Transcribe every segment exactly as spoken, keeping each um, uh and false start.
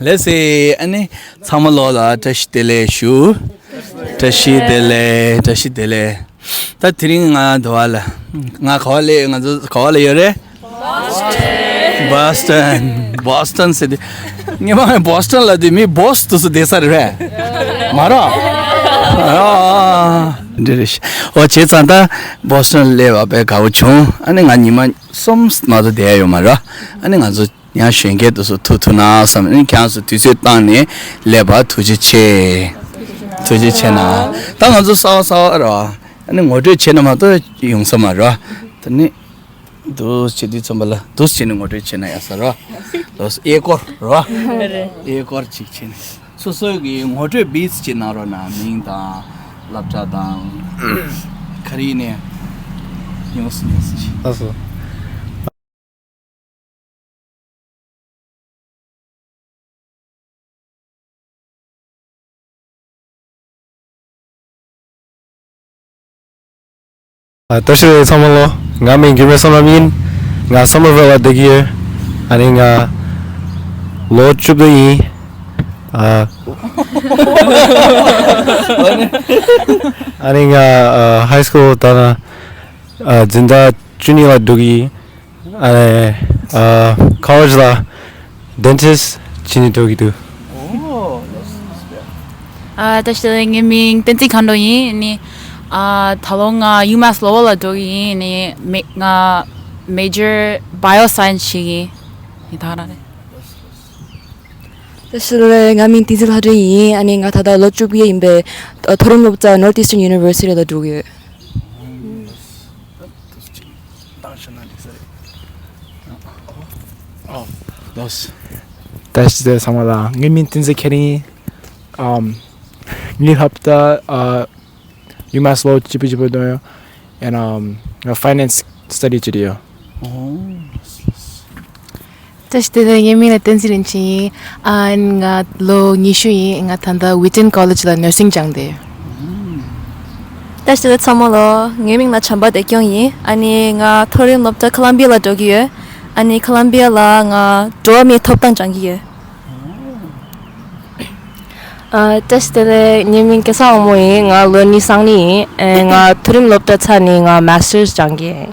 ལགས་སེ། ཨ་ནི་ཚང་མ་ལོ་ལ་བཀྲ་ཤིས་བདེ་ལེགས་ཞུ། བཀྲ་ཤིས་བདེ་ལེགས། བཀྲ་ཤིས་བདེ་ལེགས། ད་དེ་རིང་ང་འདི་བ་ལ། ང་ག་བ་ལ་ཡོད། ང་ཚོ་ག་བ་ལ་ཡོད་རེད། Boston. Boston city. ངས་མ་Boston ལ་དུས་མི་Boss དུ་སུ་བསྡད་ས་རེད་པས། མ་རེད། ཨ། འདི་རེད། ཨོ་བྱས་ཙང་ད་Boston ལ་སླེབས་པ་དཔེ་དགའ་པོ་བྱུང་། ཨ་ནི་ང་ཉི་མ་གསུམ་མ་གཏོགས་བསྡད་ཡོད་མ་རེད། ཨ་ནི་ང་ཚོ་ཡང་གཞོན་སྐྱེས་དུ་སུ་ཐུག་ཐུག་ན་བསམ། ཨ་ནི་ཁྱེད་རང་ཚོ་དུས་ཚོད་བཏང་ནས་སླེབས་པ་ཐུགས་རྗེ་ཆེ། ཐུགས་རྗེ་ཆེ་གནང་། ད་ང་ཚོ་གསར་པ་གསར་པ་རེད། ཨ་ནི་ངོ་སྤྲོད་བྱས་ན་མ་གཏོགས་ཡོང་ས་མ་རེད། ད་ནི། འདུག་བྱེད་དུས་ཙམ་པ་ལ་འདུག་བྱས་ནས་ངོ་སྤྲོད་བྱས་ན་ཡག་ས་རེད། ལོས་ཨེ་སྐོར་རེད། ཨེ་སྐོར་ཅིག་བྱས་ནས་སོ་སོའི་གི་ངོ་སྤྲོད་བིས་ཅིག་གནང་རོགས་གནང་། མིང་དང་། སློབ་གྲྭ་དང་། ག་རེ་ཡིན་ནས། ཉོས་སུ་ཉོས་སུ་ཅིག་ལགས་སོ། ཨ། བཀྲ་ཤིས་བདེ་ལེགས་ཚང་མ་ལོ། ང་མིང་འགྱུར་མེད་བསོད་ནམས་ཡིན། ང་སོ་མར་ཝིལ་ལ་བསྡད་ཀྱི་ཡོད། ཨ་ནི་ང་ལོ་བཅུ་བདུན་ཡིན། ཨ། ཨ་ནི་ང་ཨ་ཧའི་སི་ཀུལ་ད་ན་ཨ་འཛིན་གྲྭ་བཅུ་གཉིས་ལ་འགྲོ་གི་ཡིན། ཨ་ནི་ཨ་ཁོ་ལེཇ་ལ་ཌེན་ཊིསི་བྱེད་ནས་འགྲོ་གི་འདུག་ཨོ། ཨ། བཀྲ་ཤིས་བདེ་ལེགས། ངའི་མིང་བསྟན་འཛིན་མཁའ་འགྲོ་ཡིན། ནི་ཨ་ད་ལོ་ང་ཡུ་མཱ་སི་ལོ་ཝལ་ལ་འགྲོ་གི་ཡིན། ནི་མེ་ང་མེ་ཇར་བྷའི་ཡོ་སའེན་སི་བྱེད་ཀྱི་ཡིན། ནི་ད་ག་རང་རེད། བཀྲ་ཤིས་བདེ་ལེགས། ང་མིང་བསྟན་འཛིན་ལྷ་སྒྲོན་ཡིན། ཨ་ནི་ང་ད་ལྟ་ལོ་བཅུ་དགུ་ཡིན་པས། མཐོ་རིམ་སློབ་གྲྭ་Northeastern University ལ་འགྲོ་གི་ཡོད། བཀྲ་ཤིས་བདེ་ལེགས་ཚང་མ་ལ། ངའི་མིང་བསྟན་འཛིན་མཁྱེན་རིང་ཡིན། ཨམ། ངའི་སློབ་གྲྭ་ཨ་ཡུ་མཱ་སི་ལོ་ཝལ་ལ་བཅུ་པ་བཅུ་པ་འདོན་ཡོད། ཨེན་ཨམ། ང་ཕའི་ནན་སི་སི་ཊ་ཌི་བྱེད་ཀྱི་ཡོད། ཨོ། བཀྲ་ཤིས་བདེ་ལེགས། ངའི་མིང་ལ་བསྟན་འཛིན་རིན་ཆེན་ཡིན། ཨ་ང་ལོ་ཉི་ཤུ་ཡིན། ང་ད་ལྟ་ཝི་ཊོན་ཀོ་ལེཇ་ལ་ནར་སིང་སྦྱངས་ཏེ། བཀྲ་ཤིས་བདེ་ལེགས་ཚང་མ་ལོ། ངའི་མིང་ལ་བྱམས་པ་བདེ་སྐྱོང་ཡིན། ཨ་ནི་ང་མཐོ་རིམ་སློབ་གྲྭ་ཁོ་ལམ་བི་ཡ་ལ་འགྲོ་གི་ཡོད། ཨ་ནི་ཁོ་ལམ་བི་ཡ་ལ་ང་འགྲོ་བ་མིའི་ཐོབ་ཐང་སྦྱང་གི་ཡོད། ཨ། བཀྲ་ཤིས་བདེ་ལེགས། ངའི་མིང་སྐལ་བཟང་དབང་མོ་ཡིན། ང་ལོ་ཉི་ཤུ་རྩ་གཉིས་ཡིན། ཨེ་ང་མཐོ་རིམ་སློབ་གྲྭ་ཚར་ནས་ང་མཱ་སི་ཊར་སྦྱང་གི་ཡིན།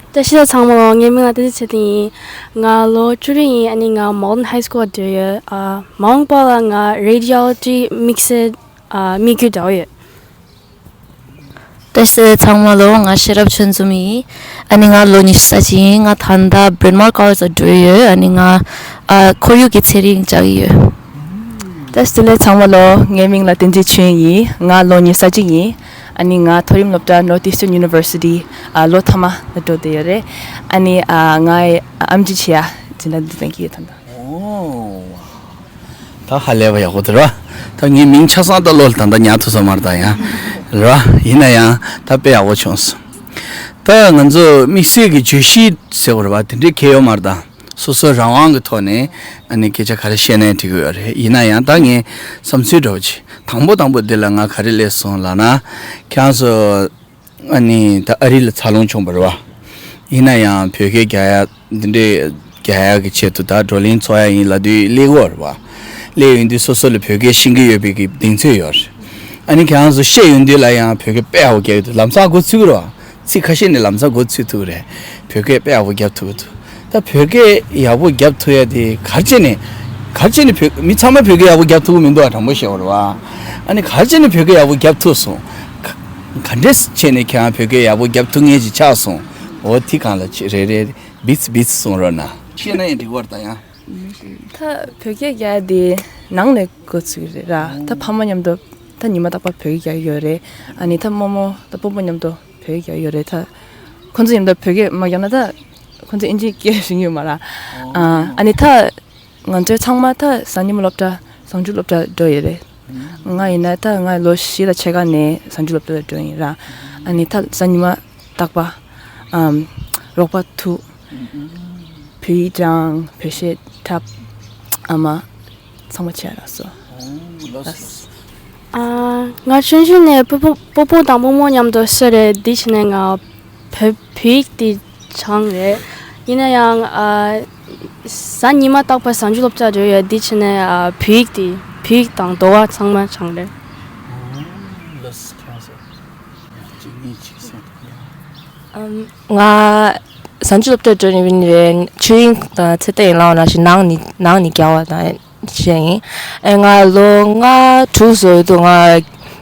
བཀྲ་ཤིས་བདེ་ལེགས་ཚང་མ་ལོ། ངའི་མིང་ལ་བསྟན་འཛིན་ཚེ་བརྟན་ཡིན། ང་ལོ་བཅུ་དྲུག་ཡིན། ཨ་ནི་ང་མོལ་ཌན་ཧའི་སི་ཀུལ་ལ་འགྲོ་ཡོད། ཨ་མ་འོངས་པ་ལ་ང་རེ་ཌི་ཡོ་ལོ་ཇི་དམིགས་བསལ་ཨ་དམིགས་ཡུལ་འདྲ་བོ་ཡོད། བཀྲ་ཤིས་བདེ་ལེགས་ཚང་མ་ལོ། ང་ཤེས་རབ་ཆོས་འཛོམས་ཡིན། ཨ་ནི་ང་ལོ་ཉི་ཤུ་རྩ་གཅིག་ཡིན། ང་ད་ལྟ་བྷི་རན་མ་ཀོ་ལེཇ་ལ་འགྲོ་ཡོད། ཨ་ནི་ང་ཨ་ཁོར་ཡུག་གི་ཚན་རིག་སྦྱང་གི་ཡོད། བཀྲ་ཤིས་བདེ་ལེགས་ཚང་མ་ལོ། ངའི་མིང་ལ་བསྟན་འཛིན་ཆོས་དབྱིངས་ཡིན། ང་ལོ་ཉི་ཤུ་རྩ་གཅིག་ཡིན། ཨ་ནི་ང་མཐོ་རིམ་སློབ་གྲྭ་Northeastern University ཨ་ལོ་མཐའ་མ་ལ་འགྲོ་བསྡད་ཡོད་རེད། ཨ་ནི་ཨ་ངའི་ཨམ་ཆི་བྱེད་ཡ་འཛིན་གྲྭ་འདི་འཛིན་གྱི་ཡོད་ད་ལྟ། ཨོ། ད་ཧ་ལས་པ་ཡག་པོ་འདུག་ར། ད་ངའི་མིང་ཆ་ཚང་ད་ལོ་ལ་ད་ལྟ་ཉར་ཐུབ་ས་མ་རེད་ད་ཡང་། ར། ཡིན་ན་ཡང་ད་དཔེ་ཡག་པོ་བྱུང་སོང་། ད་ང་ཚོ་དམིགས་བསལ་གྱི་བརྗོད་གཞི་ཟེར་བ་རེད་པ། དེ་འདྲའི་གལ་ཡོད་མ་རེད་ད། སོ་སོའི་རང་དབང་གི་ཐོག་ནས་ཨ་ནི་སྐད་ཆ་ག་རེ་བཤད་ནའི་འགྲིག་གི་ཡོད་རེད། ཡིན་ན་ཡང་ད་ངའི་བསམ་ཚུལ་འདྲ་བོ་ཅིག་དང་པོ་དང་པོ་འདི་ལ་ང་ག་རེ་སླེབས་སོང་ལབ་ན། ཁྱེད་རང་ཚོ་ཨ་ནི་ད་ཨ་རི་ལ་འཚར་ལོངས་བྱུང་བ་རེད་པ། ཡིན་ན་ཡང་བོད་སྐད་རྒྱག་ཡ་འདི་འདྲའི་རྒྱག་ཡ་གི་ཆེད་དུ་ད་བགྲོ་གླེང་ཚོགས་ཡ་ཡིན་ལབ་དུས་སླེབས་ཀྱི་ཡོད་རེད་པ། སླེབས་ཡོང་དུས་སོ་སོ་ལ་བོད་སྐད་ཤེས་ཀྱི་ཡོད་པའི་གི་གདེང་ཚོད་ཡོད་རེད། ཨ་ནི་ཁྱེད་རང་ཚོ་བཤད་ཡོང་དུས་ལ་ཡང་བོད་སྐད་དཔེ་ཡག་པོ་རྒྱག་གི་འདུག་ལམ་སང་མགོ་ཚོས་ཀྱི་རེད་པ། ཚིག་ཁ་ཤས་ནས་ལམ་སང་མགོ་ཚོས་ཐུབ་ཀྱི་རེད། བོད་སྐད་དཔེ་ཡག་པོ་རྒྱབ་ཐུབ་ཀྱི་འདུག་ད་བོད་སྐད་ཡག་པོ་རྒྱབ་ཐུབ་ཡ་དེ་ག་རེ་བྱས་ནས། ག་རེ་བྱས་ནས་བོད་མི་ཚང་མས་བོད་སྐད་ཡག་པོ་རྒྱབ་ཐུབ་ཀྱི་མི་འདུག་པ། དྲང་པོ་བཤད་པ་རེད་པ། ཨ་ནི་ག་རེ་བྱས་ནས་བོད་སྐད་ཡག་པོ་རྒྱབ་ཐུབ་སོང་། ག་ག་འདྲས་བྱས་ནས་ཁྱེད་རང་བོད་སྐད་ཡག་པོ་རྒྱབ་ཐུབ་མཁན་ཅིག་ཆགས་སོང་། འོ་དེ་སྒང་ལ་ཅིག་རེ་རེ་བིས་བིས་གསུང་རོགས་གནང་། བཤད་ན་ཡང་འགྲིག་པ་རེད་ད་ཡང་། ད་བོད་སྐད་རྒྱག་ཡ་དེ་ནང་ནས་འགོ་ཚུགས་རེད་ར། ད་ཕ་མ་མཉམ་དུ་ད་ཉི་མ་རྟག་པར་བོད་སྐད་རྒྱག་གི་ཡོད་རེད། ཨ་ནི་ད་རྨོ་མོ་ད་སྤོ་བོ་མཉམ་དུ་བོད་སྐད་རྒྱག་གི་ཡོད་རེད། ད་ཁོང་ཚོ་མཉམ་དུ་བོད་སྐད་མ་རྒྱག་ན་ད་ཁོང་ཚོ་ཨིན་ཇི་སྐད་ཤེས་ཀྱི་ཡོད་མ་རེད། ཨ་ཨ་ནི་ད་ང་ཚོ་ཚང་མ་ད་གཟའ་ཉི་མ་སློབ་གྲྭ་གཟའ་མཇུག་སློབ་གྲྭ་འགྲོ་ཡོད་རེད། ང་ཡིན་ན་ད་ང་ལོ་བཞི་ལ་ཕྱེད་ཀ་ནས་གཟའ་མཇུག་སློབ་གྲྭ་ལ་འགྲོ་ཡིན་ར། ཨ་ནི་ད་གཟའ་ཉི་མ་རྟག་པ་ཨམ་རོགས་པ་ཐུག་བོད་ཡིག་སྦྱང་། བོད་གཞས་འཁྲབ། ཨ་མ་ཚང་མ་བྱས་ལགས་སོ། ཨ་ང་ཆུང་ཆུང་ནས་སྤོ་སྤོ་སྤོ་བོ་དང་སྤོ་མོ་མཉམ་དུ་སུ་རེད་འདི་བྱས་ནས་ང་བོད་བོད་ཡིག་འདི་སྦྱངས་རེད། ཡིན་ན་ཡང་ཨ་ གཟའ་ཉི་མ་རྟག་པར་གཟའ་མཇུག་སློབ་གྲྭ་འགྲོ་ཡོད། འདི་བྱས་ནས་ཨ་བོད་ཡིག་དེ་བོད་ཡིག་དང་ཟློས་གར་ཚང་མ་སྦྱངས་རེད། ཨོ། ལགས་སོ། ཁྱེད་རང་ཚོ་ཡང་གཅིག་གཉིས་གཅིག་གསུངས་འདུག་ཡ། ཨམ། ང་གཟའ་མཇུག་སློབ་གྲྭ་འགྲོ་ནི་ཡིན་པས་ཆོས་དབྱིངས་དང་ཚེ་བརྟན་ཡན་ལག་ནང་བཞིན་ནང་ནས་ནང་ནས་རྒྱག་པ་དང་བྱས་ཡིན། ཨེ་ང་ལོ་ལྔ་དྲུག་བཟོ་ཡོད་དུས་ང་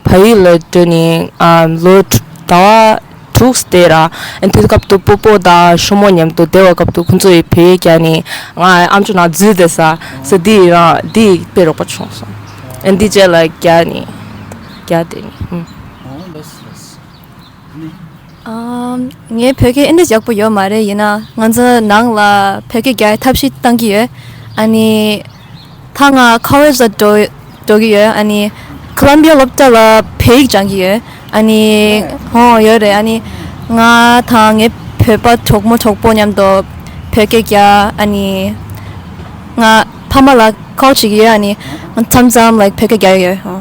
བལ་ཡུལ་ལ་འགྲོ་ནས་ཨམ་ལོ་དྲུག་ཟླ་བ་དྲུག་བསྡད་ར། ཨེ་དུས་སྐབས་དུ་སྤོ་སྤོ་དང་ཞོ་མོ་མཉམ་དུ་བསྡད་པའི་སྐབས་དུ་ཁོང་ཚོ་ཡི་བོད་ཡིག་རྒྱག་ནས་ང་ཨམ་ཅོག་ནང་འཛུལ་བསྡད་ས་ས་འདི་རང་འདི་དཔེ་རོགས་པ་བྱུང་སོང་། ཨེ་འདི་རྗེས་ལ་རྒྱག་ནས་རྒྱག་བསྡད་ནས་ཧུམ། ཨོ་ལགས་སོ་ལགས་སོ། ཨམ། ངའི་བོད་སྐད་ཨེ་འདྲ་ཡག་པོ་ཡོད་མ་རེད། ཡིན་ན་ང་ཚོ་ནང་ལ་བོད་སྐད་རྒྱག་ཐབས་ཤེས་བཏང་གི་ཡོད། ཨ་ནི་ད་ང་ཁོ་ལེཇ་ལ་འགྲོ་འགྲོ་གི་ཡོད། ཨ་ནི་ཁོ་ལམ་བི་ཡ་སློབ་གྲྭ་ལ་བོད་ཡིག་སྦྱང་གི་ཡོད། ཨ་ནི་ཧོ་ཡོད་རེད། ཨ་ནི་ང་དང་ངའི་བོད་པ་གྲོགས་མོ་གྲོགས་པོ་མཉམ་དུ་བོད་སྐད་རྒྱག་ཨ་ནི་ང་ཕ་མ་ལ་ཁོལ་བྱེད་ཀྱི་ཡོད། ཨ་ནི་མཚམས་མཚམས་ལའིཀ་བོད་སྐད་རྒྱག་གི་ཡོད། ཧོ།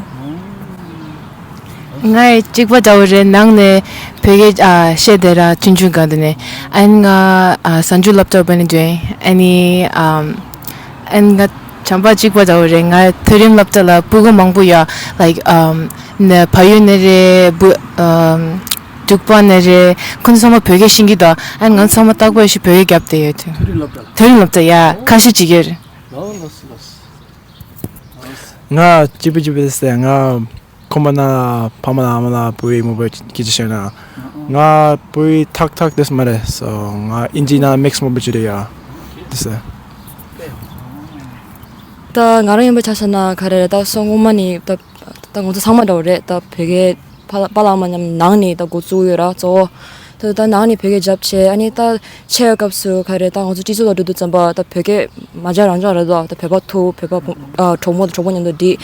ང་ཡི་གཅིག་པ་འདྲ་བོ་རེད། ནང་ནས་བོད་སྐད་ཨ་བཤད་བསྡད་ར་ཆུང་ཆུང་སྒང་དུ་ནས། ཨ་ནི་ང་ཨ་གཟའ་མཇུག་སློབ་གྲྭ་པ་ནས་འདོན། ཨ་ནི་ཨམ་ཨ་ནི་ང་བྱམས་པ་གཅིག་པ་འདྲ་བོ་རེད། ང་མཐོ་རིམ་སློབ་གྲྭ་ལ་སྤུ་གུ་མང་པོ་ཡོད། ལའིཀ་ཨམ་ནས་བལ་ཡུལ་ནས་རེད། སྤུ་ཨམ་འབྲུག་པ་ནས་རེད། ཁོང་ཚོ་ཚང་མ་བོད་སྐད་ཤེས་ཀྱི་འདུག་ཨ་ནི་ང་ཚང་མ་རྟག་པར་ཞིག་བོད་སྐད་རྒྱབ་བསྡད་ཡོད་དུས། མཐོ་རིམ་སློབ་གྲྭ་ལ། མཐོ་རིམ་སློབ་གྲྭ་ཡ་ཁ་ཤས་ཅིག་ཡོད་རེད། ལོ་ལོ་སི་ལོ་སི། ང་ཅི་པི་ཅི་པི་ཟེར། ང་ཁོམ་པ་ན་ཕ་མ་ལ་ཨ་མ་ལ་བོད་ཡིག་མོ་བོད་སྐད་ཆ་བཤད་ན། ང་བོད་ཡིག་ཐག་ཐག་དེ་མ་རེད། སོ་ང་ཨིན་ཇི་ན་མིག་སི་མོ་བོད་ཅི་རེད་ཡ། དེ་ཟེར། ད་ང་རང་ཡིན་པ་ཆ་བཞག་ན་ག་རེ་རེད། ད་སོ་སྔོན་མ་ནས་ད་ད་ང་ཚོ་ཚང་མ་འདྲ་བོ་རེད། ད་བོད་སྐད་པཱ་ལགས་པཱ་ལགས་མ་མཉམ་ནང་ནས་ད་འགོ་བཙུགས་ཡོད་ར་གཙོ་བོ། ད་ད་ནང་ནས་བོད་སྐད་རྒྱབ་བྱས། ཨ་ནི་ད་ཆེ་བའི་སྐབས་སུ་ག་རེ་ད་ང་ཚོ་སྤྱི་ཚོགས་ལ་འགྲོ་དུས་ཙམ་པ་ད་བོད་སྐད་མ་སྦྱང་རང་སྦྱང་རེད་དོ། ད་བོད་པ་ཐུག་བོད་པ་ཕོ་ཨ་གྲོགས་མོ་དང་གྲོགས་པོ་མཉམ་དུ་འགྲིག་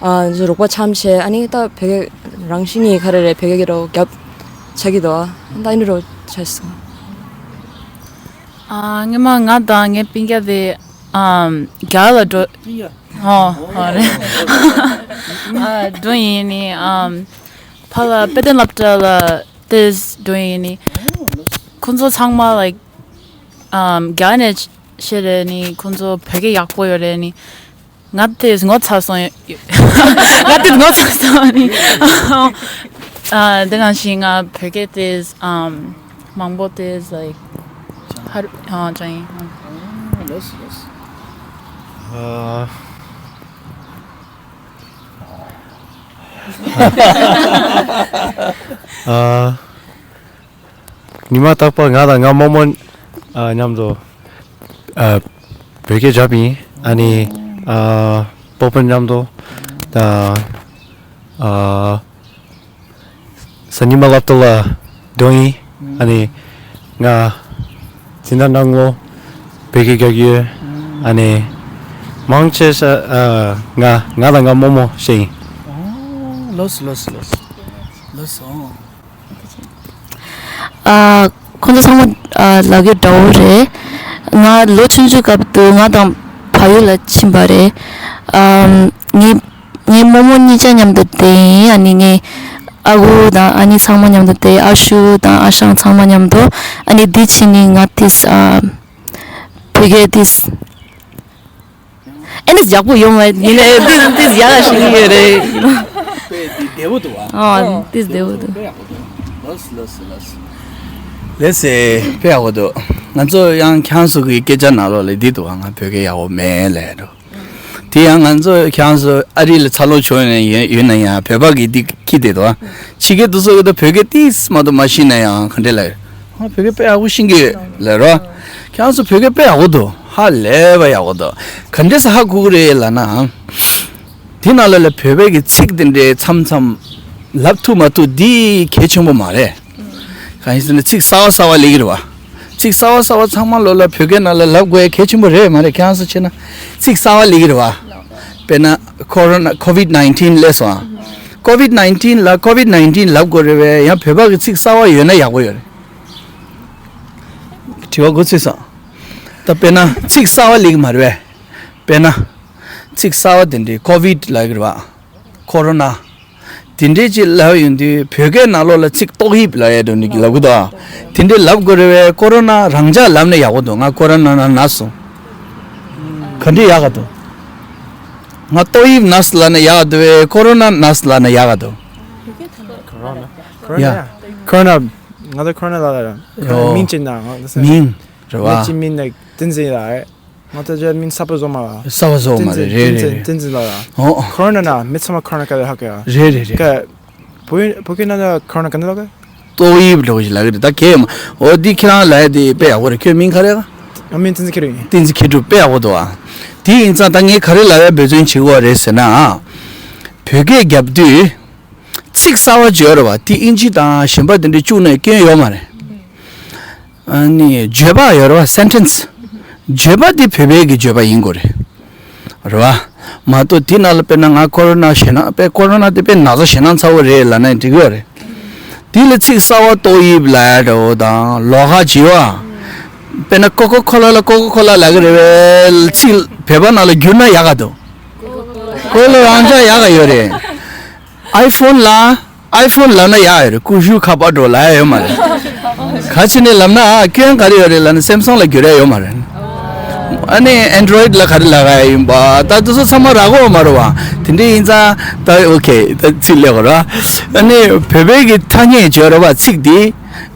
ཨ་ང་ཚོ་རོགས་པ་འཆམ་བྱས། ཨ་ནི་ད་བོད་སྐད་རང་བཞིན་ནས་ག་རེ་རེད། བོད་སྐད་ཀྱི་རོགས་རྒྱབ་ཆགས་ཀྱི་འདུག་ད་ཨ་ནི་རོགས་ཆགས་སོང་། ཨ་སྔོན་མ་ང་དང་ངའི་སྤུན་ཀྱག་དེ་ཨམ་རྒྱ་ལ་འགྲོ། སྤུན་ཀྱག་ཨོ་ཨོ་རེད། ཨ་འགྲོ་ཡིན་ནི་ཨམ་ཕ་ལ་དཔེ་སྟོན་སློབ་གྲྭ་ལ་དེས་འགྲོ་ཡིན་ནི། ཁོང་ཚོ་ཚང་མ་ལའིཀ་ཨམ་རྒྱ་ནས་བཤད་རེད་ནི། ཁོང་ཚོ་བོད་སྐད་ཡག་པོ་ཡོད་རེད་ནི། ང་དེས་ངོ་ཚ་སོང་། ང་དེས་ངོ་ཚ་སོང་ནི། ཨ་དེ་ནང་བཞིན་ང་བོད་སྐད་དེས་ཨམ་མང་པོ་དེས་ལའིཀ་ཧ་ཨ་ཅང་ཡིན། ལོས་ལོས། ཨ། ཨ། ཉི་མ་རྟག་པར་ང་དང་ང་རྨོ་མོ་ཨ་མཉམ་དུ་ཨ་བོད་སྐད་རྒྱབ་ཡིན། ཨ་ནི་ཨ་སྤོ་སྤོ་མཉམ་དུ་ད་ཨ་གཟའ་ཉི་མ་སློབ་གྲྭ་ལ་འགྲོ་ཡིན། ཨ་ནི་ང་འཛིན་གྲྭ་ནང་ལོ་བོད་སྐད་རྒྱག་གི་ཡོད། ཨ་ནི་མང་ཆེ་ས་ཨ་ང་ང་དང་ང་རྨོ་མོ་བཤད་ཡིན། ཨོ་ལོས་ལོས་ལོས་ལོས། ཨོ། ཨ་ཁོང་ཚོ་ཚང་མ་ཨ་ལབ་ཡོད་འདྲ་བོ་རེད། ང་ལོ་ཆུང་ཆུང་སྐབས་དུ་ང་དང་བལ་ཡུལ་ལ་ཕྱིན་པ་རེད། ཨམ་ངའི་ངའི་རྨོ་མོ་གཉིས་ཆ་མཉམ་དུ་བསྡད་ཡིན། ཨ་ནི་ངའི་ཨ་ཁུ་དང་ཨ་ནེ་ཚང་མ་མཉམ་དུ་བསྡད། ཨ་ཤུ་དང་ཨ་ཞང་ཚང་མ་མཉམ་དུ། ཨ་ནི་འདི་ཕྱིན་ནི་ང་ཏིས་ཨ་བོད་སྐད་ཏིས་ཨེ་ནི་ཡག་པོ་ཡོང་བ་ཡིན་ནའི་ཏིས་ཏིས་ཡག་ཤེས་ཀྱི་ཡོད་རེད། དཔེ་འདི་བདེ་པོ་འདུག་ཨ། ཨ་ཏིས་བདེ་པོ་འདུག་དཔེ་ཡག་པོ་འདུག་ལོས་ལོས་ལོས། ལེ་སེ་དཔེ་ཡག་པོ་འདུག་ང་ཚོ་ཡང་ཁྱང་སོ་གི་སྐད་ཆ་ནང་ལོགས་ལ་འདི་འདུག་ཨ། ང་བོད་སྐད་ཡག་པོ་མེད་ལབ་འདུག་དེ་ཡང་ང་ཚོ་ཁྱང་སོ་ཨ་རི་ལ་འཚར་ལོངས་བྱུང་ཡོད་ན་ཡང་བོད་པ་གི་འདི་ཁྱི་དེ་དོ། ཕྱི་རྒྱལ་དུ་སོ་གི་དོ་བོད་སྐད་ཏིས་མ་གཏོགས་མ་ཤེས་ན་ཡང་ག་འདྲས་ལབ་ཡོད། ང་བོད་སྐད་དཔེ་ཡག་པོ་ཤེས་ཀྱི་ཡོད་ལབ་རོ། ཁྱང་སོ་བོད་སྐད་དཔེ་ཡག་པོ་འདུག་ཧ་ལས་པ་ཡག་པོ་འདུག་ག་འདྲས་སེ་ཧ་གོ་གི་རེད་ལབ་ན། དེ་ནང་ལ་ལ་བོད་པའི་གི་ཚིག་དེ་འདྲའི་མཚམས་མཚམས་ལབ་ཐུབ་མ་ཐུབ་འདི་གལ་ཆེན་པོ་མ་རེད། གང་ཡིན་ཟེར་ན་ཚིག་གསར་བ་གསར་བ་སླེབས་ཀྱི་རེད་བ། ཚིག་གསར་བ་གསར་བ་ཚང་མ་ལོ་ལ་བོད་སྐད་ནང་ལ་ལབ་དགོས་ཡ་གལ་ཆེན་པོ་རེད་མ་རེད། ཁྱེད་རང་ཚོ་བྱས་ན་ཚིག་གསར་བ་སླེབས་ཀྱི་རེད་བ། དཔེར་ན་ཁོ་རོ་ན་ཁོ་ཝིད་ནའིན་ཊིན་སླེབས་སོང་ཨ། ཁོ་ཝིད་ནའིན་ཊིན་ལ་ཁོ་ཝིད་ནའིན་ཊིན་ལབ་དགོས་རེད་བས། ཡང་བོད་པ་གི་ཚིག་གསར་བ་ཡོད་ན་ཡག་པོ་ཡོད་རེད། དྲི་བ་འགོ་ཚུགས་སོང་། ད་དཔེར་ན་ཚིག་གསར་བ་སླེབས་ཀྱི་མ་རེད་བས། དཔེར་ན་ཚིག་གསར་བ་དེ་འདྲའི་ཁོ་ཝིད་ལབ་ཀྱི་རེད་བ། ཁོ་རོ་ན། དེ་འདྲའི་ཅིག་ལབ་ཡོང་དུས་བོད་སྐད་ནང་ལོགས་ལ་ཚིག་ཏོག་དབྱིབས་ལབ་ཡས་འགྲོ་ནི་ལབ་གི་འདུག་ཨ། དེ་འདྲའི་ལབ་དགོས་རེད་བས། ཀོ་རོ་ན་རང་འཇགས་ལབ་ན་ཡག་པོ་འདུག་ང་ཀོ་རོ་ན་ན་ན་སོང་། ག་འདྲ་ཡག་ག་འདུག་ང་ཏོག་དབྱིབས་ན་ཚ་ལབ་ན་ཡག་ག་འདུག་གས། ཀོ་རོ་ན་ན་ཚ་ལབ་ན་ཡག་ག་འདུག་ཁོ་རོ་ན། ཡ། ཁོ་རོ་ན། ཁོ་རོ་ན། ང་ཚོ་ཁོ་རོ་ན་ལབ་ལ་ཁོ་རོ་ན། ཨོ། མིང་ཅི་ན་ང་ཚོ་མིང་རེད་བ། མིང་ཅི་མིང་ན་ཏིན་ཙིན་ལ་རེད། ང་ཚོ་ཇ་མིང་གསར་པ་བཟོ་མ་ལ། གསར་པ་བཟོ་མ་རེད། ཏིན་ཙིན། རེད་རེད་རེད། ཏིན་ཙིན་ལ་ར། ཨོ། ཁོ་རོ་ན་ན་མི་ཚང་མ་ཁོ་རོ་ན་ག་རེ་ཧ་གོ་ཡ། རེད་རེད་རེད། ཀ་བོད་བོད་སྐད་ནང་ལ་ཁོ་རོ་ན་ག་འདྲ་ལབ་ག་ཏོག་དབྱིབས་ལབ་ཞིག་ལབ་ཀྱི་རེད། ད་གས་མ། འོ་འདི་ཁྱེད་རང་ལབ་ཡ་དེ་དཔེ་ཡག་པོ་རེད། ཁྱོད་མིང་ག་རེ་ག་ང་མིང་ཏིན་ཙིན་མཁས་གྲུབ་ཡིན། ཏིན་ཙིན་མཁས་གྲུབ། དཔེ་ཡག་པོ་འདུག་ཨ། དེ་ཡིན་ཙང་ད་ངས་ག་རེ་ལབ་ཡ་འབད་བརྩོན་བྱེད་དགོས་རེད་ཟེར་ན། བོད་སྐད་རྒྱབ་དུས། ཚིག་གསར་པ་བརྗོད་རེད་བ། དེ་ཨིན་ཇི་དང་གཞན་པ་དེ་འདྲ་བཅུག་ན་སྐྱོན་ཡོད་མ་རེད། ཨ་ནི་བརྗོད་པ་ཡོད་རེད་བ། སེན་ཊེན་སི། བརྗོད་པ་དེ་བོད་པའི་གི་བརྗོད་པ་ཡིན་དགོས་རེད། རེད་བ། མ་གཏོགས་དེ་ནང་ལ་དཔེར་ན་ང་ཀོ་རོ་ན་ཞེད་སྣང་། དཔེ་ཀོ་རོ་ན་དེ་དཔེ་ན་ཚ་ཞེད་སྣང་ཚ་པོ་རེད་ལབ་ན་འགྲིག་གི་ཡོད་རེད། དེ་ལ་ཚིག་གསར་པ་ཏོག་དབྱིབས་ལབ་ཡ་འདྲ་བོ་དང་ལོགས་ཀ་བྱེད་པ། དཔེར་ན་ཀོ་ཀོ་ཁོ་ལ་ལ་ཀོ་ཀོ་ཁོ་ལ་ལབ་གི་རེད་བས། ཚིག་བོད་པ་ནང་ལ་བསྒྱུར་ན་ཡག་ག་འདུག་ཀོ་ལ་རང་འཇགས་ཡག་ག་ཡོད་རེད། ཨའི་ཕོན་ལ། ཨའི་ཕོན་ལབ་ན་ཡག་ཡོད་རེད། ཀུ་ཤུ་ཁ་པར་འགྲོ་ལབ་ཡ་ཡོད་མ་རེད། ག་ཅི་ནས་ལབ་ན་ཨ་སྐྱོན་ག་རེ་ཡོད་རེད་ལབ་ན་སེམ་སང་ལ་བསྒྱུར་ཡ་ཡོད་མ་རེད། ཨ་ནི་ཨན་ཌོ་རོ་ཡིཌ་ལ་ག་རེ་ལབ་ཡ་ཡིན་པ་ད་དེ་ཚོ་ཚང་མ་རག་གི་ཡོད་མ་རེད་བ། དེ་འདྲ་ཡིན་ཙང་ད་ཨོ་ཁེ། ད་ཚིག་ལེགས་པ་ར། ཨ་ནི་བོད་པའི་གི་ཐ་སྙད་བརྗོད་རེད་བ། ཚིག་འདི་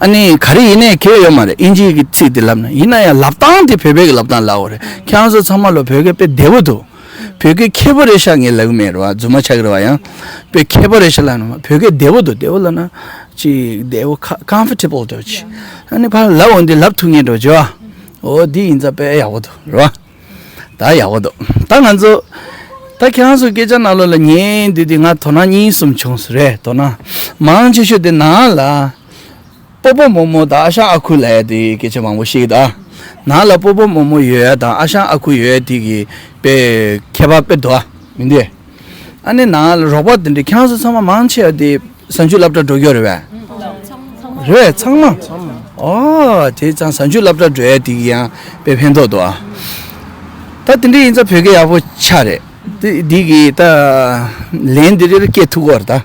ཨ་ནི་ག་རེ་ཡིན་ནའི་ཁྱད་ཡོད་མ་རེད། ཨིན་ཇིའི་གི་ཚིག་འདི་ལབ་ན། ཡིན་ན་ཡང་ལབ་སྟངས་དེ་བོད་པའི་གི་ལབ་སྟངས་ལབ་དགོས་རེད། ཁྱེད་རང་ཚོ་ཚང་མ་ལ་བོད་སྐད་དཔེ་བདེ་པོ་འདུག་བོད་སྐད་མཁས་པོ་རེད་ཤག་ངས་ལབ་གི་མེད་རེད་བ། རྫུན་མ་ཆགས་ཀྱི་རེད་བ། ཡང་དཔེ་མཁས་པོ་རེད་ཤག་ལབ་ན་མ། བོད་སྐད་བདེ་པོ་འདུག་བདེ་པོ་ལབ་ན་ཅིག་བདེ་པོ། ཁ་ཀམ་ཕོར་ཊེ་བལ་འདྲ་བོ་ཅིག་ཨ་ནི་ཕར་ལབ་འོང་དུས་ལབ་ཐུབ་མཁན་འདྲ་བོ་ཅིག་འོ་འདི་ཡིན་ཙང་དཔེ་ཡག་པོ་འདུག་རེད་བ། ད་ཡག་པོ་འདུག་ད་ང་ཚོ་ད་ཁྱེད་རང་ཚོ་སྐད་ཆ་ནང་ལོགས་ལ་ཉན་དུས་དེ་ང་དོ་སྣང་གཉིས་གསུམ་བྱུང་སོང་རེད། དོ་སྣང་མང་ཆེ་ཤོས་དེ་ནང་ལ། སྤོ་བོ་རྨོ་མོ་དང་ཨ་ཞང་ཨ་ཁུ་ལབ་ཡ་དེ་སྐད་ཆ་མང་པོ་བཤད་ཀྱི་འདུག་ནང་ལ་སྤོ་བོ་རྨོ་མོ་ཡོད་ཡ་དང་ཨ་ཞང་ཨ་ཁུ་ཡོད་ཡ་དེ་གི་དཔེ་ཁྱད་པར་དཔེ་འདུག་ཨ། མི་འདུག་ཨ་ནི་ནང་ལ་རོགས་པ་དེ་འདྲ་ཁྱེད་རང་ཚོ་ཚང་མ་མང་ཆེ་བ་དེ་གཟའ་མཇུག་སློབ་གྲྭ་འགྲོ་རྒྱུ་རེད་པས། རེད་ཚང་མ། ཨོ་དེ་ཙང་གཟའ་མཇུག་སློབ་གྲྭ་འགྲོ་ཡ་དེ་གི་ཡང་དཔེ་ཕན་ཐོགས་འདུག་ཨ། ད་དེ་འདྲ་ཡིན་ཙང་བོད་སྐད་ཡག་པོ་ཆགས་རེད། དེ་འདི་གི་ད་ལན་འདི་རེ་རེ་སྐྱེལ་ཐུབ་ཀྱི་རེད་ད།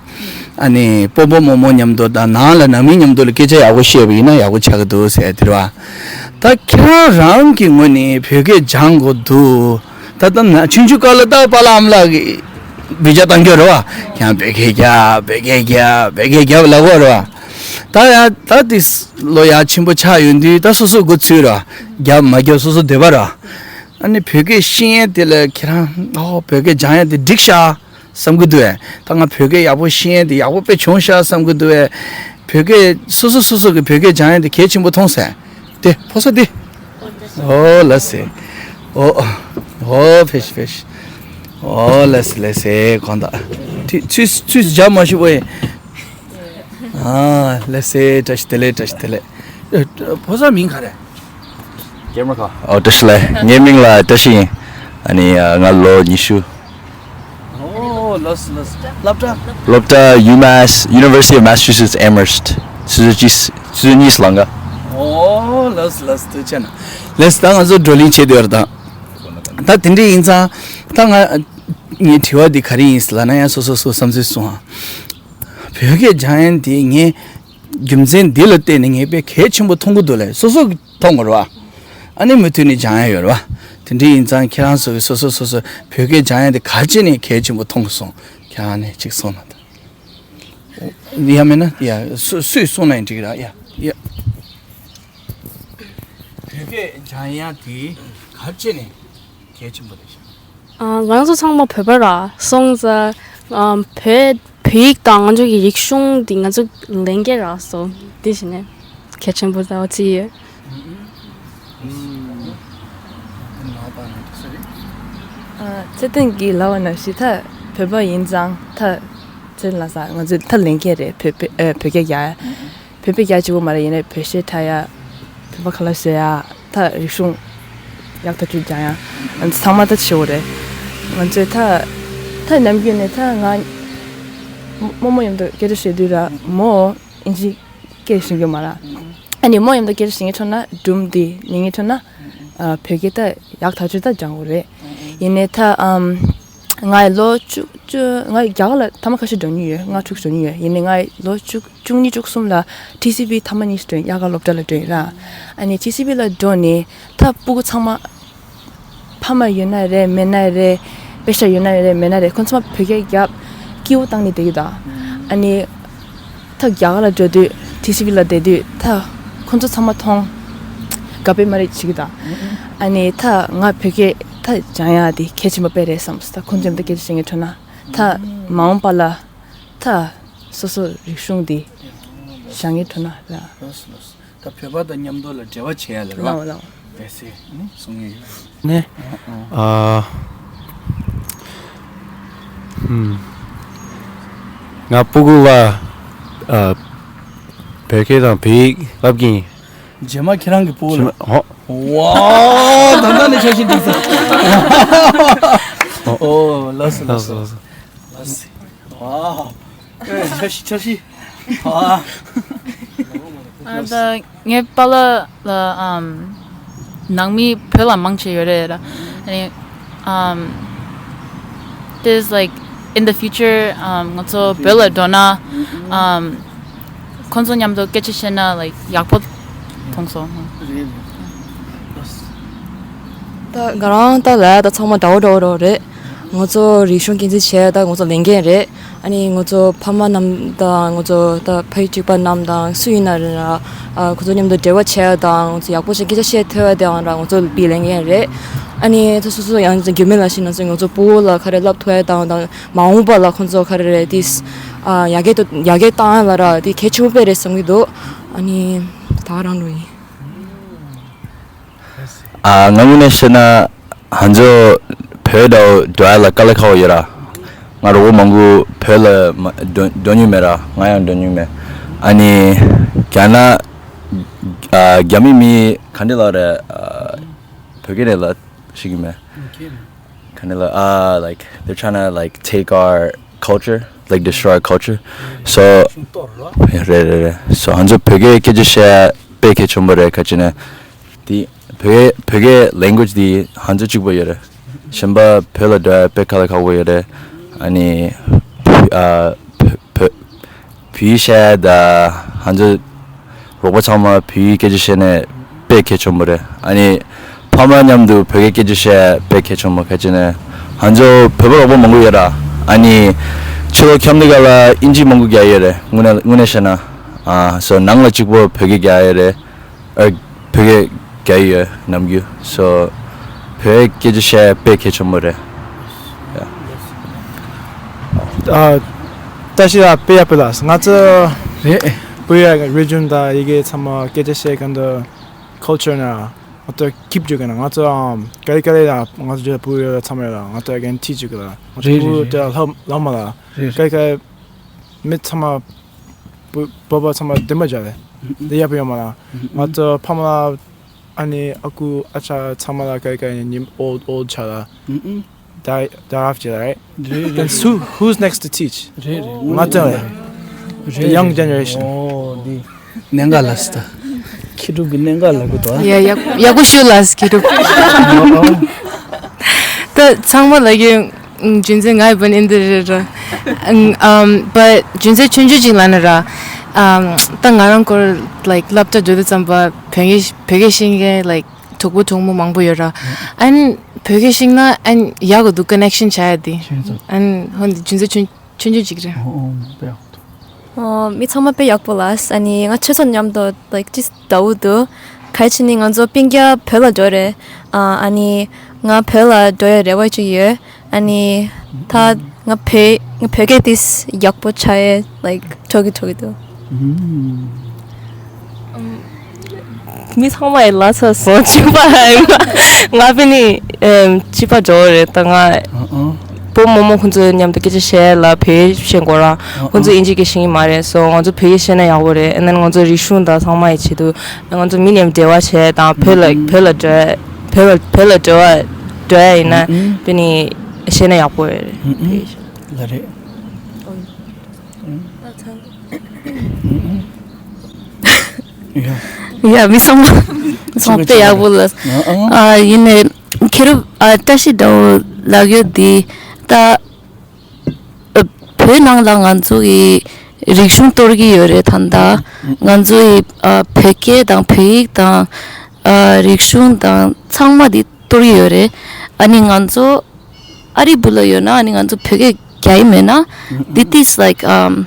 ཨ་ནི་སྤོ་བོ་རྨོ་མོ་མཉམ་དུ་དང་ནང་ལ་ནང་མི་མཉམ་དུ་ལ་སྐད་ཆ་ཡག་པོ་བཤད་པ་ཡིན་ན་ཡག་པོ་ཆགས་ཀྱི་འདུག་ཟེར་དེ་རེད་བ། ད་ཁྱེད་རང་རང་གི་ངོས་ནས་བོད་སྐད་སྦྱང་དགོས་འདུག་ད་ལྟ་ན་ཆུང་ཆུང་སྐབས་ལ་ད་པཱ་ལགས་ཨ་མ་ལགས་ཀྱིས་འབུད་རྒྱག་བཏང་རྒྱུ་རེད་བ། ཁྱེད་རང་བོད་སྐད་རྒྱབ། བོད་སྐད་རྒྱབ། བོད་སྐད་རྒྱབ་ལབ་དགོས་རེད་བ། ད་ཡ་ད་དེ་ལོ་ཡ་ཆེན་པོ་ཆགས་ཡོང་དུས་ད་སོ་སོ་འགོ་ཚུགས་རེད་བ། རྒྱབ་མ་རྒྱབ་སོ་སོ་འདོད་པ་རེད་བ། ཨ་ནི་བོད་སྐད་ཤེས་ཡས་དེ་ལ་ཁྱེད་རང་ཨོ་བོད་སྐད་སྦྱང་ཡས་དེ་འགྲིག་ཤག་བསམ་གི་འདུག་ཨེ། ད་ང་བོད་སྐད་ཡག་པོ་ཤེས་ཡས་དེ་ཡག་པོ་དཔེ་བྱུང་ཤག་བསམ་གི་འདུག་ཨེ། བོད་སྐད་སོ་སོ་སོ་སོ་གི་བོད་སྐད་སྦྱང་ཡས་དེ་གལ་ཆེན་པོ་མཐོང་སོང་ཨེ། དེ་ཕོ་གསར་དེ། ཨོ་ལགས་སེ། ཨོ་ཨོ་ཕེབས་ཕེབས། ཨོ་ལགས་སེ་ལགས་སེ་གང་ལྟར། ཚུ་ཚུ་ཚུ་རྒྱབ་མ་ཞུ་བ་ཡིན། ཨ་ལགས་སེ། བཀྲ་ཤིས་བདེ་ལེགས། བཀྲ་ཤིས་བདེ་ལེགས། ཨ་ཕོ་གསར་མིང་ག་རེ། ཀེམ་ར་ཁ། ཨོ་བཀྲ་ཤིས་ལགས། ངའི་མིང་ལ་བཀྲ་ཤིས་ཡིན། ཨ་ནི་ང་ལོ་ཉི་ཤུ། ཨོ་ལགས་སོ་ལགས་སོ། སློབ་གྲྭ། སློབ་གྲྭ་UMass University of Massachusetts Amherst། ཆུ་ཚོད་གཅིག་ཆུ་ཚོད་གཉིས་ལང་ག་ཨོ་ལགས་སོ་ལགས་སོ། ཐུགས་རྗེ་ཆེ་གནང་། ལགས་སོ་ད་ང་ཚོ་བགྲོ་གླེང་བྱེད་དུ་ཡོད་རེད་ད། ད་དེ་འདྲ་ཡིན་ཙང་ད་ང་ངའི་དྲི་བ་འདི་ག་རེ་ཡིན་ལབ་ན་ཡང་སོ་སོ་སོ་བསམ་ཚུལ་གསུང་ཨ། བོད་སྐད་སྦྱང་ཡས་འདི་ངས་རྒྱུ་མཚན་འདི་ལ་བརྟེན་ནས་ངས་དཔེ་གལ་ཆེན་པོ་མཐོང་གི་འདུག་ལབ་སོ་སོ་གི་མཐོང་དགོས་རེད་བ། ཨ་ནི་མུ་མཐུད་ནས་སྦྱང་ཡ་ཡོད་རེད་བ། དེ་འདྲ་ཡིན་ཙང་ཁྱེད་རང་ཚོ་གི་སོ་སོ་སོ་སོ་བོད་སྐད་སྦྱང་ཡ་དེ་ག་ཅི་ནས་གལ་ཆེན་པོ་མཐོང་གི་སོང་། ཁྱེད་རང་ནས་ཅིག་གསུངས་ན་ད། ཡ་མེད་ན་ཡ་སུ་སུས་གསུངས་ན་ཡང་འགྲིག་ར་ཡ་ཡ། བོད་སྐད་སྦྱང་ཡ་དེ་ག་ཅི་ནས་གལ་ཆེན་པོ་རེད་ཤག་ང་རང་ཚོ་ཚང་མ་བོད་པ་ར་སོང་ཙང་བོད་བོད་ཡིག་དང་ང་ཚོ་གི་རིག་གཞུང་འདི་ང་ཚོ་ལེན་གྱི་ར་སོ་འདི་བྱས་ནས་གལ་ཆེན་པོ་ཟེར་བ་ཅི་ཡོད། ཚེ་བརྟན་གྱིས་ལབ་པ་ནང་བཞིན་ད་བོད་པ་ཡིན་ཙང་ད་ཚེ་ལ་ས་ང་ཚོ་ད་ལེན་གྱི་རེད། བོད་བོད་སྐད་རྒྱག་བོད་པའི་རྒྱ་ཆེ་བོ་མ་རེད། ཡིན་ནའི་བོད་གཞས་འཁྲབ་ཡ། བོད་པ་ཁ་ལག་བཟོ་ཡ། ད་རིག་གཞུང་ཡག་ཐག་ཆོད་སྦྱང་ཡ། ཚང་མ་ད་ཆེ་བོ་རེད། ང་ཚོས་ད་ད་ནམ་རྒྱུན་ནས་ད་ང་རྨོ་མོ་མཉམ་དུ་སྐད་ཆ་བཤད་དུས་ར་མོ་ཨིན་ཇི་སྐད་ཤེས་ཀྱི་མ་ར། ཨ་ནི་མོ་མཉམ་དུ་སྐད་ཆ་བཤད་མཁན་ཁྲོད་ན་སྒྲུང་འདི་ཉན་མཁན་ཁྲོད་ན་བོད་སྐད་ད་ཡག་ཐག་ཆོད་ད་སྦྱང་དགོས་རེད། ཡིན་ནའི་ད་ང་ལོ་བཅུ་བཅུ་ང་རྒྱ་གར་ལ་ཐ་མ་ཁ་ཤས་འགྲོ་མྱོང་ཡོད། ལྔ་དྲུག་འགྲོ་མྱོང་ཡོད། ཡིན་ནའི་ང་ལོ་བཅུ་བཅུ་གཉིས་བཅུ་གསུམ་ལ་ཊི་སི་ཝི་ཐ་མ་གཉིས་འགྲོ་དབྱར་ཁ་སློབ་གྲྭ་ལ་འགྲོ་ཡིན་ར། ཨ་ནི་ཊི་སི་ཝི་ལ་འགྲོ་ནས་ད་སྤུ་གུ་ཚང་མ་བོད་ ཕ་མ་ཡོད་ན་རེད་མེད་ན་རེད། པེ་ཤ་ཡོད་ན་རེད་མེད་ན་རེད། ཁོང་ཚོ་མ་བོད་སྐད་རྒྱབ་སྐྱིད་པོ་བཏང་ནས་བསྡད་ཀྱི་འདུག་ཨ་ནི་ད་རྒྱ་གར་ལ་འགྲོ་དུས་ཊི་སི་ཝི་ལ་བསྡད་དུས་ད་ཁོང་ཚོ་ཚང་མ་མཐོང་། དགའ་པོ་མ་རེད་བྱེད་ཀྱི་འདུག་ཨ་ནི་ད་ང་བོད་སྐད་ད་སྦྱང་ཡག་དེ་གལ་ཆེན་པོ་དཔེ་རེད་བསམ་སོང་། ད་ཁོང་ཚོ་མཉམ་དུ་སྐད་ཆ་བཤད་མཁན་ཐོན་ན་ད་མ་འོངས་པ་ལ་ད་སོ་སོ་རིག་གཞུང་འདི་སྦྱང་མཁན་ཐོན་ན་ལ། ལགས་སོ་ལགས་སོ། ད་བོད་པ་དང་མཉམ་དུ་ལ་འབྲེལ་བ་བྱེད་ཡ་ལ་རེད་བ། ལའོ་ལའོ། དེ་སེ་ནི་གསུང་ཡ་ཡོད། ནས། ཨ། ཨ། ཧུམ། ང་སྤུ་གུ་ལ་ཨ། བོད་སྐད་དང་བོད་ཡིག་བསླབ་ཀྱིན། རྗེས་མ་ཁྱེད་རང་གི་སྤུ་གུ་ལ། རྗེས་མ་ཧོ། ཝའོ། ད་ལྟ་ནས་འཆར་གཞི་བསྒྲིགས་སོང་། ཨོ་ལགས་སོ་ལགས་སོ་ལགས་སོ། ལགས་སོ། ཝའོ། ཨེ་འཆར་གཞི་འཆར་གཞི། ཨ། ཨ་ད་ངའི་པཱ་ལགས་ལ་ཨམ་ནང་མི་བོད་ལ་མང་ཆེ་ཡོད་རེད་ར། ཨ་ནི་ཨམ་this like in the future ཨམ་ང་ཚོ་བོད་ལ་འགྲོ་ན་ཨམ་ཁོང་ཚོ་མཉམ་དུ་སྐད་ཆ་བཤད་ན་like ཡག་པོ་མཐོང་སོང་། རེད་རེད། ད་ང་རང་ད་ལ་ད་ཚང་མ་འདྲ་བོ་འདྲ་བོ་འདྲ་བོ་རེད། ང་ཚོ་རིག་གཞུང་སྐྱོན་འཛིན་བྱས་ད་ང་ཚོ་ལས་འགན་རེད། ཨ་ནི་ང་ཚོ་ཕ་མ་རྣམས་དང་ང་ཚོ་ད་ཕ་ཡུལ་གཅིག་པ་རྣམས་དང་སུ་ཡིན་ན་རེད་ན་ཨ་ཁོ་ཚོ་མཉམ་དུ་འབྲེལ་བ་བྱས་དང་ང་ཚོ་ཡག་པོ་ཞིག་སྐད་ཆ་བཤད་ཐུབ་ཡ་དེའང་ར་ང་ཚོ་བི་ལས་འགན་རེད། ཨ་ནི་ད་སོ་སོ་ཡང་རྒྱུས་མེད་ལ་ཤི་ན་ཚོ་ང་ཚོ་སྤུ་གུ་ལ་ག་རེ་བསླབ་ཐུབ་ཡ་དང་དང་མ་འོངས་པ་ལ་ཁོ་ཚོ་ག་རེ་རེད་དེ་ཨ་ཡར་རྒྱས་དུ་ཡར་རྒྱས་བཏང་ཡ་ལ་ར་དེ་གལ་ཆེན་པོ་དཔེ་རེད་བསམ་གྱི་འདུག་ཨ་ནི་ད་ག་རང་འགྲོ་ཡིན། ཨ་ང་དངོས་གནས་བཤད་ན་ང་ཚོ་བོད་དང་འགྲོ་ཡ་ལ་དཀའ་ལས་ཁག་པོ་ཡོད་ར། ང་རོགས་པ་མང་པོ་བོད་ལ་མ་འགྲོ་འགྲོ་མྱོང་མེད་ར། ང་ཡང་འགྲོ་མྱོང་མེད། ཨ་ནི་རྒྱ་ནག་ཨ་རྒྱ་མི་མི་ག་འདྲ་ལབ་རེད། ཨ་བོད་སྐད་ནས་ལབ་ཤེས་ཀྱི་མེད། ག་འདྲ་ལབ་ཨ་like they're trying to like take our culture, like destroy our culture. So རེད་རེད་རེད། So ང་ཚོ་བོད་སྐད་སྐད་ཆ་བཤད་དཔེ་གལ་ཆེན་པོ་རེད། ག་ཅི་ནས་དེ་བོད་བོད་སྐད་language དེ་ང་ཚོ་གཅིག་པ་ཡོད་རེད། གཞན་པ་བོད་ལ་འགྲོ་ཡ་དཔེ་དཀའ་ལས་ཁག་པོ་ཡོད་རེད། ཨ་ནི་ཨ་བོད་བོད་བོད་ཡིག་བཤད་ཡ་ད་ང་ཚོ་རོགས་པ་ཚང་མ་བོད་ཡིག་སྐད་ཆ་བཤད་ནས་དཔེ་གལ་ཆེན་པོ་རེད། ཨ་ནི་ཕ་མ་མཉམ་དུ་བོད་སྐད་སྐད་ཆ་བཤད་དཔེ་གལ་ཆེན་པོ། ག་ཅི་ནས་ང་ཚོ་བོད་པ་རོགས་པ་མང་པོ་ཡོད་ར། ཨ་ནི་ཕྱི་ལོགས་འཁྱམ་དུས་སྐབས་ལ་ཨིན་ཇི་མང་པོ་རྒྱག་ཡོད་རེད། དངོས་གནས་དངོས་གནས་བཤད་ན། ཨ་so ནང་ལ་གཅིག་པོ་བོད་སྐད་རྒྱག་ཡོད་རེད། ཨ་བོད་སྐད་རྒྱག་ཡོད་ནམ་རྒྱུན། So བོད་སྐད་ཆ་བཤད་དཔེ་གལ་ཆེན་པོ་རེད། Yeah. ཨ་བཀྲ་ཤིས་ལགས་དཔེ་ཡག་པོ་ལགས། ང་ཚོ་རེད། བོད་ཡིག་རིག་གཞུང་དང་ཡི་གེ་ཚང་མ་སྐད་ཆ་བཤད་མཁན་དུ་culture ན་ང་ཚོ་keep བྱེད་མཁན་ང་ཚོ་ཨམ་ག་རེ་ག་རེ་ཡང་ང་ཚོ་བོད་ཡིག་ཚང་མ་ཡོད་ལ་ང་ཚོ་again teach བྱེད་དགོས་ལ་ང་ཚོ་རེད་བོད་རེད་ཡིག་དེ་ལ་ལྷག་ལྷག་མ་ལ་རེད་ག་རེ་ག་རེ་མི་ཚང་མ་བོད་བོད་པ་ཚང་མ་བདེན་པ་བྱ་རེད། འདི་ཡག་པོ་ཡོད་མ་ལ། ང་ཚོ་ཕ་མ་ལ་ཨ་ནི་ཨ་ཁུ་ཨ་ཅག་ཚང་མ་ལ་ག་རེ་ག་རེ་ཉིན་old old ཆགས་ལ། ད་ད་ཧབ་ཅེ་རེད། རེད་Then རེད who རེད། Who's next to teach? རེད་རེད། ང་ཚོ་རེད། རེད། The young generation. ཨོ་འདི་གནད་འགག་ལ་སི་ད། མཁས་གྲུབ་ཀྱི་གནད་འགག་ལ་གོ་ད། ཡ་ཡག་ཡག་པོ་ཞུ་ལ་སི་མཁས་གྲུབ། ད་ཚང་མ་ལ་གི་རྒྱུ་མཚན་ང་ཡི་བུན་ཨིན་དི་རེད་ར། ཨམ་but རྒྱུ་མཚན་ཆུང་ཆུང་ཅིག་ལ་ན་ར། ཨམ་ད་ང་རང་སྐོར་like སློབ་གྲྭ་འགྲོ་དུས་ཙམ་པ་བོད་སྐད་བོད་སྐད་ཤེས་མཁན་like གྲོགས་པོ་གྲོགས་མོ་མང་པོ་ཡོད་ར། ཨན་བོད་སྐད་ཤེས་ན་ཨན་ཡག་གི་འདུག connection བྱ་ཡ་དེ། ཤེས་སོང་། ཨན་ཧོན་རྒྱུ་མཚན་ཆུང་ཆུང་ཆུང་ཅིག་རེད། ཨོ་ཨོ་དཔེ་ཡག་པོ་འདུག་ཨོ་མི་ཚང་མ་དཔེ་ཡག་པོ་ལ། ཨ་ནི་ང་ཆོས་ཚོགས་མཉམ་དུ་like ཅི་ཟླ་བོ་འདུག་ག་ཅི་ནི་ང་ཚོ་སྤུན་ཀྱག་བོད་ལ་འགྲོ་རེད། ཨ་ཨ་ནི་ང་བོད་ལ་འགྲོ་ཡ་རེ་བ་ཅིག་ཡོད། ཨ་ནི་ད་ང་བོད་ང་བོད་སྐད་དེ་ཡག་པོ་ཆགས་ཡས་like ཐོག་གི་ཐོག་གི་འདུག་མི་ཚང་མ་ཡི་ལ་ཚ་སོང་གཅིག་པ་ང་ང་བི་ནི་གཅིག་པ་འགྲོ་རེད་ད་ང་ཨ་ཨ། བུ་མོ་མོ་ཁོང་ཚོ་མཉམ་དུ་སྐད་ཆ་བཤད་ལ་བོད་བཤད་དགོས་ར་ཨ་ཨ། ཁོང་ཚོ་ཨིན་ཇི་སྐད་ཤེས་ཀྱི་མ་རེད། སོ་ང་ཚོ་བོད་ཡིག་བཤད་ན་ཡག་པོ་རེད། ཨ་ནི་ང་ཚོ་རིག་གཞུང་དང་ཚང་མ་ཡི་ཆེད་དུ་ང་ཚོ་མི་མཉམ་འབྲེལ་བ་བྱས་དང་བོད་ལ་ཨ་ཨ། བོད་ལ་འགྲོ་བོད་ལ་བོད་ལ་འགྲོ་བ་འགྲོ་ཡ་ཡིན་ན་ཨ་ཨ། བི་ནི་བཤད་ན་ཡག་པོ་རེད། ཨ་ཨ། བོད་ཡིག་ལ་རེད། ཡ་མི་ཚང་མ་མི་ཚང་མ་དཔེ་ཡག་པོ་ལ། ཨ་ཡིན་ནའི་ཁྱེད་རང་བཀྲ་ཤིས་ཟླ་བོ་ལགས་ཡོད་འདི་ད་བོད་ནང་ལ་ང་ཚོ་གི་རིག་གཞུང་གཏོར་གི་ཡོད་རེད། ད་ལྟ་ང་ཚོ་གི་བོད་སྐད་དང་བོད་ཡིག་དང་རིག་གཞུང་དང་ཚང་མ་འདི་གཏོར་གི་ཡོད་རེད། ཨ་ནི་ང་ཚོ་ཨ་རི་བུ་ལ་ཡོད་ན། ཨ་ནི་ང་ཚོ་བོད་སྐད་རྒྱག་ཡི་མེད་ན། དེ་དུས་like um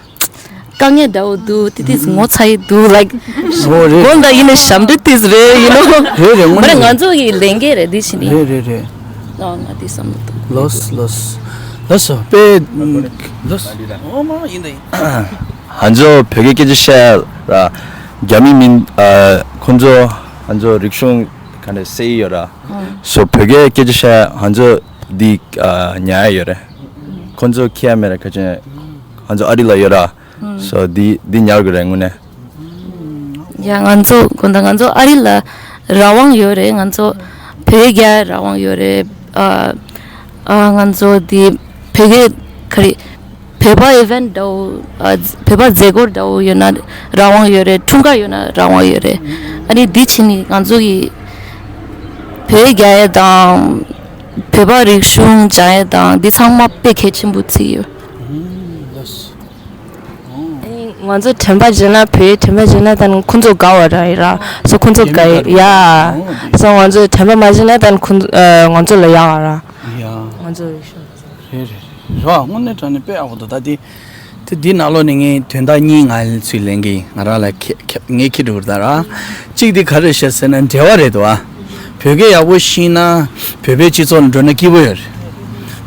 དཀའ་ངལ་འདྲ་བོ་འདུག་དེ་དུས་ངོ་ཚ་ཡི་འདུག like འོ་རེད། དགོན་ད་ཡིན་ན་ཞབས་འདྲེན་དུས་རེད་you know། རེད་རེད། དངོས་མ་རེད། གནས་ང་ཚོ་གི་ལས་འགན་རེད་འདི་ཕྱིན་ནི། རེད་རེད་རེད། ཨ་ང་དེ་བསམ་བློ་གཏོང་། ལོས་ལོས་ལོས་སོ་པེ་ལོས། འོ་མ་ཡིན་ད་ཡིན། ཧན་ཚོ་བོད་སྐད་སྐད་ཆ་བཤད་ར། རྒྱ་མི་མིན་ཨ་ཁོང་ཚོ་ཧན་ཚོ་རིག་གཞུང་ག་འདྲ་སེ་ཡོད་ར། སོ་བོད་སྐད་སྐད་ཆ་བཤད་ཧན་ཚོ་འདི་ཨ་ཉར་ཡོད་རེད། ཁོང་ཚོ་ཁྱེད་མེད་ར་ཁ་ཆེན་ཧན་ཚོ་ཨ་རི་ལ་ཡོད་ར། སོ་འདི་འདི་ཉར་དགོས་རེད་དངོས་གནས། ཡ་ང་ཚོ་དགོན་ད་ང་ཚོ་ཨ་རི་ལ་རང་དབང་ཡོད་རེད། ང་ཚོ་བོད་སྐད་རང་དབང་ཡོད་རེད། ཨ་ཨ་ང་ཚོ་འདི་བོད་སྐད་ག་རེ་བོད་པ་ཨི་ཝེན་འདྲ་བོ་ཨ་བོད་པ་མཛད་སྒོ་འདྲ་བོ་ཡོད་ན་རང་དབང་ཡོད་རེད། འཁྲུངས་སྐར་ཡོད་ན་རང་དབང་ཡོད་རེད། ཨ་ནི་འདི་ཕྱིན་ནི་ང་ཚོ་གི་བོད་རྒྱག་ཡ་དང་བོད་པ་རིག་གཞུང་སྦྱང་ཡ་དང་འདི་ཚང་མ་དཔེ་གལ་ཆེན་པོ་བརྩི་ཡོད། ཨ་ནི་ང་ཚོ་དྲན་པ་བརྗེད་ན་བོད་དྲན་པ་བརྗེད་ན་ད་ནི་ཁོང་ཚོ་དགའ་བ་ར་ཡི་ར་སོ་ཁོང་ཚོ་དགའ་ཡི་ཡ་སོ་ང་ཚོ་དྲན་པ་མ་བརྗེད་ན་ད་ནི་ཁོང་ཨ་ང་ཚོ་ལ་ཡག་ག་ར། ཡ་ང་ཚོ་རིག་གཞུང་། རེད་རེད་རེད་བ། དངོས་གནས་དྲང་གནས་དཔེ་ཡག་པོ་འདུག་ད་དེ་དེ་འདི་ནང་ལོགས་ནས་ངས་དོན་དག་གཉིས་ང་ཚོས་ལེན་གི་ང་རང་ལ་ཁེ་ཁེ་ངས་ཁེ་འགྲོ་གི་རེད་ད་ར། གཅིག་དེ་ག་རེ་བཤད་ཟེར་ན་འབྲེལ་བ་རེད་དོ། བོད་སྐད་ཡག་པོ་ཤེས་ན་བོད་པའི་སྤྱི་ཚོགས་ནང་འགྲོ་ན་སྐྱིད་པོ་ཡོད་རེད།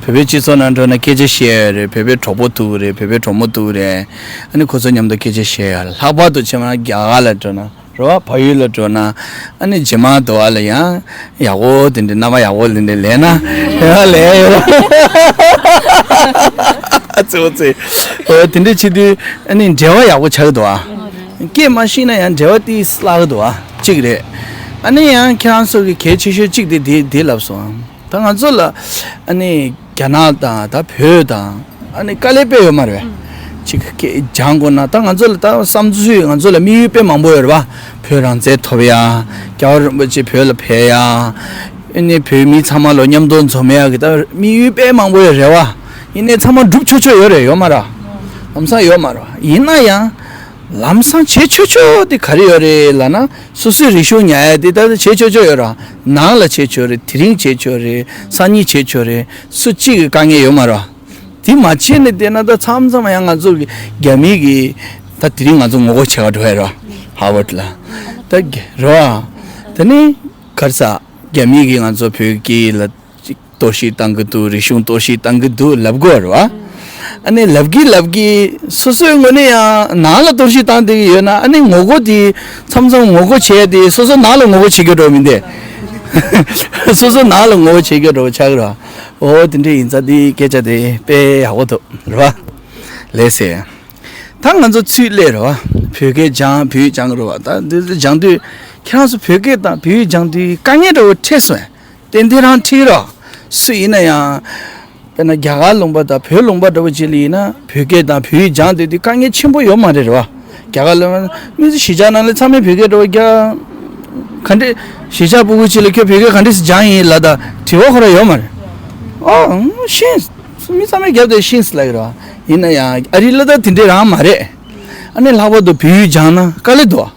བོད་པའི་སྤྱི་ཚོགས་ནང་འགྲོ་ན་སྐད་ཆ་བཤད་ཡ་རེད། བོད་པའི་གྲོགས་པོ་ཐུག་རེད། བོད་པའི་གྲོགས་མོ་ཐུག་རེད། ཨ་ནི་ཁོ་ཚོ་མཉམ་དུ་སྐད་ཆ་བཤད་ཡ་རེད། ལྷག་པར་དུ་ཆེ་མ་རྒྱ་གར་ལ་འགྲོ་ན་རེད་བ། བལ་ཡུལ་ལ་འགྲོ་ན་ཨ་ནི་རྗེས་མ་དུ་བ་ལ་ཡང་ཡག་པོ་དེ་འདྲའི་རྣམ་པ་ཡག་པོ་དེ་འདྲའི་ལེན་ན་ཡང་ལེན་ཡོད་རེད། ཨ་ཙི་ཨོ་ཙི་ཨོ་དེ་འདྲའི་བྱེད་དུས་ཨ་ནི་འབྲེལ་བ་ཡག་པོ་ཆགས་ཀྱི་འདུག་ཨ། སྐད་མ་ཤེས་ན་ཡང་འབྲེལ་བ་ཏིས་བརླག་གི་འདུག་ཨ། གཅིག་རེད། ཨ་ནི་ཡང་ཁྱེད་རང་ཚོ་གི་གལ་ཆེ་ཤོས་གཅིག་དེ་དེ་དེ་ལབ་སོང་ཨ། ད་ང་ཚོ་ལ་ཨ་ནི་རྒྱ་ནག་དང་ད་བོད་དང་ཨ་ནི་དཀའ་ལས་དཔེ་ཡོད་མ་རེད་པས། གཅིག་སྐད་སྦྱང་དགོས་ན་ད་ང་ཚོ་ལ་ད་བསམ་ཚུལ་ང་ཚོ་ལ་དམིགས་ཡུལ་དཔེ་མང་པོ་ཡོད་རེད་པ། བོད་རང་བཙན་ཐོབ་ཡ། རྒྱལ་བ་རིན་པོ་ཆེ་བོད་ལ་ཕེབས་ཡ། ཨ་ནི་བོད་མི་ཚང་མ་ལོ་མཉམ་དུ་འཛོམས་ཡ་གི་ད་དམིགས་ཡུལ་དཔེ་མང་པོ་ཡོད་རེད་པ། ཡིན་ནའི་ཚང་མ་འགྲུབ་ཆོག་ཆོག་ཡོད་རེད་ཡོད་མ་རེད། ལམ་སང་ཡོད་མ་རེད། ཡིན་ན་ཡང་ལམ་སང་བྱེད་ཆོག་ཆོག་དེ་ག་རེ་ཡོད་རེད་ལབ་ན། སོ་སོའི་རིག་གཞུང་ཉར་ཡ་དེ་ད་བྱེད་ཆོག་ཆོག་ཡོད་ར། ནང་ལ་བྱེད་ཆོག་རེད། དེ་རིང་བྱེད་ཆོག་རེད། སང་ཉིན་བྱེད་ཆོག་རེད། སུ་གཅིག་གི་དཀའ་ངལ་ཡོད་མ་ར། དེ་མ་བྱེད་ནས་བསྡད་ན་ད་མཚམས་མཚམས་ཡང་ང་ཚོ་གི་རྒྱ་མི་གི་ད་དེ་རིང་ང་ཚོ་ངོ་རྒོལ་བྱེད་ག་འགྲོ་ཡ་ར། ཧར་ཝརཌ་ལ། ད་ར། ད་ནི་ག་རེ་ཟ། རྒྱ་མི་གི་ང་ཚོ་བོད་སྐད་ལ་གཏོར་བཤིག་བཏང་གི་འདུག་རིག་གཞུང་གཏོར་བཤིག་བཏང་གི་འདུག་ལབ་དགོས་རེད་བ། ཨ་ནི་ལབ་གི་ལབ་གི་སོ་སོའི་ངོས་ནས་ཡང་ནང་ལ་གཏོར་བཤིག་བཏང་བསྡད་ཀྱི་ཡོད་ན། ཨ་ནི་ངོ་རྒོལ་དེ་མཚམས་མཚམས་ངོ་རྒོལ་བྱེད་ཡ་དེ་སོ་སོ་ནང་ལ་ངོ་རྒོལ་བྱེད་རྒྱུ་འགྲོ་མི་འདུག་སོ་སོ་ནང་ལ་ངོ་རྒོལ་བྱེད་རྒྱུ་འགྲོ་ཆགས་ཀྱི་རེད་བ། འོ་དེ་འདྲ་ཡིན་ཙང་དེ་སྐད་ཆ་དེ་དཔེ་ཡག་པོ་འདུག་རེད་བ། ལགས་སེ། ད་ང་ཚོ་ཚུར་སླེབས་རེད་བ། བོད་སྐད་སྦྱང་བོད་ཡིག་སྦྱང་གི་རེད་བ། ད་འདི་ཚོ་སྦྱང་དུས་ཁྱེད་རང་ཚོ་བོད་སྐད་དང་བོད་ཡིག་སྦྱང་དུས་དཀའ་ངལ་འདྲ་བོ་འཕྲད་སོང་། ཏན་ཏན་རང་འཕྲད་རོགས། སུ་ཡིན་ན་ཡང་། དཔེར་ན་རྒྱ་གར་ལུང་པ་དང་བོད་ལུང་པ་འདྲ་བོ་ཅིག་ལ་ཡིན་ན་བོད་སྐད་དང་བོད་ཡིག་སྦྱང་བསྡད་དུས་དཀའ་ངལ་ཆེན་པོ་ཡོད་མ་རེད་རེད་བ། རྒྱ་གར་ལུང་པ་མི་ཚོ་གཞིས་ཆགས་ནང་ལ་ཚང་མས་བོད་སྐད་འདྲ་བོ་རྒྱག་ག་འདྲས་གཞིས་ཆགས་སྤུ་གུ་ཅིག་ལ་ཁྱོད་བོད་སྐད་ག་འདྲས་སྦྱངས་ཡིན་ལབ་ད་དྲི་བ་ཁོ་རང་ཡོད་མ་རེད། ཨོ་ཤེས། མི་ཚང་མས་རྒྱབ་དེ་ཤེས་ལབ་ཀྱི་རེད་བ། ཡིན་ན་ཡང་ཨ་རི་ལ་ད་དེ་འདྲས་རང་མ་རེད། ཨ་ནི་ལྷག་པར་དུ་བོད་ཡིག་སྦྱངས་ན་དཀའ་ལས་འདུག་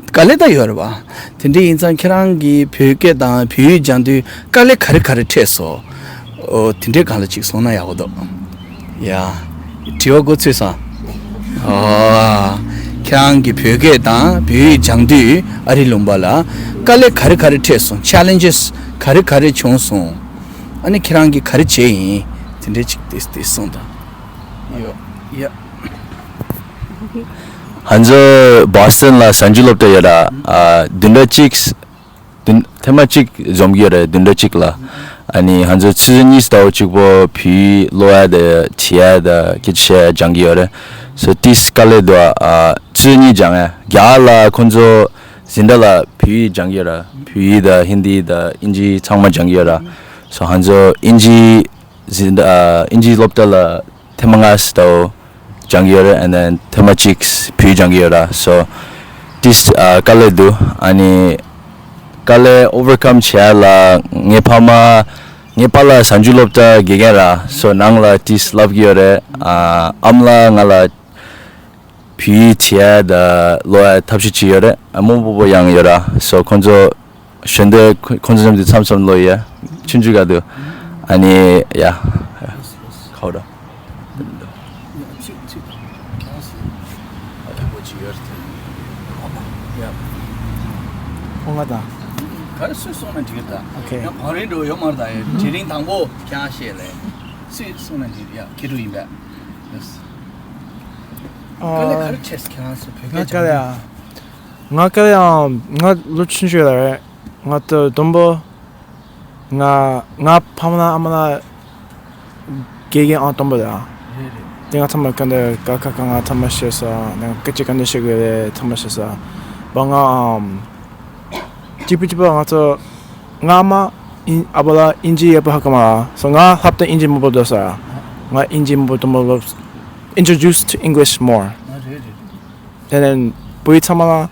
དཀའ་ལས་ད་ཡོད་རེད་བ། དེ་འདྲ་ཡིན་ཙང་ཁྱེད་རང་གིས་བོད་སྐད་དང་བོད་ཡིག་སྦྱང་དུས་དཀའ་ལས་ག་རེ་ག་རེ་འཕྲད་སོང་། ཨོ་དེ་འདྲའི་སྒང་ལ་ཅིག་གསུངས་ན་ཡག་པོ་འདུག་ཡ། དྲི་བ་འགོ་ཚུགས་སོང་། ཨོ། ཁྱེད་རང་གིས་བོད་སྐད་དང་བོད་ཡིག་སྦྱང་དུས་ཨ་རི་ལུང་པ་ལ་དཀའ་ལས་ག་རེ་ག་རེ་འཕྲད་སོང་། ཆེ་ལེན་ཇེས་ག་རེ་ག་རེ་བྱུང་སོང་། ཨ་ནི་ཁྱེད་རང་གིས་ག་རེ་བྱས་ཡིན། དེ་འདྲའི་ཅིག་དེ་དེ་གསུངས་དང་། ཡོ། ཡ། ང་ཚོ་བྷོ་སི་ཊོན་ལ་གཟའ་མཇུག་སློབ་གྲྭ་ཡོད་ར། ཨ། བདུན་ཕྲག་གཅིག་བདུན། ཐེངས་མ་གཅིག་འཛོམས་ཀྱི་ཡོད་རེད། བདུན་ཕྲག་གཅིག་ལ། ཨ་ནི་ང་ཚོ་ཆུ་ཚོད་གཉིས་ལྟ་བུ་གཅིག་པོ་བོད་ཡིག་ཀློག་ཡ་དང་བྲིས་ཡ་དང་སྐད་ཆ་བཤད་ཡ་སྦྱང་གི་ཡོད་རེད། སོ་ཏིས་དཀའ་ལས་འདུག་ཨ། ཆུ་ཚོད་གཉིས་སྦྱང་ཡ། རྒྱ་གར་ལ་ཁོང་ཚོ་འཛིན་གྲྭ་ལ་བོད་ཡིག་སྦྱང་གི་ཡོད་ར། བོད་ཡིག་དང་ཧིན་དི་དང་ཨིན་ཇི་ཚང་མ་སྦྱང་གི་ཡོད་ར། སོ་ང་ཚོ་ཨིན་ཇི་འཛིན་གྲྭ། ཨ། ཨིན་ཇི་སློབ་གྲྭ་ལ་ཐེངས་མ་ལྔ་ཙམ་ལྟ་བུ་སྦྱང་གི་ཡོད་རེད། And then ཐེངས་མ་གཅིག་བོད་ཡིག་སྦྱང་གི་ཡོད་ར། So this ཨ་དཀའ་ལས་འདུག་ཨ་ནི་དཀའ་ལས་overcome བྱེད་ཡ་ལ་ངའི་ཕ་མ། ངའི་པཱ་ལགས་གཟའ་མཇུག་སློབ་གྲྭ་དགེ་རྒན་ར། So ནང་ལ་this བསླབ་ཀྱི་ཡོད་རེད། ཨ། ཨ་མ་ལགས་ང་ལ་བོད་ཡིག་བྲིས་ཡ་དང་ཀློག་ཡ་ཐབས་ཤེས་བྱེད་ཀྱི་ཡོད་རེད། ཨ། རྨོ་མོ་སྤོ་བོ་ཡང་ཡོད་ར། So ཁོང་ཚོ་གཞོན་དུས་ཁོ་ཁོང་ཚོ་མཉམ་དུ་མཚམས་མཚམས་ཀློག་ཡ། ཆུང་ཆུང་ག་དུ། ཨ་ནི་ཡ། ཁའོ་ད། ཁོང་ང་དང་། ག་རེ་སུས་གསུངས་ན་འགྲིག་གི་ད། ཨོ་ཁེ། ཡང་བང་རིམ་འགྲོ་ཡོད་མ་རེད་ད། ཡ་དེ་རིང་དང་པོ་ཁྱེད་རང་བཤད་ལེ། སུས་གསུངས་ན་འགྲིག་ཡ་ཁེ་ཏུ་ཡིན་པས། ཡེས། དཀའ་ལས་ག་རེ་འཕྲད་སོང་ཁྱེད་རང་ཚོ་བོད་སྐད་སྦྱང་། ང་དཀའ་ལས་ང་དཀའ་ལས་ཡང་ང་ལོ་ཆུང་ཆུང་ལ་རེད། ང་ད་དུམ་བུ། ང་ང་ཕ་མ་ལ་ཨ་མ་ལ་དགེ་རྒན་ཨང་སྟོང་པ་རེད། དེ་ང་ཚང་མ་ག་འདྲ་ཀ་ཁ་ག་ང་ཚང་མ་ཤེས་ས། ང་སྐད་ཆ་ག་འདྲ་བཤད་དགོས་རེད་ཚང་མ་ཤེས་ས། བ་ང་ཨམ། གཅིག་པུ་གཅིག་པུ་ང་ཚོ་ང་མ་ཨིན་ཨ་བ་ལ་ཨིན་ཇི་ཡག་པོ་ཧ་གོ་མ་སོང་། ང་ལྷབ་ཏུ་ཨིན་ཇི་མང་པོ་འདུག་ས། ང་ཨིན་ཇི་མང་པོ་དུ་མ་ལོབ། Introduced to English more. དེ་ནས་བོད་ཡིག་ཚང་མ་ལ་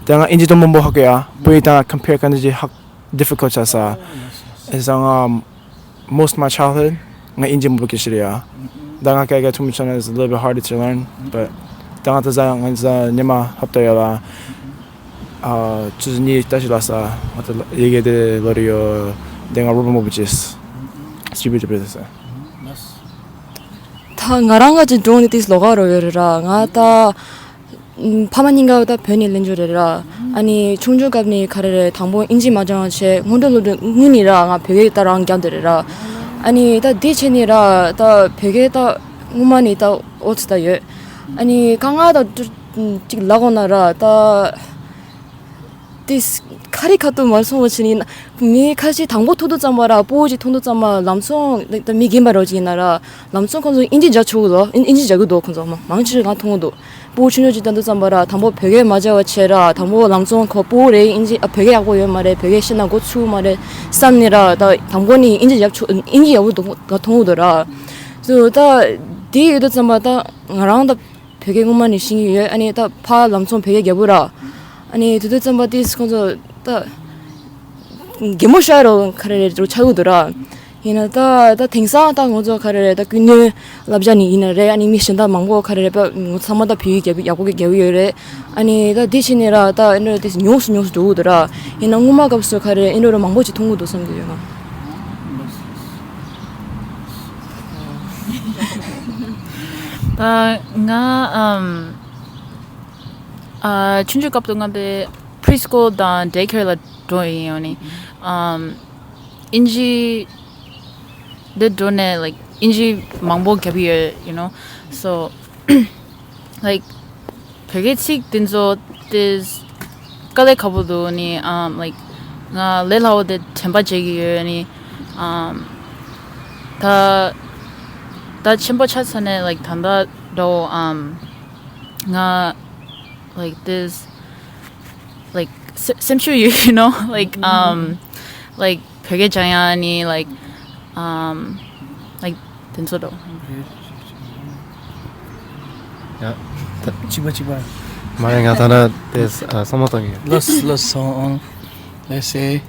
དེ་ང་ཨིན་ཇི་དུ་མང་པོ་ཧ་གོ་ཡ། བོད་ཡིག་དང་compare ག་འདྲ་ཅིག་ཧ། Difficult ཆགས་ས། ཨེ་ཟ་ང་most of my childhood ང་ཨིན་ཇི་མང་པོ་སྐད་ཤེས་རེད་ཡ། ད་ང་སྐད་ཀ་ཐུང་མི་ཆགས་ན་it's a little bit harder to learn, but ད་ང་ད་ཟ་ང་ཟ་ཉི་མ་ཧབ་ཏ་ཡོད་ལ། ཨ་ཆུ་ཚོད་གཉིས་ལྟ་ཞིག་ལ་ས། ང་ད་ཡི་གེ་དེ་ལོ་རེ་ཡོད། དེ་ང་རོ་པ་མང་པོ་ཅེས་སྐྱིད་པོ་ཅེས་པོ་ས། ད་ང་རང་ག་ཅིག་འགྲོ་ནི་ཏིས་ལོག་ག་རོ་ཡོད་རེད་ར། ང་ད་ཕ་མ་གཉིས་ཀ་ད་བོད་ནས་ལེན་རྒྱུ་རེད་ར། ཨ་ནི་ཆུང་ཆུང་སྐབས་ནས་ག་རེ་རེད་དང་པོ་ཨིན་ཇི་མ་སྦྱང་བ་བྱས་སྔོན་འགྲོ་སློབ་གྲྭ་སྔོན་ནས་ར་ང་བོད་སྐད་ད་རང་རྒྱབ་འདི་རེད་ར། ཨ་ནི་ད་འདི་བྱས་ནས་ར་ད་བོད་སྐད་ད་སྔོན་མ་ནས་ད་ཨོ་ཙི་ད་ཡོད། ཨ་ནི་ཁ་ང་ད་ཅིག་ལབ་དགོས་ན་ར་ད། དེ་ཁ་རི་ཁ་ཐུག་མ་སོང་བ་ཕྱིན་ཡིན་ན། མི་ཁ་ཤས་དང་པོ་ཐུག་དུས་ཙམ་པ་ར་སྤོ་བོ་ཅིག་མཐོང་དུས་ཙམ་པ་ལམ་སང་ད་མི་རྒན་པ་རོ་ཅིག་ཡིན་ན་ར་ལམ་སང་ཁོང་ཚོ་ཨིན་ཇི་རྒྱག་ཆོག་གི་ལོ། ཨིན་ཨིན་ཇི་རྒྱག་གི་འདུག་ཁོང་ཚོ་མ་མང་ཆེ་ང་མཐོང་གི་འདུག་སྤོ་བོ་ཆུང་ཆུང་ཅིག་ལྟ་དུས་ཙམ་པ་ར་དང་པོ་བོད་སྐད་མ་སྦྱང་བ་བྱས་ར་དང་པོ་ལམ་སང་ཁོ་སྤོ་བོ་རེད་ཨིན་ཇི་ཨ་བོད་སྐད་ཡག་པོ་ཡོད་མ་རེད་བོད་སྐད་ཤེས་ན་འགོ་ཚུགས་མ་རེད་བསམ་ནས་ར་ད་དང་པོ་ནས་ཨིན་ཇི་རྒྱབ་ཆོག་ཨིན་ཇི་ཡག་པོ་འདུག་ང་མཐོང་གི་འདུག་ར། སོ་ད་དེ་ཡོད་དུས་ཙམ་པ་ད་ང་རང་ད། བོད་སྐད་སྔོན་མ་ནས་ཤེས་ཀྱི་ཡོད། ཨ་ནི་ད་ཕ་ལམ་སང་བོད་སྐད་རྒྱག་གི་ར། ཨ་ནི་དེ་དུས་ཙམ་པ་དེས་ཁོང་ཚོ་ད་གད་མོ་ཤོར་རོ་ག་རེ་རེད་འདྲ་ཆགས་ཀྱི་འདུག་ར། ཡིན་ན་ད་ད་དེང་སང་ད་ང་ཚོ་ག་རེ་རེད་ད་ཀུན་གློག་བསླབ་བྱ་ནི་ཡིན་ན་རེད། ཨ་ནི་མི་གཞན་དག་མང་པོ་ག་རེ་རེད་པ་ང་ཚང་མ་ད་བོད་ཡིག་རྒྱབ་ཡག་པོ་རྒྱབ་ཀྱི་ཡོད་རེད། ཨ་ནི་ད་དེ་བྱས་ནས་ར་ད་ཨེ་འདྲ་དེ་ཉུང་སུ་ཉུང་སུ་འགྲོ་གི་འདུག་ར། ཡིན་ན་སྔོན་མ་སྐབས་སུ་ག་རེ་ཨེ་འདྲ་ར་མང་པོ་ཅིག་མཐོང་གི་འདུག་བསམ་གྱི་ཡོད་ང་། ད་ང་ཨམ། ཨ་ཆུང་ཆུང་སྐབས་དུ་ང་དེ་preschool དང་daycare ལ་འགྲོ་ཡིན་ཡོད་ནི། ཨམ། ཨིན་ཇི་འདི་འགྲོ་ནས་like ཨིན་ཇི་མང་པོ་རྒྱབ་ཡོད་you know so like བོད་སྐད་ཚིག་དེ་ཚོ་དེ་དཀའ་ལས་ཁག་པོ་འདུག་ནི། ཨམ། like ང་ལས་སླ་བོ་དེ་དྲན་པ་བརྗེད་ཀྱི་ཡོད་ནི། ཨམ། ད་ད་ཆེན་པོ་ཆགས་ཚར་ནས་like ད་ལྟ་འགྲོ་ཨམ། ང་like this like སེམས་ཤུགས་ཡོད you know like ཨམ། like བོད་སྐད་སྦྱང་ཡག་ནི་like ཨམ། like དེ་ཚོ་འགྲོ། ཡ། ད་གཅིག་པ་གཅིག་པ། མ་རེད་ང་ད་ལྟ་དེ་བསམ་བློ་བཏང་གི་ཡོད། ལོས་ལོས་སོང་ཨང་། ལེ་སེ།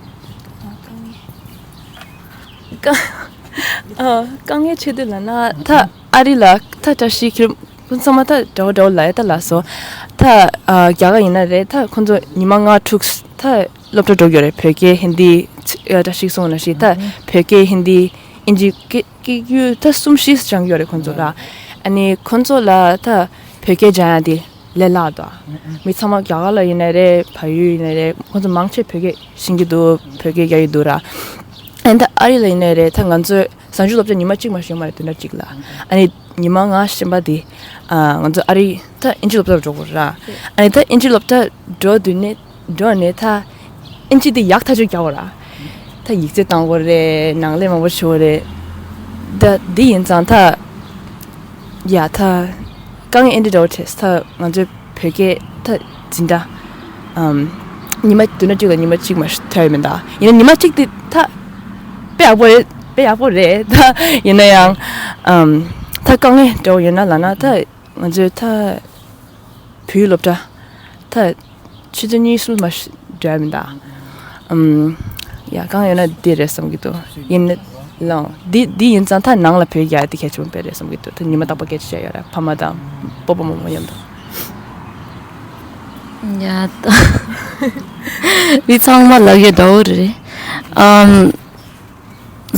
ཀ་ཨ་དཀའ་ངལ་ཆེ་དུས་ལ་ན་ད་ཨ་རི་ལ་ད་བཀྲ་ཤིས་ཁྱེད་ཁོང་ཚང་མ་ད་འདྲ་བོ་འདྲ་བོ་ལ་ཡ་ད་ལ་སོ། ད་ཨ་རྒྱ་གར་ཡིན་ན་རེད་ད་ཁོང་ཚོ་ཉི་མ་ལྔ་དྲུག་ད་སློབ་གྲྭ་འགྲོ་གི་ཡོད་རེད། བོད་སྐད་ཧིན་དི་ཚ་བཀྲ་ཤིས་གསུངས་ན་ཞིག་ད་བོད་སྐད་ཧིན་དི་ཨིན་ཇི་སྐད་སྐད་ཡིག་ད་གསུམ་བཞི་སྦྱང་གི་ཡོད་རེད་ཁོང་ཚོ་ལ། ཨ་ནི་ཁོང་ཚོ་ལ་ད་བོད་སྐད་སྦྱང་ཡག་དེ་ལས་སླ་འདུག་མི་ཚང་མ་རྒྱ་གར་ལ་ཡིན་ན་རེད་བལ་ཡུལ་ཡིན་ན་རེད་ཁོང་ཚོ་མང་ཆེ་བོད་སྐད་ཤེས་ཀྱི་འདུག་བོད་སྐད་རྒྱག་གི་འདུག་ར། ཨ་ནི་ད་ཨ་རི་ལ་ཡིན་ན་རེད་ད་ང་ཚོའི་གཟའ་མཇུག་སློབ་གྲྭ་ཉི་མ་གཅིག་མ་ཞིག་ཡོད་མ་རེད་བདུན་ཕྲག་གཅིག་ལ། ཨ་ནི་ཉི་མ་ལྔ་གཞན་པ་དེ་ཨ་ང་ཚོ་ཨ་རི་ད་ཨིན་ཇི་སློབ་གྲྭར་འགྲོ་དགོས་ར། ཨ་ནི་ད་ཨིན་ཇི་སློབ་གྲྭ་འགྲོ་དུས་ནས་འགྲོ་ནས་ད་ཨིན་ཇི་དེ་ཡག་ཐག་ཆོད་རྒྱག་དགོས་ར། ད་ཡིག་ཚད་བཏང་དགོས་རེད་ནང་ལས་མང་པོ་བྱེད་དགོས་རེད། ད་འདི་ཡིན་ཙང་ད་ཡ་ད་དཀའ་ངལ་ཨེ་འདྲ་འདྲ་བོ་འཕྲད་ད་ང་ཚོའི་བོད་སྐད་ད་འཛིན་གྲྭ་ཨམ། ཉི་མ་བདུན་ཕྲག་གཅིག་ལ་ཉི་མ་གཅིག་མ་ཐོན་ཡོད་མིན་ད། ཡིན་ན་ཉི་མ་གཅིག་དེ་ད་དཔེ་ཡག་པོ་རེད་དཔེ་ཡག་པོ་རེད་ད། ཡིན་ན་ཡང་ཨམ། ད་དཀའ་ངལ་འདྲ་བོ་ཡོད་ན་ལབ་ན་ད་ང་ཚོའི་ད་བོད་ཡིག་སློབ་གྲྭ་ད་ཆུ་ཚོད་གཉིས་གསུམ་མ་འགྲོ་ཡ་མིན་ད། ཨམ། ཡ་གང་ཡོད་ན་འདི་རེད་བསམ་གྱི་འདུག་ཡིན་ན་ལའང་འདི་འདི་ཡིན་ཙང་ད་ནང་ལ་བོད་རྒྱག་ཡ་དེ་གལ་ཆེན་པོ་དཔེ་རེད་བསམ་གྱི་འདུག་ད་ཉི་མ་རྟག་པར་སྐད་ཆ་བཤད་ཡ་ར་ཕ་མ་དང་སྤོ་བོ་མོ་མོ་མཉམ་དུ། ཡ་ད། མི་ཚང་མ་ལབ་ཡ་འདྲ་བོ་རེད། ཨམ།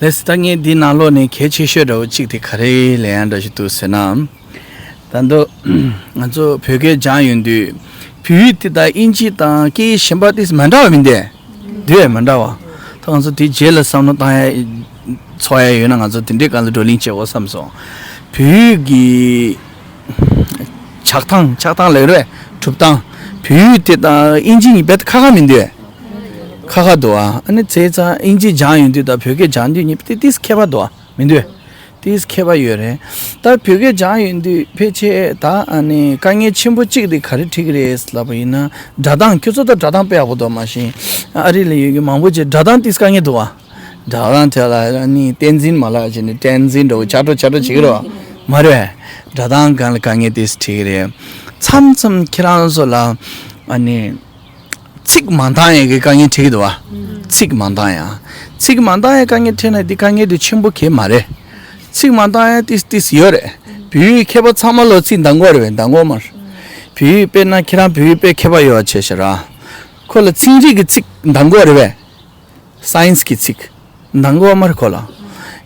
ལགས་སོ། ད་ངས་འདི་ནང་ལོགས་ནས་གལ་ཆེ་ཤོས་འདྲ་བོ་གཅིག་དེ་ག་རེ་ལབ་ཡག་འདྲ་ཞིག་འདུག་ཟེར་ན། ད་དུང་ང་ཚོ་བོད་སྐད་སྦྱང་ཡོང་དུས་བོད་ཡིག་དེ་དང་དབྱིན་ཇི་དང་སྐད་ཡིག་གཞན་པ་དེ་མ་འདྲ་བ་མིན་ཏེ། འདི་མ་འདྲ་བ། ད་ང་ཚོ་དེ་རྗེས་ལ་བསམ་བློ་བཏང་ཡག་ཚོར་ཡག་ཡོད་ན་ང་ཚོ་དེ་འདྲའི་སྒང་ལ་བགྲོ་གླེང་བྱེད་དགོས་བསམ་སོང་། བོད་ཡིག་གི་ཆགས་སྟངས་ཆགས་སྟངས་ལབ་རེད། གྲུབ་སྟངས། བོད་ཡིག་དེ་དང་དབྱིན་ཇི་གཉིས་རྦད་དེ་ཁ་ཁ་མི་འདུག་ཁ་ཁ་འདུག་ཨ། ཨ་ནི་བྱས་ཙང་དབྱིན་ཇི་སྦྱང་ཡོང་དུས་དང་བོད་སྐད་སྦྱང་དུས་གཉིས་ཏིག་ཏིག་ཁྱད་པར་འདུག་ཨ། མི་འདུག་ཏིག་ཁྱད་པར་ཡོད་རེད། ད་བོད་སྐད་སྦྱང་ཡོང་དུས་ཕལ་ཆེར་ད་ཨ་ནི་དཀའ་ངལ་ཆེན་པོ་གཅིག་དེ་ག་རེ་འཕྲད་ཀྱི་རེད་ལབ་པ་ཡིན་ན་སྒྲ་གདངས། ཁྱོད་ཚོ་ད་སྒྲ་གདངས་དཔེ་ཡག་པོ་འདུག་མ་གཞི་ཨ་རི་ལ་ཡོད་མཁན་མང་པོ་ཅིག་སྒྲ་གདངས་ཏིག་དཀའ་ངལ་འདུག་ཨ། སྒྲ་གདངས་དེ་ལ་ཨ་ནི་བསྟན་འཛིན་མ་ལགས་བྱས་ནས་བསྟན་འཛིན་འདྲ་བོ་ཆགས་འགྲོ་ཆགས་འགྲོ་བྱེད་ཀྱི་རེད་བ། མ་རེད། སྒྲ་གདངས་སྒང་ལ་དཀའ་ངལ་ཏིག་འཕྲད་ཀྱི་རེད། མཚམས་མཚམས་ཁྱེད་རང་ཚོ་ལ་ཨ་ནི། ཚིག་མ་འདང་ཡས་ཀྱི་དཀའ་ངལ་འཕྲད་ཀྱི་འདུག་བ། ཚིག་མ་འདང་ཡས། ཚིག་མ་འདང་ཡས་དཀའ་ངལ་འཕྲད་ན་འདི་དཀའ་ངལ་དེ་ཆེན་པོ་གང་ཡང་མ་རེད། ཚིག་མ་འདང་ཡས་ཏིས་ཏིས་ཡོད་རེད། བོད་ཡིག་མཁས་པ་ཚང་མ་ལོ་ཚིག་འདང་གི་ཡོད་རེད་པས། འདང་གི་ཡོད་མ་རེད། བོད་ཡིག་དཔེར་ན་ཁྱེད་རང་བོད་ཡིག་དཔེ་མཁས་པ་ཡོད་བྱས་ཤག་ར། ཁོ་ལ་ཚན་རིག་གི་ཚིག་འདང་གི་ཡོད་རེད་པས། སའེན་སི་གི་ཚིག་འདང་གི་ཡོད་མ་རེད་ཁོ་ལ།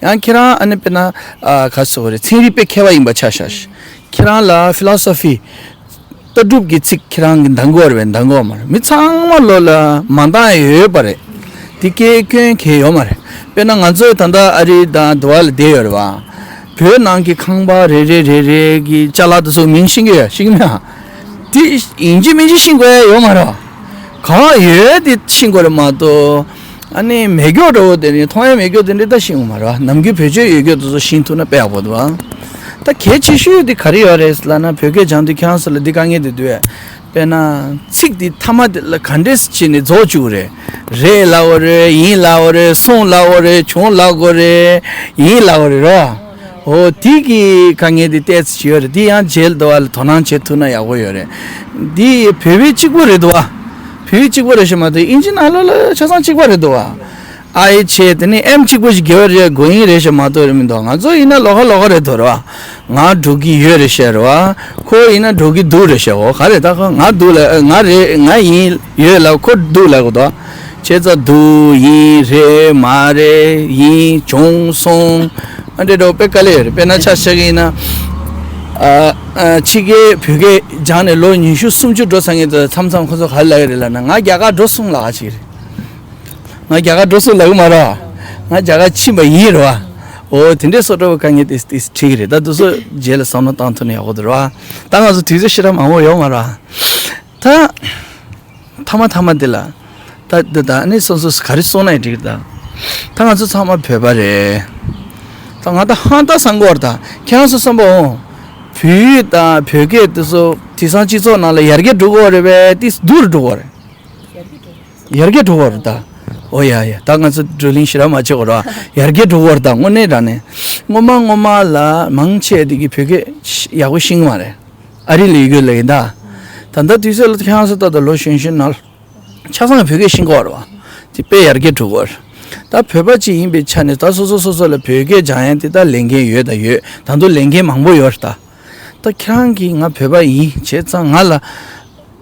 ཡང་ཁྱེད་རང་ཨ་ནི་དཔེར་ན་ཨ་ག་ཟེར་དགོས་རེད། ཚན་རིག་དཔེ་མཁས་པ་ཡིན་པ་ཆགས་ཤག་ཁྱེད་རང་ལ་ཕི་ལོ་སོ་ཕི་ལྟ་གྲུབ་ཀྱི་ཚིག་ཁྱེད་རང་གིས་འདང་གི་ཡོད་རེད་པས། འདང་གི་ཡོད་མ་རེད། མི་ཚང་མ་ལོ་ལ་མ་འདང་ཡས་ཡོད་པ་རེད། དེ་སྐད་སྐྱོན་གང་ཡང་ཡོད་མ་རེད། དཔེར་ན་ང་ཚོ་ད་ལྟ་ཨ་རི་དང་དུ་བ་ལ་བསྡད་ཡོད་རེད་པ། བོད་ནང་གི་ཁང་པ་རེ་རེ་རེ་རེ་གི་ཅ་ལག་དེ་ཚོ་མིང་ཤེས་ཀྱི་ཡོད། ཤེས་ཀྱི་མེད་ཨ། དེ་ཡིན་གཅིག་མིན་གཅིག་ཤེས་དགོས་ཡ་ཡོད་མ་རེད། གང་ཡོད་དེ་ཤེས་དགོས་རེད་མ་གཏོགས། ཨ་ནི་མེད་སྐྱོ་འདྲ་བོ་དེ་ནི་མཐོང་ཡ་མེད་སྐྱོ་དེ་འདྲ་ད་ཤེས་ཡོང་མ་རེད་པ། ནམ་རྒྱུན་བེད་སྤྱོད་ཡོད་སྐྱོ་དེ་ཚོ་ཤེས་ཐུབ་ན་དཔེ་ཡག་པོ་འདུག་པ། ད་གལ་ཆེ་ཤོས་དེ་ག་རེ་ཡོད་རེད་ལབ་ན། བོད་སྐད་སྦྱང་དུས་ཁྱེད་རང་ཚོ་ལ་འདི་དཀའ་ངལ་དེ་འདུག་པས། དཔེར་ན་ཚིག་འདི་མཐའ་མ་དེ་ལ་ག་འདྲས་བྱས་ནས་རྫོགས་བཅུག་རེད། རེད་ལབ་དགོས་རེད། ཡིན་ལབ་དགོས་རེད། སོང་ལབ་དགོས་རེད། བྱུང་ལབ་དགོས་རེད། ཡིན་ལབ་དགོས་རེད་རོ། འོ་དེ་གི་དཀའ་ངལ་དེ་ཏོག་ཙམ་ཅིག་ཡོད་རེད། དེ་ཡང་རྗེས་ལ་དུ་བ་ལ་དོ་སྣང་བྱེད་ཐུབ་ན་ཡག་པོ་ཡོད་རེད། འདི་བོད་པའི་གཅིག་པོ་རེད་འདུག་པ། བོད་པའི་གཅིག་པོ་རེད་ཤག་མ་གཏོགས་ཨིན་ཇི་ནང་ལོགས་ལ་ཆ་ཚང་གཅིག་པ་རེད་འདུག་པ། ཨའི་བྱས་དེ་ནས་ཨེམ་གཅིག་པོ་ཞིག་དགེ་བ་རེད། དགོས་ཡིན་རེད་ཤག་མ་གཏོགས་རེད་མི་འདུག་ང་ཚོ་ཡིན་ན་ལོགས་ཀ་ལོགས་ཀ་རེད་འདུག་རེད་པ། ང་འགྲོ་གི་ཡོད་རེད་ཤག་རེད་པ། ཁོ་ཡིན་ན་འགྲོ་གི་འདུག་རེད་ཤག་འོ་ག་རེད། ད་ཁོ་ང་འདུག་ལབ། ང་རེད། ང་ཡིན་ཡོད་ལབ། ཁོ་འདུག་ལབ་དགོས་འདུག་བྱས་ཙང་འདུག་ཡིན། རེད། མ་རེད། ཡིན། བྱུང་། སོང་། ཨ་འདྲ་འདྲ་བོ་དཔེ་དཀའ་ལས་ཡོད་རེད། དཔེར་ན་ཆ་བཞག་གི་ཡིན་ན། ཨ་ཨ་ཕྱི་རྒྱལ་བོད་སྐད་སྦྱངས་ནས་ལོ་ཉི་ཤུ་སུམ་ཅུ་འགྲོ་ཚར་མཁན་དེ་མཚམས་མཚམས་ཁོ་ཚོ་ག་རེ་ལབ་ཀྱི་རེད་ལབ་ན། ང་རྒྱ་གར་འགྲོ་སོང་ལབ་ཀྱི་རེད། ང་རྒྱ་གར་འགྲོ་སོང་ལབ་ཀྱི་མ་རེད། ང་རྒྱ་གར་ཕྱིན་པ་ཡིན་རེད་པ། འོ་དེ་འདྲའི་བཟོ་འདྲ་བོ་དཀའ་ངལ་དེ་དེ་འཕྲད་ཀྱི་རེད། ད་དེ་ཚོ་རྗེས་ལ་བསམ་བློ་བཏང་ཐུབ་ན་ཡག་པོ་འདུག་རེད་པ། ད་ང་ཚོ་དུས་ཚོད་ཞེ་དྲག་མང་པོ་ཡོད་མ་རེད་པ། ད། མཐའ་མ་མཐའ་མ་འདི་ལ། ད་འདི་ད་ནི་སོ་སོ་ག་རེ་གསུངས་ན་ཡང་འགྲིག་ད། ད་ང་ཚོ་ཚང་མ་བོད་པ་རེད། ད་ང་ད་ཧང་ད་སང་གོ་ར་ད་ཁྱེད་རང་ཚོ་བསམ་པ་འོང་། བོད་ཡིག་དང་བོད་སྐད་དེ་ཚོ་དེང་སང་སྤྱི་ཚོགས་ནང་ལ་ཡར་རྒྱས་འགྲོ་གི་ཡོད་རེད་པས། ཏིས་སྡུག་རུ་འགྲོ་གི་ཡོད་རེད། ཡར་རྒྱས་འགྲོ་གི་ཡོད་རེད་ད། ཨོ་ཡ་ཡ། ད་ང་ཚོ་བགྲོ་གླེང་ཞེ་དྲག་མ་བྱེད་གོ་ར། ཡར་རྒྱས་འགྲོ་གི་ཡོད་རེད་ད། དངོས་གནས་དྲང་གནས། སྔོན་མ་སྔོན་མ་ལ་མང་ཆེ་དེ་གི་བོད་སྐད་ཡག་པོ་ཤེས་ཀྱི་མ་རེད། ཨ་རི་ལ་ཡོད་ལ་ཡིན་ད། ད་ལྟ་དུས་ཚོད་ལ་ཁྱེད་རང་ཚོ་ལྟ་ད་ལོ་གཞོན་གཞོན་ནང་ཆ་ཚང་བོད་སྐད་ཤེས་ཀྱི་ཡོད་རེད་པ། དེ་དཔེ་ཡར་རྒྱས་འགྲོ་གི་ཡོད་རེད། ད་བོད་པ་གཅིག་ཡིན་པའི་ཆ་ནས་ད་སོ་སོ་སོ་སོ་ལ་བོད་སྐད་སྦྱང་ཡ་དེ་ད་ལས་འགན་ཡོད་ད་ཡོད། ད་དུང་ལས་འགན་མང་པོ་ཡོད་རེད་ད། ད་ཁྱེད་རང་གིས་ང་བོད་པ་ཡིན་བྱས་ཙང་ང་ལ།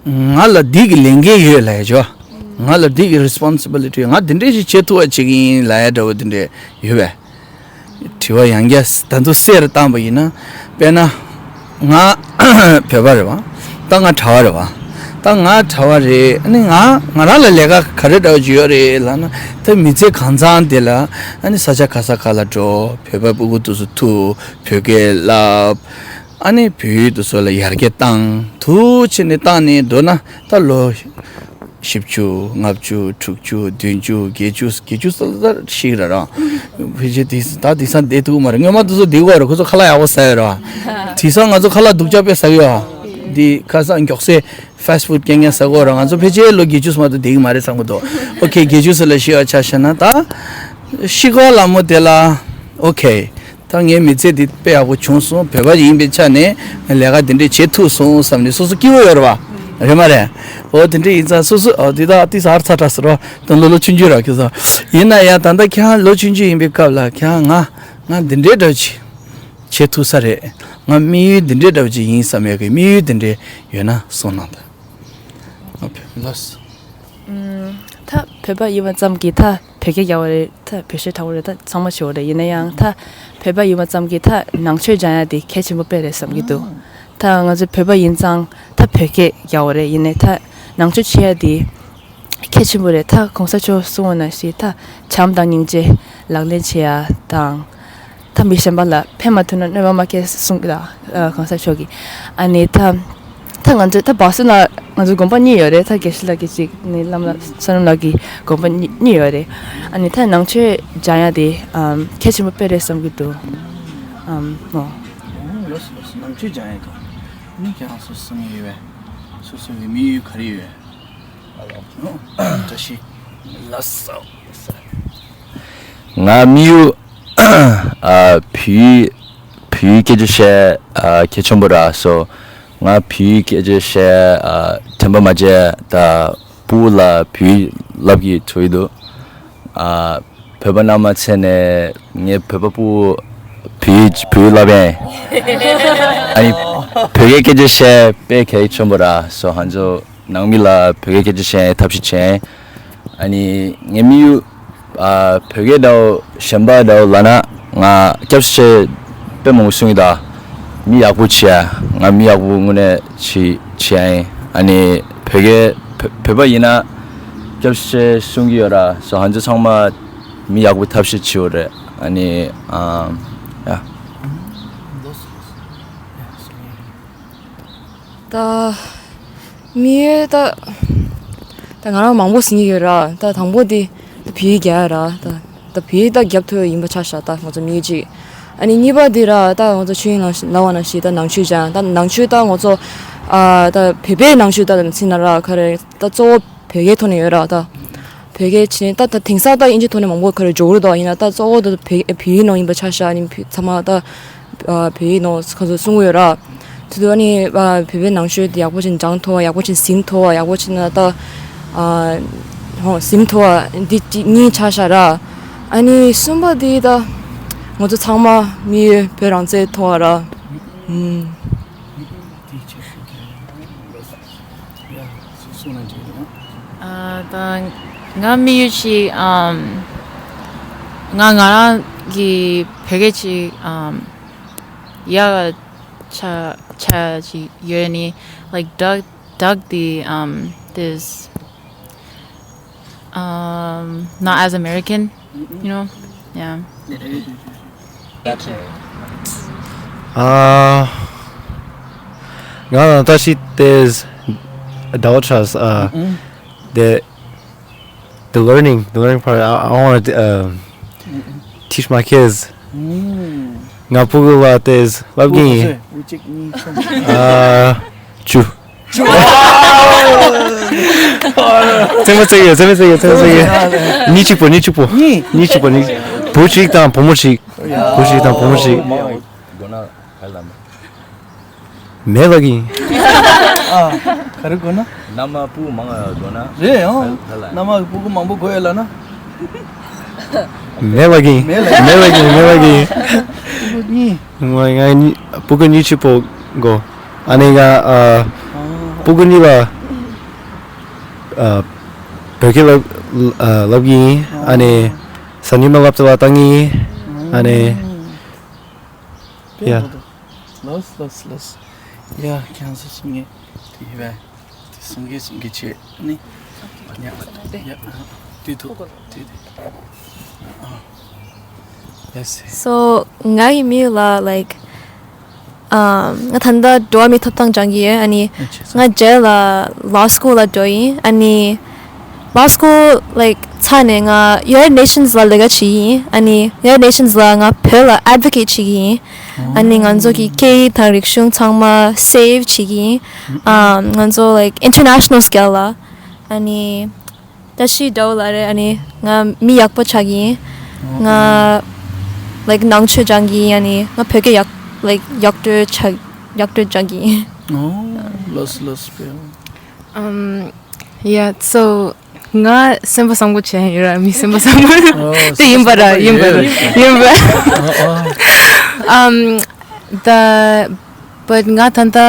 ང་ལ་འདི་གི་ལས་འགན་ཡོད་ལབ་ཡ་ཅོ། ང་ལ་འདི་གི་རེ་སི་པོན་སི་བི་ལི་ཊི་ཡོད། ང་འདི་འདྲས་ཞིག་བྱེད་ཐུབ་པ་བྱེད་ཀྱི་ཡིན་ལབ་ཡ་འདྲ་བོ་འདི་འདྲས་ཡོད་པས། དྲི་བ་ཡང་བསྐྱར་ད་དུང་གསལ་རུ་བཏང་པ་ཡིན་ན། དཔེར་ན། ང་བོད་པ་རེད་པ། ད་ང་གྲྭ་པ་རེད་པ། ད་ང་གྲྭ་པ་རེད། ཨ་ནི་ང་ང་རང་ལ་ལས་ཀ་ག་རེ་འདྲ་བོ་ཅིག་ཡོད་རེད་ལབ་ན། ད་མི་ཚེ་གང་ཚང་དེ་ལ་ཨ་ནི་ས་ཆ་ག་ས་ག་ལ་འགྲོ། བོད་པ་སྤུ་གུ་དེ་ཚོ་ཐུག་བོད་སྐད་བསླབ། ཨ་ནི་བོད་ཡིག་དེ་ཚོ་ལ་ཡར་རྒྱས་བཏང་། ཐུགས་ཆེ་ནས་བཏང་ནས་འགྲོ་ན་ད་ལོ་བཞི་བཅུ། ལྔ་བཅུ། དྲུག་ཅུ། བདུན་ཅུ། བརྒྱད་ཅུ། བརྒྱད་ཅུ་ཙམ་ལ་ཤི་གི་རེད་ར། ཕལ་ཆེར་དེ་ད་དེང་སང་བསྡད་ཐུབ་ཀྱི་མ་རེད། སྔོན་མ་དེ་ཚོ་བསྡད་ཀྱི་ཡོད་རེད། ཁོ་ཚོ་ཁ་ལག་ཡག་པོ་ཟ་ཡོད་རེད་པ། དེང་སང་ང་ཚོ་ཁ་ལག་སྡུག་ཅག་དཔེ་ཟ་གི་ཡོད། འདི་ཁ་སང་མགྱོགས་སེ་ཕ་སི་ཊི་ཕུཌ་རྐྱང་རྐྱང་ཟ་གི་ཡོད་རེད། ང་ཚོ་ཕལ་ཆེར་ལོ་བརྒྱད་ཅུ་ཙམ་མ་གཏོགས་བསྡད་ཀྱི་མ་རེད་བསམ་གྱི་འདུག་ཨོ་ཁེ། བརྒྱད་ཅུ་ཙམ་ལ་ཤི་བ་ཆ་བཞག་ན་ད། ཤི་ཁ་ལ་མོ་དེ་ལ། ཨོ་ཁེ། ད་ངའི་མི་ཚེ་འདི་དཔེ་ཡག་པོ་བྱུང་སོང་། བོད་པ་ཡིན་པའི་ཆ་ནས་ལས་ཀ་འདི་འདྲས་བྱེད་ཐུབ་སོང་བསམ་ནས་སོ་སོ་སྐྱིད་པོ་ཡོད་རེད་པ། རེད་མ་རེད། འོ་དེ་འདྲས་ཡིན་ཙང་སོ་སོ། འོ་འདི་ད་ཏིས་ཨར་ཚ་དྲགས་སོ་ར། ད་ལོ་ལོ་ཆུང་ཆུང་ར་ཁྱོད་ཚོ། ཡིན་ན་ཡང་ད་ལྟ་ཁྱེད་རང་ལོ་ཆུང་ཆུང་ཡིན་པའི་སྐབས་ལ་ཁྱེད་རང་ང་ང་འདི་འདྲས་འདྲ་བོ་ཅིག་བྱེད་ཐུབ་ས་རེད། ང་དམིགས་ཡུལ་འདི་འདྲས་འདྲ་བོ་ཅིག་ཡིན་བསམ་ཡག་གི་དམིགས་ཡུལ་འདི་འདྲས་ཡོད་ན་གསུངས་གནང་དང་། ཨོ་ཁེ། ལགས་སོ། ཨུམ། ད་བོད་པ་ཡིན་པ་ཙམ་གྱིས་ད་བོད་སྐད་རྒྱག་པ་རེད། ད་བོད་གཞས་འཁྲབ་པ་རེད། ད་ཚང་མ་བྱེད་པ་རེད། ཡིན་ན་ཡང་ད་བོད་པ་ཡིན་པ་ཙམ་གྱིས་ད་ནང་ཆོས་སྦྱང་ཡ་དེ་གལ་ཆེན་པོ་དཔེ་རེད་བསམ་གྱི་འདུག་ད་ང་ཚོ་བོད་པ་ཡིན་ཙང་ད་བོད་སྐད་རྒྱག་པ་རེད། ཡིན་ནའི་ད་ནང་ཆོས་བྱེད་ཡ་དེ་གལ་ཆེན་པོ་རེད། ད་གོང་ས་མཆོག་གསུངས་པ་ནང་བཞིན་ད་བྱམས་དང་སྙིང་རྗེ་ལག་ལེན་བྱེད་ཡ་དང་། ད་མི་གཞན་པ་ལ་ཕན་མ་ཐོགས་ན་གནོད་པ་མ་སྐྱེལ་གསུངས་ཀྱི་ད། ཨ། གོང་ས་མཆོག་གིས། ཨ་ནི་ད་ད་ང་ཚོ་ད་བ་སུ་ན་ང་ཚོ་དགོན་པ་གཉིས་ཡོད་རེད། ད་དགེ་བཤེས་ལགས་ཀྱི་གཅིག་ནི་བླ་མ་བསོད་ནམས་ལགས་ཀྱི་དགོན་པ་གཉིས་གཉིས་ཡོད་རེད། ཨ་ནི་ད་ནང་ཆོས་སྦྱང་ཡ་དེ་ཨམ་གལ་ཆེན་པོ་དཔེ་རེད་བསམ་གྱི་འདུག་ཨམ་མོ། ཨོ་ལགས་སོ་ལགས་སོ། ནང་ཆོས་སྦྱང་ཡ་ག་ནི་ཁྱེད་རང་ཚོ་བསམ་ཡོད་པས། སོ་སོ་གི་དམིགས་ཡུལ་ག་རེ་ཡོད་པས། བཀྲ་ཤིས་ལགས་སོ། ང་དམིགས་ཡུལ། ཨ། བོད་ཡིག་བོད་ཡིག་སྐད་ཆ་བཤད། ཨ། གལ་ཆེན་པོ་རེད་སོ། ང་བོད་ཡིག་སྐད་ཆ་བཤད། ཨ། དྲན་པ་མ་བརྗེད་ད། སྤུ་གུ་ལ་བོད་ཡིག་བསླབ་ཀྱི་ཐུག་ཡོད་འདུག་ཨ། བོད་པ་རྣམས་མ་ཚད་ནས་ངའི་བོད་པ་སྤུ་གུ་བོད་ཡིག་བོད་ཡིག་བསླབ་ཡིན། ཨ་ནི་བོད་སྐད་སྐད་ཆ་བཤད་དཔེ་གལ་ཆེན་པོ་ར་སོ་ཧང་ཇོ་ནང་མི་ལ་བོད་སྐད་སྐད་ཆ་བཤད་ཐབས་ཤེས་བྱས། ཨ་ནི་ངའི་དམིགས་ཡུལ། ཨ། བོད་སྐད་འདྲ་བོ་གཞན་པ་འདྲ་བོ་ལབ་ན་ང་སྐྱབས་ཆེ་དཔེ་མང་པོ་གསུང་གི་འདུག་མི་ཡག་པོ་བྱེད་ཡ། ང་མི་ཡག་པོ་དངོས་གནས་བྱེད་བྱེད་ཡ་ཡིན། ཨ་ནི་བོད་སྐད་བོད་བོད་པ་ཡིན་ན་སྐྱབས་ཆེ་གསུང་གི་ཡོད་ར་སོ་ཧང་ཇོ་ཚང་མ་མི་ཡག་པོ་ཐབས་ཤེས་བྱེད་ཡོད་རེད། ཨ་ནི་ཨ། ཡ། ད་མི་ད་ད་ང་རང་མང་པོ་ཟིན་གྱི་ཡོད་ར། ད་དང་པོ་དེ་ད་བོད་ཡིག་རྒྱག་ཡ་ར། ད་ད་བོད་ཡིག་ད་རྒྱབ་ཐུབ་ཡ་ཡིན་པ་ཆ་བཞག་ད་ང་ཚོ་མི་གཅིག་ཨ་ནི་གཉིས་པ་དེ་ར་ད་ང་ཚོ་ཆོས་དབྱིངས་ལགས་ལབ་པ་ནང་བཞིན་ད་ནང་ཆོས་སྦྱང་ད་ནང་ཆོས་ད་ང་ཚོ་ཨ་ད་བོད་པའི་ནང་ཆོས་ད་ད་ཚིག་ན་ར་ག་རེ་ད་གཙོ་བོ་བོད་སྐད་ཐོག་ནས་ཡོད་ར་ད། བོད་སྐད་བྱས་ད་ད་དེང་སང་ད་དབྱིན་ཇི་ཐོག་ནས་མང་པོ་ག་རེ་འཇོག་རེད་དོ། ཡིན་ན་ད་གཙོ་བོ་ད་བོད་བོད་ཡིག་ནང་ཡིན་པ་ཆ་བཞག་ནི་བོད་ཚང་མ་ད་ཨ་བོད་ཡིག་ནང་ཁ་སོ་གསུང་གི་ཡོད་ར། དེ་དུས་ཨ་ནི་ཨ་བོད་པའི་ནང་ཆོས་དེ་ཡག་པོ་ཅིག་སྦྱང་ཐུབ་པ་ཡག་པོ་ཅིག་ཟིན་ཐུབ་པ་ཡག་པོ་ཅིག་ན་ད་ཨ་ཧོ་ཟིན་ཐུབ་པ་འདི་གཅིག་གཉིས་ཆ་བཞག་ར། ཨ་ནི་གསུམ་པ་དེ་ད་ང་ཚོ་ཚང་མ་མི་ཡོད་བོད་རང་བཙན་ཐོབ་པ་ར། ཨུམ། ཨ། ད་ང་དམིགས་ཡུལ་ཅིག་ཨམ། ང་ང་རང་གི་བོད་སྐད་ཅིག་ཨམ། ཡག་ཆ་ཆ་ཅིག་ཡོད་ནི། Like, Doug, Doug, the, um, this, um, not as American, you know? Yeah. ཨ། ང་ལ་ད་ཤི་ཏེས་ཟླ་བ་ཆགས། ཨ། the the learning, the learning part. I, I want to, um, teach my kids. ང་སྤུ་གུ་ལ་ཏེས་ལབ་གིན། ཨ། བཅུ། བཅུ། ཚེ་མ་ཚེ་ཡོད། ཚེ་མ་ཚེ་ཡོད། ཚེ་མ་ཚེ་ཡོད། གཉིས་གཅིག་པོ། གཉིས་གཅིག་པོ། གཉིས་གཅིག་པོ། གཉིས། བུ་གཅིག་དང་བུ་མོ་གཅིག་བུ་གཅིག་དང་བུ་མོ་གཅིག་མེད་ལབ་གིན། ཨ། ག་རེ་དགོས་ན། མནའ་མ་སྤུ་གུ་མང་ང་དགོས་ན། རེད་ཨང་། ཕལ་ལ། མནའ་མ་སྤུ་གུ་མང་པོ་དགོས་ཡོད་ལབ་ན། མེད་ལབ་གིན། མེད་ལབ། མེད་ལབ་གིན། མེད་ལབ་གིན། སྤུ་གུ་གཉིས། ང་ང་གཉིས་སྤུ་གུ་གཉིས་གཅིག་པོ་དགོས། ཨ་ནི་ང་ཨ་སྤུ་གུ་གཉིས་ལ་ཨ་བོད་སྐད་ལབ་ཨ་ལབ་གིན། ཨ་ནི་ས་ཉི་མ་སློབ་གྲྭ་ལ་བཏང་གིན། ཨ་ནི། ཡ། ལོས་ལོས་ལོས། ཡ་ཁྱེད་ཚོ་གསུང་ངེས་དེ་ཡིན་པས། དེ་གསུང་གི་གསུང་གི་བྱེད་ནི། ཡ་ཡ། དེ་ཐུག་དེ་དེ། ཨ། ཡ་སེ། So, ང་གི་མིང་ལ་like, um, ང་ད་ལྟ་འགྲོ་བ་མིའི་ཐོབ་ཐང་སྦྱང་གི་ཡོད། ཨ་ནི་ང་རྗེས་ལ་law school ལ་འགྲོ་ཡིན། ཨ་ནི་law school, like, ཚར་ནས་ང་United Nations ལ་ལས་ཀ་བྱེད་ཡིན། ཨ་ནི་United Nations ལ་ང་བོད་ལ་advocate བྱེད་ཀྱི་ཡིན། ཨ་ནི་ང་ཚོ་གི་སྐད་ཡིག་དང་རིག་གཞུང་ཚང་མ་save བྱེད་ཀྱི་ཡིན། ཨ། ང་ཚོ་like international scale ལ། ཨ་ནི་བཀྲ་ཤིས་དགྲ་བོ་ལགས་རེད། ཨ་ནི་ང་མི་ཡག་པོ་ཆགས་ཀྱི་ཡིན། ང་like ནང་ཆོས་སྦྱང་གི་ཡིན། ཨ་ནི་ང་བོད་སྐད་ཡག like ཡག་འགྲོ་ཆགས། ཡག་འགྲོ་སྦྱང་གི་ཡིན། ཨོ། ལོས་ལོས་པེ། Um, yeah, so ང་སེམས་པ་བཟང་པོ་བྱས་ཡོད་ར། མི་སེམས་པ་བཟང་པོ། ཨོ། དེ་ཡིན་པ་ར། ཡིན་པ་ར། ཡིན་པ། ཨོ་ཨོ། Um, the, but ང་ད་ལྟ་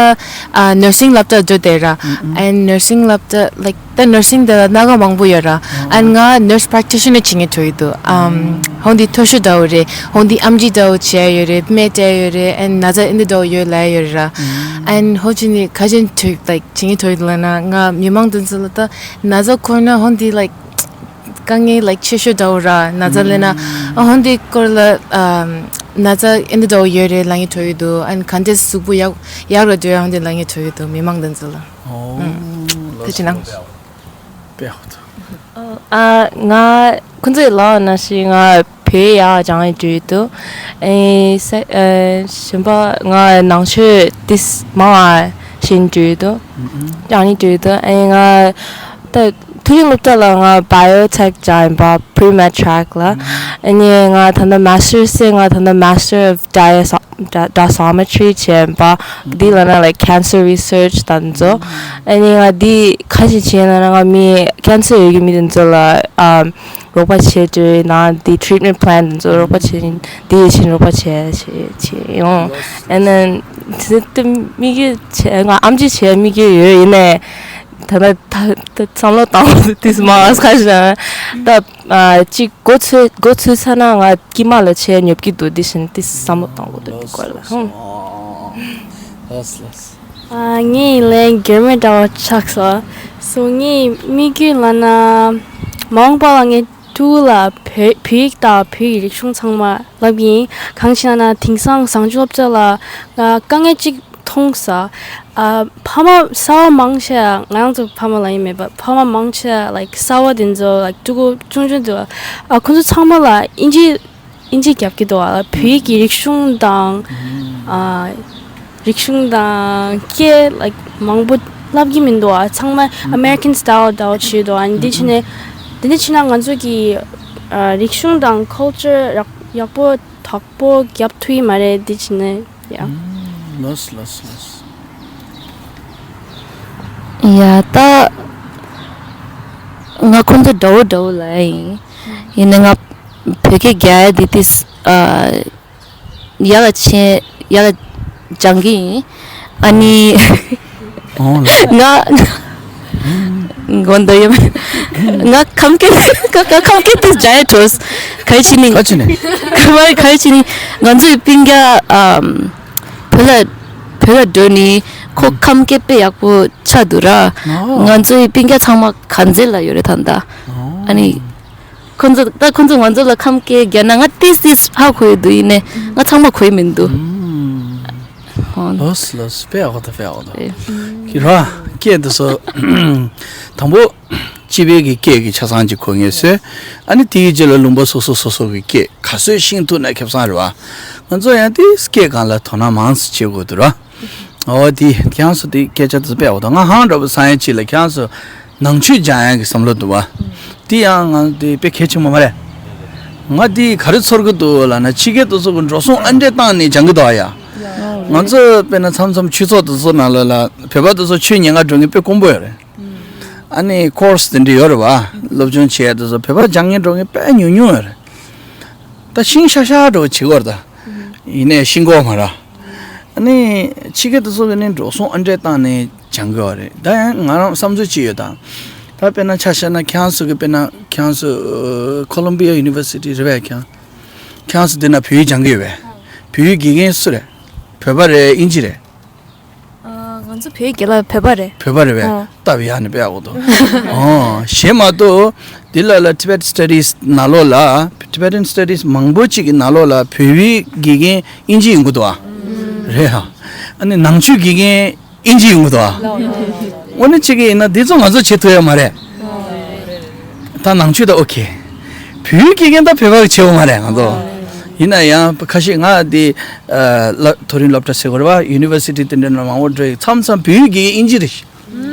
ཨ་nursing སློབ་གྲྭ་འགྲོ་བསྡད་ར། And nursing སློབ་གྲྭ, like, the nursing དེ་ལ་སྣ་ཁ་མང་པོ་ཡོད་ར། And ང་nurse practitioner བྱེད་མཁན་ཐོན་ཡོད་འདུག་ཨམ། ཧོང་དེ་མཐོ་ཤོས་འདྲ་བོ་རེད། ཧོང་དེ་ཨམ་ཆི་འདྲ་བོ་བྱས་ཡོད་རེད། སྨན་སྤྲད་ཡོད་རེད། And ན་ཚ་ཨེ་འདྲ་འདྲ་བོ་ཡོད་ལབ་ཡོད་ར། And ཧོ་ཅི་ནི་ཁ་ཅན་ཐོས་like བྱེད་མཁན་ཐོས་ལ་ན་ང་མི་མང་དེ་ཚོ་ལ་ད་ན་ཚ་འཁོར་ན་ཧོན་དེ་like དཀའ་ངལ་like ཆེ་ཤོས་འདྲ་བོ་ར། ན་ཚ་ལས་ན་ཨ་ཧོན་དེ་སྐོར་ལ་ཨམ་ན་ཚ་ཨེ་འདྲ་འདྲ་བོ་ཡོད་རེད་ལབ་མཁན་ཐོས་ཡོད་འདུག And ག་འདྲ་གཟུགས་པོ་ཡག་ཡག་ར་འདུག་ཧོན་དེ་ལབ་མཁན་ཐོས་ཡོད་འདུག་མི་མང་དེ་ཚོ་ལ། ཨོ། ཨུམ། ད་ཅི་ན། དཔེ་ཧོ་ཐུ། ཨ། ང་ཁོང་ཚོས་ལབ་ན་ཞིག་ང་བོད་ཡག་སྦྱང་ཡི་འགྲོ་ཡི་འདུག་ཨེ་ས་ཨེ་གཞན་པ་ང་ནང་ཆོས་ཏིས་མང་བ་ཤེས་འགྲོ་ཡི་འདུག་སྦྱང་ནི་འགྲོ་ཡི་འདུག་ཨེ་ང་ད་ མཐོ་རིམ་སློབ་གྲྭ་ལ་ང་bio-tech སྦྱངས་ཡིན་པ། pre-med track ལ། ཨ་ནི་ང་ད་ལྟ་master's ང་ད་ལྟ Master of Dias- Di- Dosimetry བྱས་ཡིན་པ། འདི་ལ་ན་like cancer research དང་ཚོ། ཨ་ནི་ང་འདི་ག་ཞིག་བྱས་ན་ང་མི་cancer ཡོད་ཀྱི་མི་དེ་ཚོ་ལ་ཨམ་རོགས་པ་བྱེད་འདོད་ན་འདི་treatment plan དེ་ཚོ་རོགས་པ་བྱེད། འདི་ཡིད་ཆེས་རོགས་པ་བྱེད་བྱེད་བྱེད་ཡོང་། And then དེ་དེ་དམིགས་ཡུལ་བྱས། ང་ཨེམ་ཆི་བྱེད་དམིགས་ཡུལ་ཡོད། ཡིན་ནའི་ད་ལྟ་ད་ད་བསམ་བློ་བཏང་བ་དེ་མ་ཨ་ཁ་ཞིག་ད་ཨ་གཅིག་འགོ་ཚུགས་འགོ་ཚུགས་ཚར་ན་ང་དཀྱིལ་མ་ལ་ཆས་ཉོབ་ཀྱི་འདུག་དེ་བཞིན་དེ་བསམ་བློ་བཏང་དགོས་འདུག་དེ་སྐོར་ལ། ཧུམ། ལགས་ལགས། ཨ་ངའི་ལན་འགྱུར་མེད་འདྲ་བ་ཆགས་སོང་། སོ་ངའི་དམིགས་ཡུལ་ལ་ན་མ་འོངས་པ་ལ་ངའི་ཕྲུ་གུ་ལ་བོད་བོད་ཡིག་དང་བོད་ཀྱི་རིག་གཞུང་ཚང་མ་བསླབ་ཀྱི་ཡིན། གང་ཞེ་ན་དེང་སང་བཟང་སྤྱོད་སློབ་གྲྭ་ལ་ང་དཀའ་ངལ་གཅིག་མཐོང་ས། ཨ་ཕ་མ་གསར་བ་མང་ཆེ་བ། ང་རང་ཚོ་ཕ་མ་ལ་ཡིན་མེད་པ། ཕ་མ་མང་ཆེ་བ་like གསར་བ་དེ་ཚོ་like ཕྲུ་གུ་ཆུང་ཆུང་དེ་ཚོ་ཨ་ཁོ་ཚོ་ཚང་མ་ལ་ཨིན་ཇི་ཨིན་ཇི་རྒྱབ་ཀྱི་འདུག་ཨ། བོད་ཡིག་གི་རིག་གཞུང་དང་ཨ་རིག་གཞུང་དང་སྐད་like མང་པོ་བསླབ་ཀྱི་མི་འདུག་ཨ། ཚང་མ་American style འདྲ་བོ་བྱས་འདུག་ཨ། འདི་བྱས་ནས་འདི་འདྲ་བྱས་ན་ང་ཚོ་གི་ཨ་རིག་གཞུང་དང་culture ཡག་ཡག་པོ་དག་པོ་རྒྱབ་ཐུབ་ཀྱི་མ་རེད། འདི་བྱས་ནས་ཡ། ལགས་ལགས་ལགས། ཡ་ད་ང་ཁོང་ཚོ་འདྲ་བོ་འདྲ་བོ་ལ་ཡིན། ཡིན་ནའི་ང་བོད་སྐད་རྒྱག་ཡ་དེ་དེ་ཨ་ཡག་ལ་ཆེ་ཡག་ལ་སྦྱང་གི་ཡིན། ཨ་ནི་ཨོ་ལགས། ང་མགོ་འདོགས་ཡོད། ང་ཁམས་སྐད་ཁ་ཁ་ཁམས་སྐད་དེ་སྦྱང་ཡ་འགྲོ། ག་རེ་བྱས་ནས་ག་བྱས་ནས། ག་རེ་ག་རེ་བྱས་ནས་ང་ཚོའི་སྤུན་ཀྱག་ཨམ་བོད་ལ་བོད་ལ་འགྲོ་ནི་ཁོ་ཁམས་སྐད་དཔེ་ཡག་པོ་ཆགས་འདུག་ར། ཨོ། ང་ཚོའི་སྤུན་ཀྱག་ཚང་མ་དཀར་མཛེས་ལ་ཡོད་རེད་ད་ལྟ། ཨོ། ཨ་ནི་ཁོ་ཚོ་ད་ཁོ་ཚོ་ང་ཚོ་ལ་ཁམས་སྐད་རྒྱག་ན་ང་ཏིས་ཏིས་ཧ་གོ་ཡི་འདུག་ཡིན་ནའི་ང་ཚང་མ་གོ་ཡི་མི་འདུག་ཨོ། ལགས་ལགས། དཔེ་ཡག་པོ་འདུག་དཔེ་ཡག་པོ་འདུག་ཨེ། ཁྱེད་རང་སྐད་དེ་ཚོ་དང་པོ་སྤྱི་པའི་གི་སྐད་ཀྱི་ཆ་ཚང་ཅིག་གོ་ངེས་བཟོས། ཨ་ནི་དེའི་རྗེས་ལ་ལུང་པ་སོ་སོ་སོ་སོ་གི་སྐད། ག་ཚོད་ཤེས་ཐུབ་ན་ཁེ་བཟང་རེད་བ། ང་ཚོ་ཡང་དེ་སྐད་སྒང་ལ་དོ་སྣང་མང་ཙམ་བྱེད་དགོས་འདུག་ར། འོ་དེ་ཁྱེད་རང་ཚོ་དེ་སྐད་ཆ་དེ་ཚོ་དཔེ་ཡག་པོ་འདུག་ང་ཧང་འདྲ་པོ་སང་ཡང་ཅིག་ལ་ཁྱེད་རང་ཚོ་ནང་ཆོས་སྦྱང་ཡག་གི་བསམ་བློ་འདུག་བ། དེ་ཡང་ང་དེ་དཔེ་གལ་ཆེན་པོ་མ་རེད། ང་དེ་ག་རེ་ཚོར་གི་འདུག་ལབ་ན་ཕྱི་རྒྱལ་དེ་ཚོ་གི་འགྲོ་སོང་ཨ་འདྲས་བཏང་ནས་སྦྱང་གི་འདུག་ཨ་ཡ། ང་ཚོ་དཔེར་ན་མཚམས་མཚམས་ཆོས་ཚོགས་དེ་ཚོ་ནང་ལོགས་ལ་བོད་པ་དེ་ཚོ་ཆོས་ཉན་ག་འགྲོ་མཁན་དཔེ་དཀོན་པོ་ཡོད་རེད། ཨ་ནི་ཀོར་སི་དེ་འདྲ་ཡོད་རེད་བ། སློབ་སྦྱོང་བྱེད་ཡ་དེ་ཚོ་བོད་པ་སྦྱང་མཁན་འགྲོ་མཁན་དཔེ་ཉུང་ཉུང་ཡོད་རེད། ད་ཤིང་ཤ་ཤ་འགྲོ་བྱེད་གོ་རེད་ད། ཡིན་ནའི་ཤིང་གོ་མ་ར། ཨ་ནི་ཕྱི་རྒྱལ་དེ་ཚོ་གི་ནི་འགྲོ་སོང་ཨ་འདྲས་བཏང་ནས་སྦྱང་གི་ཡོད་རེད། ད་ཡང་ང་རང་བསམ་ཚུལ་ཅིག་ཡོད་ད། ད་དཔེར་ན་ཆ་བཞག་ན་ཁྱེད་རང་ཚོ་གི་དཔེར་ན་ཁྱེད་རང་ཚོ་ཨ་ཁོ་ལོམ་བི་ཡ་ཡུ་ནི་ཝར་སི་ཊི་རེད་པས། ཁྱེད་རང་ཁྱེད་རང་ཚོ་འདི་ན་བོད་ཡིག་སྦྱང་གི་ཡོད་པས། བོད་ཡིག་དགེ་རྒན་སུ་རེད། བོད་པ་རེད། ཨིན་ཇི་རེད། ཨ། ང་ཚོ་བོད་ཡིག་དགེ་རྒན་བོད་པ་རེད། བོད་པ་རེད་པས། ཨོ། སྟབས་ཡག་ནས་དཔེ་ཡག་པོ་འདུག་ཨོ། གཞན་མ་གཏོགས་འདི་ལ་ལ་Tibet Studies ནང་ལོགས་ལ་Tibetan Studies མང་པོ་ཅིག་གི་ནང་ལོགས་ལ་བོད་པའི་དགེ་རྒན་ཨིན་ཇི་ཡོང་གི་འདུག་ཨ། རེད་ཨ། ཨ་ནི་ནང་ཆོས་དགེ་རྒན་ཨིན་ཇི་ཡོང་གི་འདུག་ཨ། དངོས་གནས་བྱེད་ཀྱི་ཡིན་ན་འདི་ཚོ་ང་ཚོ་བྱེད་ཐུབ་ཡ་མ་རེད། ད་ནང་ཆོས་ད་ཨོ་ཁེ། བོད་ཡིག་དགེ་རྒན་ད་བོད་པ་གི་བྱེད་འོ་མ་རེད་ང་ཚོ། ཡིན་ན་ཡང་ཁ་ཤས་ང་འདི་ཨ་ལ་མཐོ་རིམ་སློབ་གྲྭ་ཟེར་དགོས་རེད་བ། ཡུ་ནི་ཝར་སི་ཊི་དེ་འདྲ་ན་མང་པོ་འགྲོ་ཡི། མཚམས་མཚམས་བོད་ཡིག་དགེ་རྒན་ཨིན་ཇི་རེད།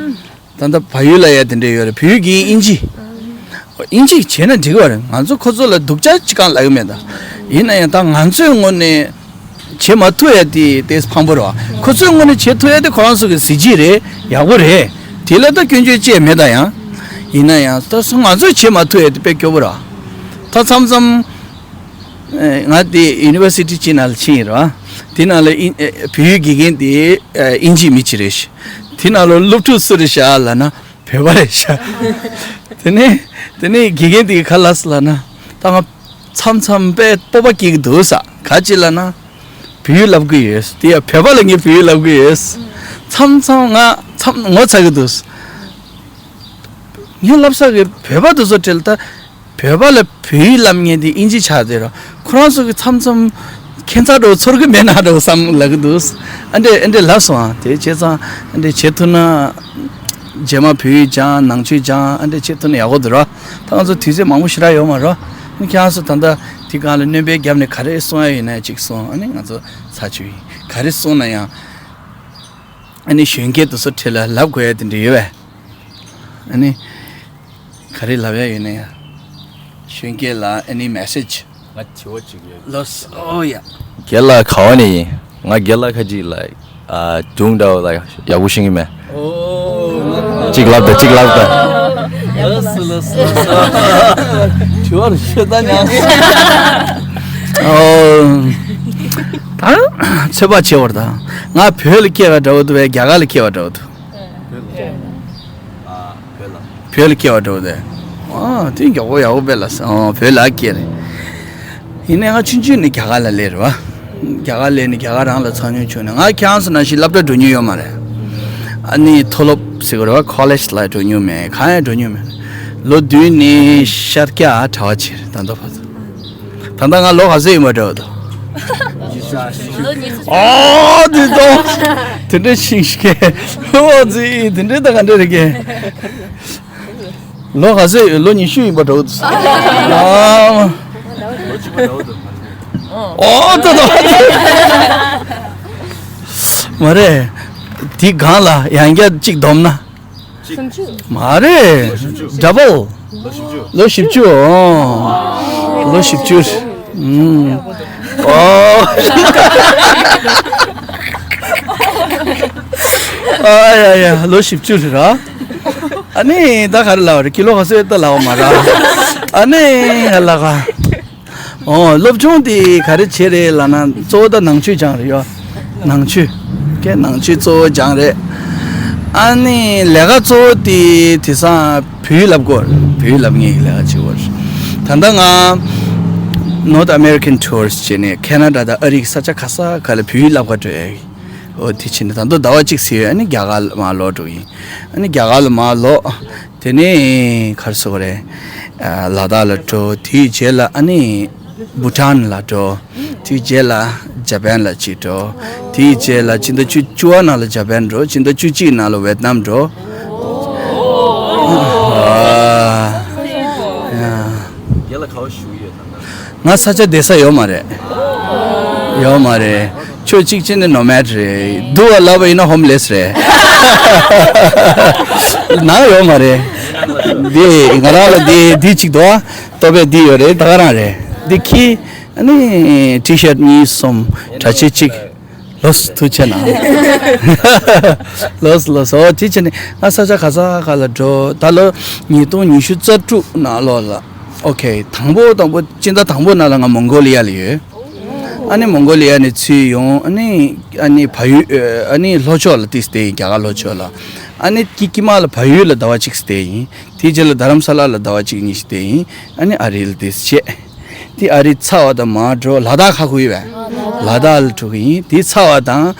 ད་ལྟ་བལ་ཡུལ་ལ་ཡ་དེ་འདྲ་ཡོད་རེད། བོད་ཡིག་དགེ་རྒན་ཨིན་ཇི། ཨིན་ཇི་བྱས་ན་འགྲིག་གི་རེད། ང་ཚོ་ཁོ་ཚོ་ལ་སྡུག་ཅག་ཅིག་གང་ལབ་ཀྱི་མེད་ད། ཡིན་ན་ཡང་ད་ང་ཚོའི་ངོས་ནས་བྱེད་མ་ཐུབ་ཡ་དེ་ཏོག་ཙམ་ཕངས་པོ་རེད་བ། ཁོ་ཚོའི་ངོས་ནས་བྱེད་ཐུབ་ཡ་དེ་ཁོ་རང་ཚོ་གི་གཟི་བརྗིད་རེད། ཡག་པོ་རེད། དེ་ལ་ད་སྐྱོན་བརྗོད་ཅི་ཡང་མེད་ད་ཡང་། ཡིན་ན་ཡང་ད་ང་ཚོས་བྱེད་མ་ཐུབ་ཡ་དེ་དཔེ་སྐྱོ་པོ་རེད་བ། ད་མཚམས་མཚམས་ཨེ་ང་དེ་ཡུ་ནི་ཝར་སི་ཊི་གཅིག་ནང་ལ་ཕྱིན་ཡིན་རེད་བ། དེ་ནང་ལ་ཨིན་ཨེ་བོད་ཡིག་དགེ་རྒན་དེ་ཨེ་ཨིན་ཇིའི་མི་གཅིག་རེད་ཤག་དེ་ནང་ལ་སློབ་ཕྲུག་སུ་རེད་ཤག་ལབ་ན་བོད་པ་རེད་ཤག་དེ་ནས་དེ་ནས་དགེ་རྒན་དེ་གིས་ག་ལབ་སོང་ལབ་ན། ད་ང་མཚམས་མཚམས་དཔེ་སྤོབས་པ་སྐྱེ་གི་འདུག་ས། ག་ཅི་ལབ་ན། བོད་ཡིག་བསླབ་གི་ཡོད། དེ་ཡང་བོད་པ་ལ་ངས་བོད་ཡིག་བསླབ་གི་ཡོད། མཚམས་མཚམས་ང་མཚམས་ངོ་ཚ་གི་འདུག་ངས་བསླབ་ས་གི་བོད་པ་དེ་ཚོ་དྲིས་ད། བོད་པ་ལ་བོད་ཡིག་བསླབ་མཁན་དེ་ཨིན་ཇི་ཆགས་བསྡད་རོ། ཁོ་རང་ཚོ་གི་མཚམས་མཚམས་ཁྱད་མཚར་འདྲ་བོ་ཚོར་གི་མེད་ན་འདྲ་བོ་བསམ་ལབ་གི་འདུག་ཨ་འདྲས་ཨ་འདྲས་ལབ་སོང་ཨ། དེ་བྱས་ཙང་ཨ་འདྲས་བྱེད་ཐུབ་ན། རྗེས་མ་བོད་ཡིག་སྦྱང་ནང་ཆོས་སྦྱང་ཨ་འདྲས་བྱེད་ཐུབ་ན་ཡག་པོ་འདུག་རོ། ད་ང་ཚོ་དུས་ཚོད་མང་པོ་ཞེ་དྲག་ཡོད་མ་རོ། ཁྱེད་རང་ཚོ་ད་ལྟ་དེ་སྒང་ལ་སྣོན་པ་བརྒྱབ་ནས་ག་རེ་གསུང་ཡ་ཡོད་ན་ཅིག་གསུང་། ཨ་ནི་ང་ཚོ་ཚར་ཆོག་ཡིན། ག་རེ་གསུང་ན་ཡང་ཨ་ནི་གཞོན་སྐྱེས་དེ་ཚོ་གྲས་ལ་ལབ་དགོས་ཡ་དེ་འདྲ་ཡོད་པས། ཨ་ནི། ག་རེ་ལབ་ཡ་ཡོད་ན་ཡ། གཞོན་སྐྱེས་ལ་any message? ང་དྲི་བ་གཅིག་ཡོད། ལོས། ཨོ་ཡ། རྒན་ལགས་ག་བ་ནས་ཡིན། ང་རྒན་ལགས་ཁ་ཅིག་like uh tuned out like ཡག་པོ་ཤེས་ཀྱི་མེད། ཨོ། གཅིག་ལབ་དང་གཅིག་ལབ་དང་། ལོས་ལོས་ལོས། དྲི་བ་ཤོད་ད་ཉང་། ཨོ། ད་ཚོད་དཔག་བྱེད་བར་ད་ང་བོད་ལ་སྐྱེས་པ་འདྲ་བོ་འདུག་བས་རྒྱ་གར་ལ་སྐྱེས་པ་འདྲ་བོ་འདུག་བོད་ལ་སྐྱེ་བ་འགྲོ་དེ། ཨ་དེ་མགྱོགས་པོ་ཡག་པོ་དཔེ་ལ་ཨ་བོད་ལ་སྐྱེ་རེད། ཡིན་ནའི་ང་ཆུང་ཆུང་ནས་རྒྱ་གར་ལ་སླེབས་རེད་བ། རྒྱ་གར་སླེབས་ནས་རྒྱ་གར་རང་ལ་འཚར་ཉུང་བྱུང་ནས་ང་ཁྱེད་རང་ཚོ་ནང་བཞིན་སློབ་གྲྭ་འགྲོ་མྱོང་ཡོད་མ་རེད། ཨ་ནི་མཐོ་སློབ་ཟེར་དགོས་རེད་བ་ཁོ་ལེཇ་ལ་འགྲོ་མྱོང་མེད་གང་ཡང་འགྲོ་མྱོང་མེད། ལོ་བདུན་ནས་ཤར་རྒྱག་གྲྭ་བ་བྱས་རེད་ད་ལྟ་བར་དུ། ད་ལྟ་ང་ལོ་ག་ཚོད་ཡིན་པ་འདྲ་བ་དང་། ཨོ་དེ་དང་། དེ་འདྲ་ཤིང་ཤིག་གེ་ཨོ་ཙི་དེ་འདྲ་ད་ག་འདྲ་རེད་གེ་ལོ་ག་ཚོད་ཡོད་ལོ་ཉི་ཤུ་ཡིན་པ་འདྲ་བོ་འདུག་ཨོ་ད་ད། མ་རེད། དེ་གང་ལ་ཡང་བསྐྱར་གཅིག་བསྡོམས་ན། སུམ་ཅུ། མ་རེད། ཌ་བལ། ལོ་བཞི་བཅུ། ལོ་བཞི་བཅུ། ཨོ། ལོ་བཞི་བཅུ། ཨུམ། ཨོ། ཨ་ཡ་ཡ་ལོ་བཞི་བཅུ་རེད་ར། ཨ་ནི་ད་ག་རེ་ལབ་རེད་ཀི་ལོ་ག་ཚོད་ད་ལབ་མ་ར། ཨ་ནི་ཧ་ལ་ག་ཨོ་སློབ་སྦྱོང་དེ་ག་རེ་བྱེད་རེད་ལབ་ན་གཙོ་བོ་ད་ནང་ཆོས་སྦྱང་རེད་ཡོ། ནང་ཆོས། ཀྱེ་ནང་ཆོས་གཙོ་བོ་སྦྱང་རེད། ཨ་ནི་ལས་ཀ་གཙོ་བོ་དེ་དེང་སང་བོད་ཡིག་བསླབ་དགོས་བོད་ཡིག་བསླབ་མཁན་གྱི་ལས་ཀ་བྱེད་དགོས་རེད། ད་ལྟ་ང་North American Tours བྱས་ནས་ཁེ་ན་ཌ་དང་ཨ་རི་གི་ས་ཆ་ག་ས་ག་ལ་བོད་ཡིག་བསླབ་ག་འགྲོ་ཡ་ཡིན། ཨོ་དེ་བྱས་ནས་ད་དུང་ཟླ་བ་གཅིག་ཟིན་ཡོད་ཨ་ནི་རྒྱ་གར་ལ་མར་ལོག་འགྲོ་གི་ཡིན། ཨ་ནི་རྒྱ་གར་ལ་མར་ལོག་དེ་ནས་ག་རེ་ཟེར་དགོས་རེད། ཨ་ལ་དྭགས་ལ་འགྲོ། དེའི་རྗེས་ལ་ཨ་ནི་བྷུ་ཊཱན་ལ་འགྲོ། དེའི་རྗེས་ལ་ཇ་པན་ལ་གཅིག་འགྲོ། དེའི་རྗེས་ལ་ཕྱི་ཟླ་བཅུ་བཅུ་པ་ནང་ལ་ཇ་པན་འགྲོ། ཕྱི་ཟླ་བཅུ་གཅིག་ནང་ལ་ཝེད་ནམ་འགྲོ། ཨ་ཡ། རྒན་ལགས་ག་པར་བཞུགས་ཡོད་ད་ལྟ། ང་ས་ཆ་བསྡད་ས་ཡོད་མ་རེད། ཡོད་མ་རེད། ཆོས་གཅིག་བྱས་ནས་ནོ་མེཌ་རེད། སྡུག་པ་ལབ་པ་ཡིན་ན་ཧོམ་ལེས་རེད། ནང་ཡོད་མ་རེད། འདི་ང་རང་ལ་འདི་འདི་གཅིག་འདུག་ཨ། ལྟོ་ཕད་འདི་ཡོད་རེད་ད་ག་རང་རེད། འདི་ཁྱི། ཨ་ནི་ཊི་ཤར་གཉིས་གསུམ། གྲྭ་ཆས་གཅིག་ལོས་ཐུགས་ཆེ་གནང་། ལོས་ལོས། ཨོ་དེ་བྱས་ནས་ང་ས་ཆ་ག་ས་ག་ལ་འགྲོ། ད་ལོ་ཉིས་སྟོང་ཉི་ཤུ་རྩ་དྲུག་ནང་ལོགས་ལ། ཨོ་ཁེ། དང་པོ་དང་པོ་སྤྱི་ཟླ་དང་པོ་ནང་ལ་ང་མོང་གོ་ལི་ཡ་ལ་ཡོད། ཨ་ནི་མོང་གོ་ལི་ཡ་ནས་ཚུར་ཡོང་ཨ་ནི་ཨ་ནི་བལ་ཡུལ་ཨ་ནི་ལྷོ་ཕྱོགས་ལ་ཏིས་བསྡད་ཡིན་རྒྱ་གར་ལྷོ་ཕྱོགས་ལ། ཨ་ནི་དཀྱིལ་དཀྱིལ་མ་ལ་བལ་ཡུལ་ལ་ཟླ་བ་གཅིག་བསྡད་ཡིན། དེའི་རྗེས་ལ་རྡ་རམ་ས་ལ་ལ་ཟླ་བ་གཅིག་གཉིས་ཤིག་བསྡད་ཡིན། ཨ་ནི་ཨ་རི་ལ་ཏིས་བྱས། དེ་ཨ་རི་ཚར་བ་དང་མར་འགྲོ་ལ་དྭགས་ཁ་ཁུ་ཡོད་པས། ལ་དྭགས་ལ་འགྲོ་གི་ཡིན། དེ་ཚར་བ་དང་།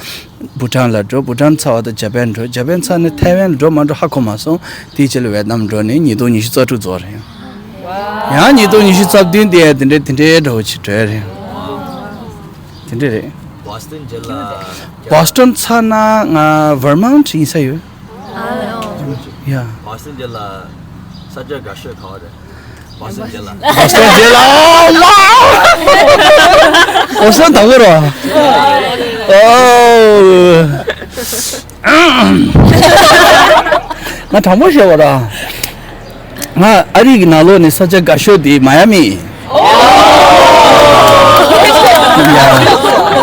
བྷུ་ཊཱན་ལ་འགྲོ། བྷུ་ཊཱན་ཚར་བ་དང་ཇ་པན་འགྲོ། ཇ་པན་ཚར་ནས་ཐའེ་ཝན་ལ་འགྲོ་མ་འགྲོ་ཧ་གོ་མ་སོང་། དེའི་རྗེས་ལ་ཝེད་ནམ་འགྲོ་ནས་ཉིས་སྟོང་ཉི་ཤུ་རྩ་དྲུག་རྫོགས་རེད། ཡང་ཉིས་སྟོང་ཉི་ཤུ་རྩ་བདུན་དེ་དེ་འདྲའི་དེ་འདྲའི་འདྲ་བོ་ཅིག་འགྲོ་ཡ་རེད། དེ་འདྲ་རེད། བྷོ་སི་ཊོན་རྗེས་ལ། བྷོ་སི་ཊོན་ཚར་ན་ང་ཝར་མོན་ཊི་ཡིན་ས་ཡོད། ཡ། བྷོ་སི་ཊོན་རྗེས་ལ་ས་ཆ་དགའ་ཤོས་ག་བ་རེད། བྷོ་སི་ཊོན་རྗེས་ལ། བྷོ་སི་ཊོན་རྗེས་ལ། ཨོ་མ། བྷོ་སི་ཊོན་དང་པོ་རེད། ཨོ། ང་དྲང་པོ་བཤད་པ་ར། ང་ཨ་རི་གི་ནང་ལོགས་ནས་ས་ཆ་དགའ་ཤོས་དེ་མ་ཡ་མི། ཡ།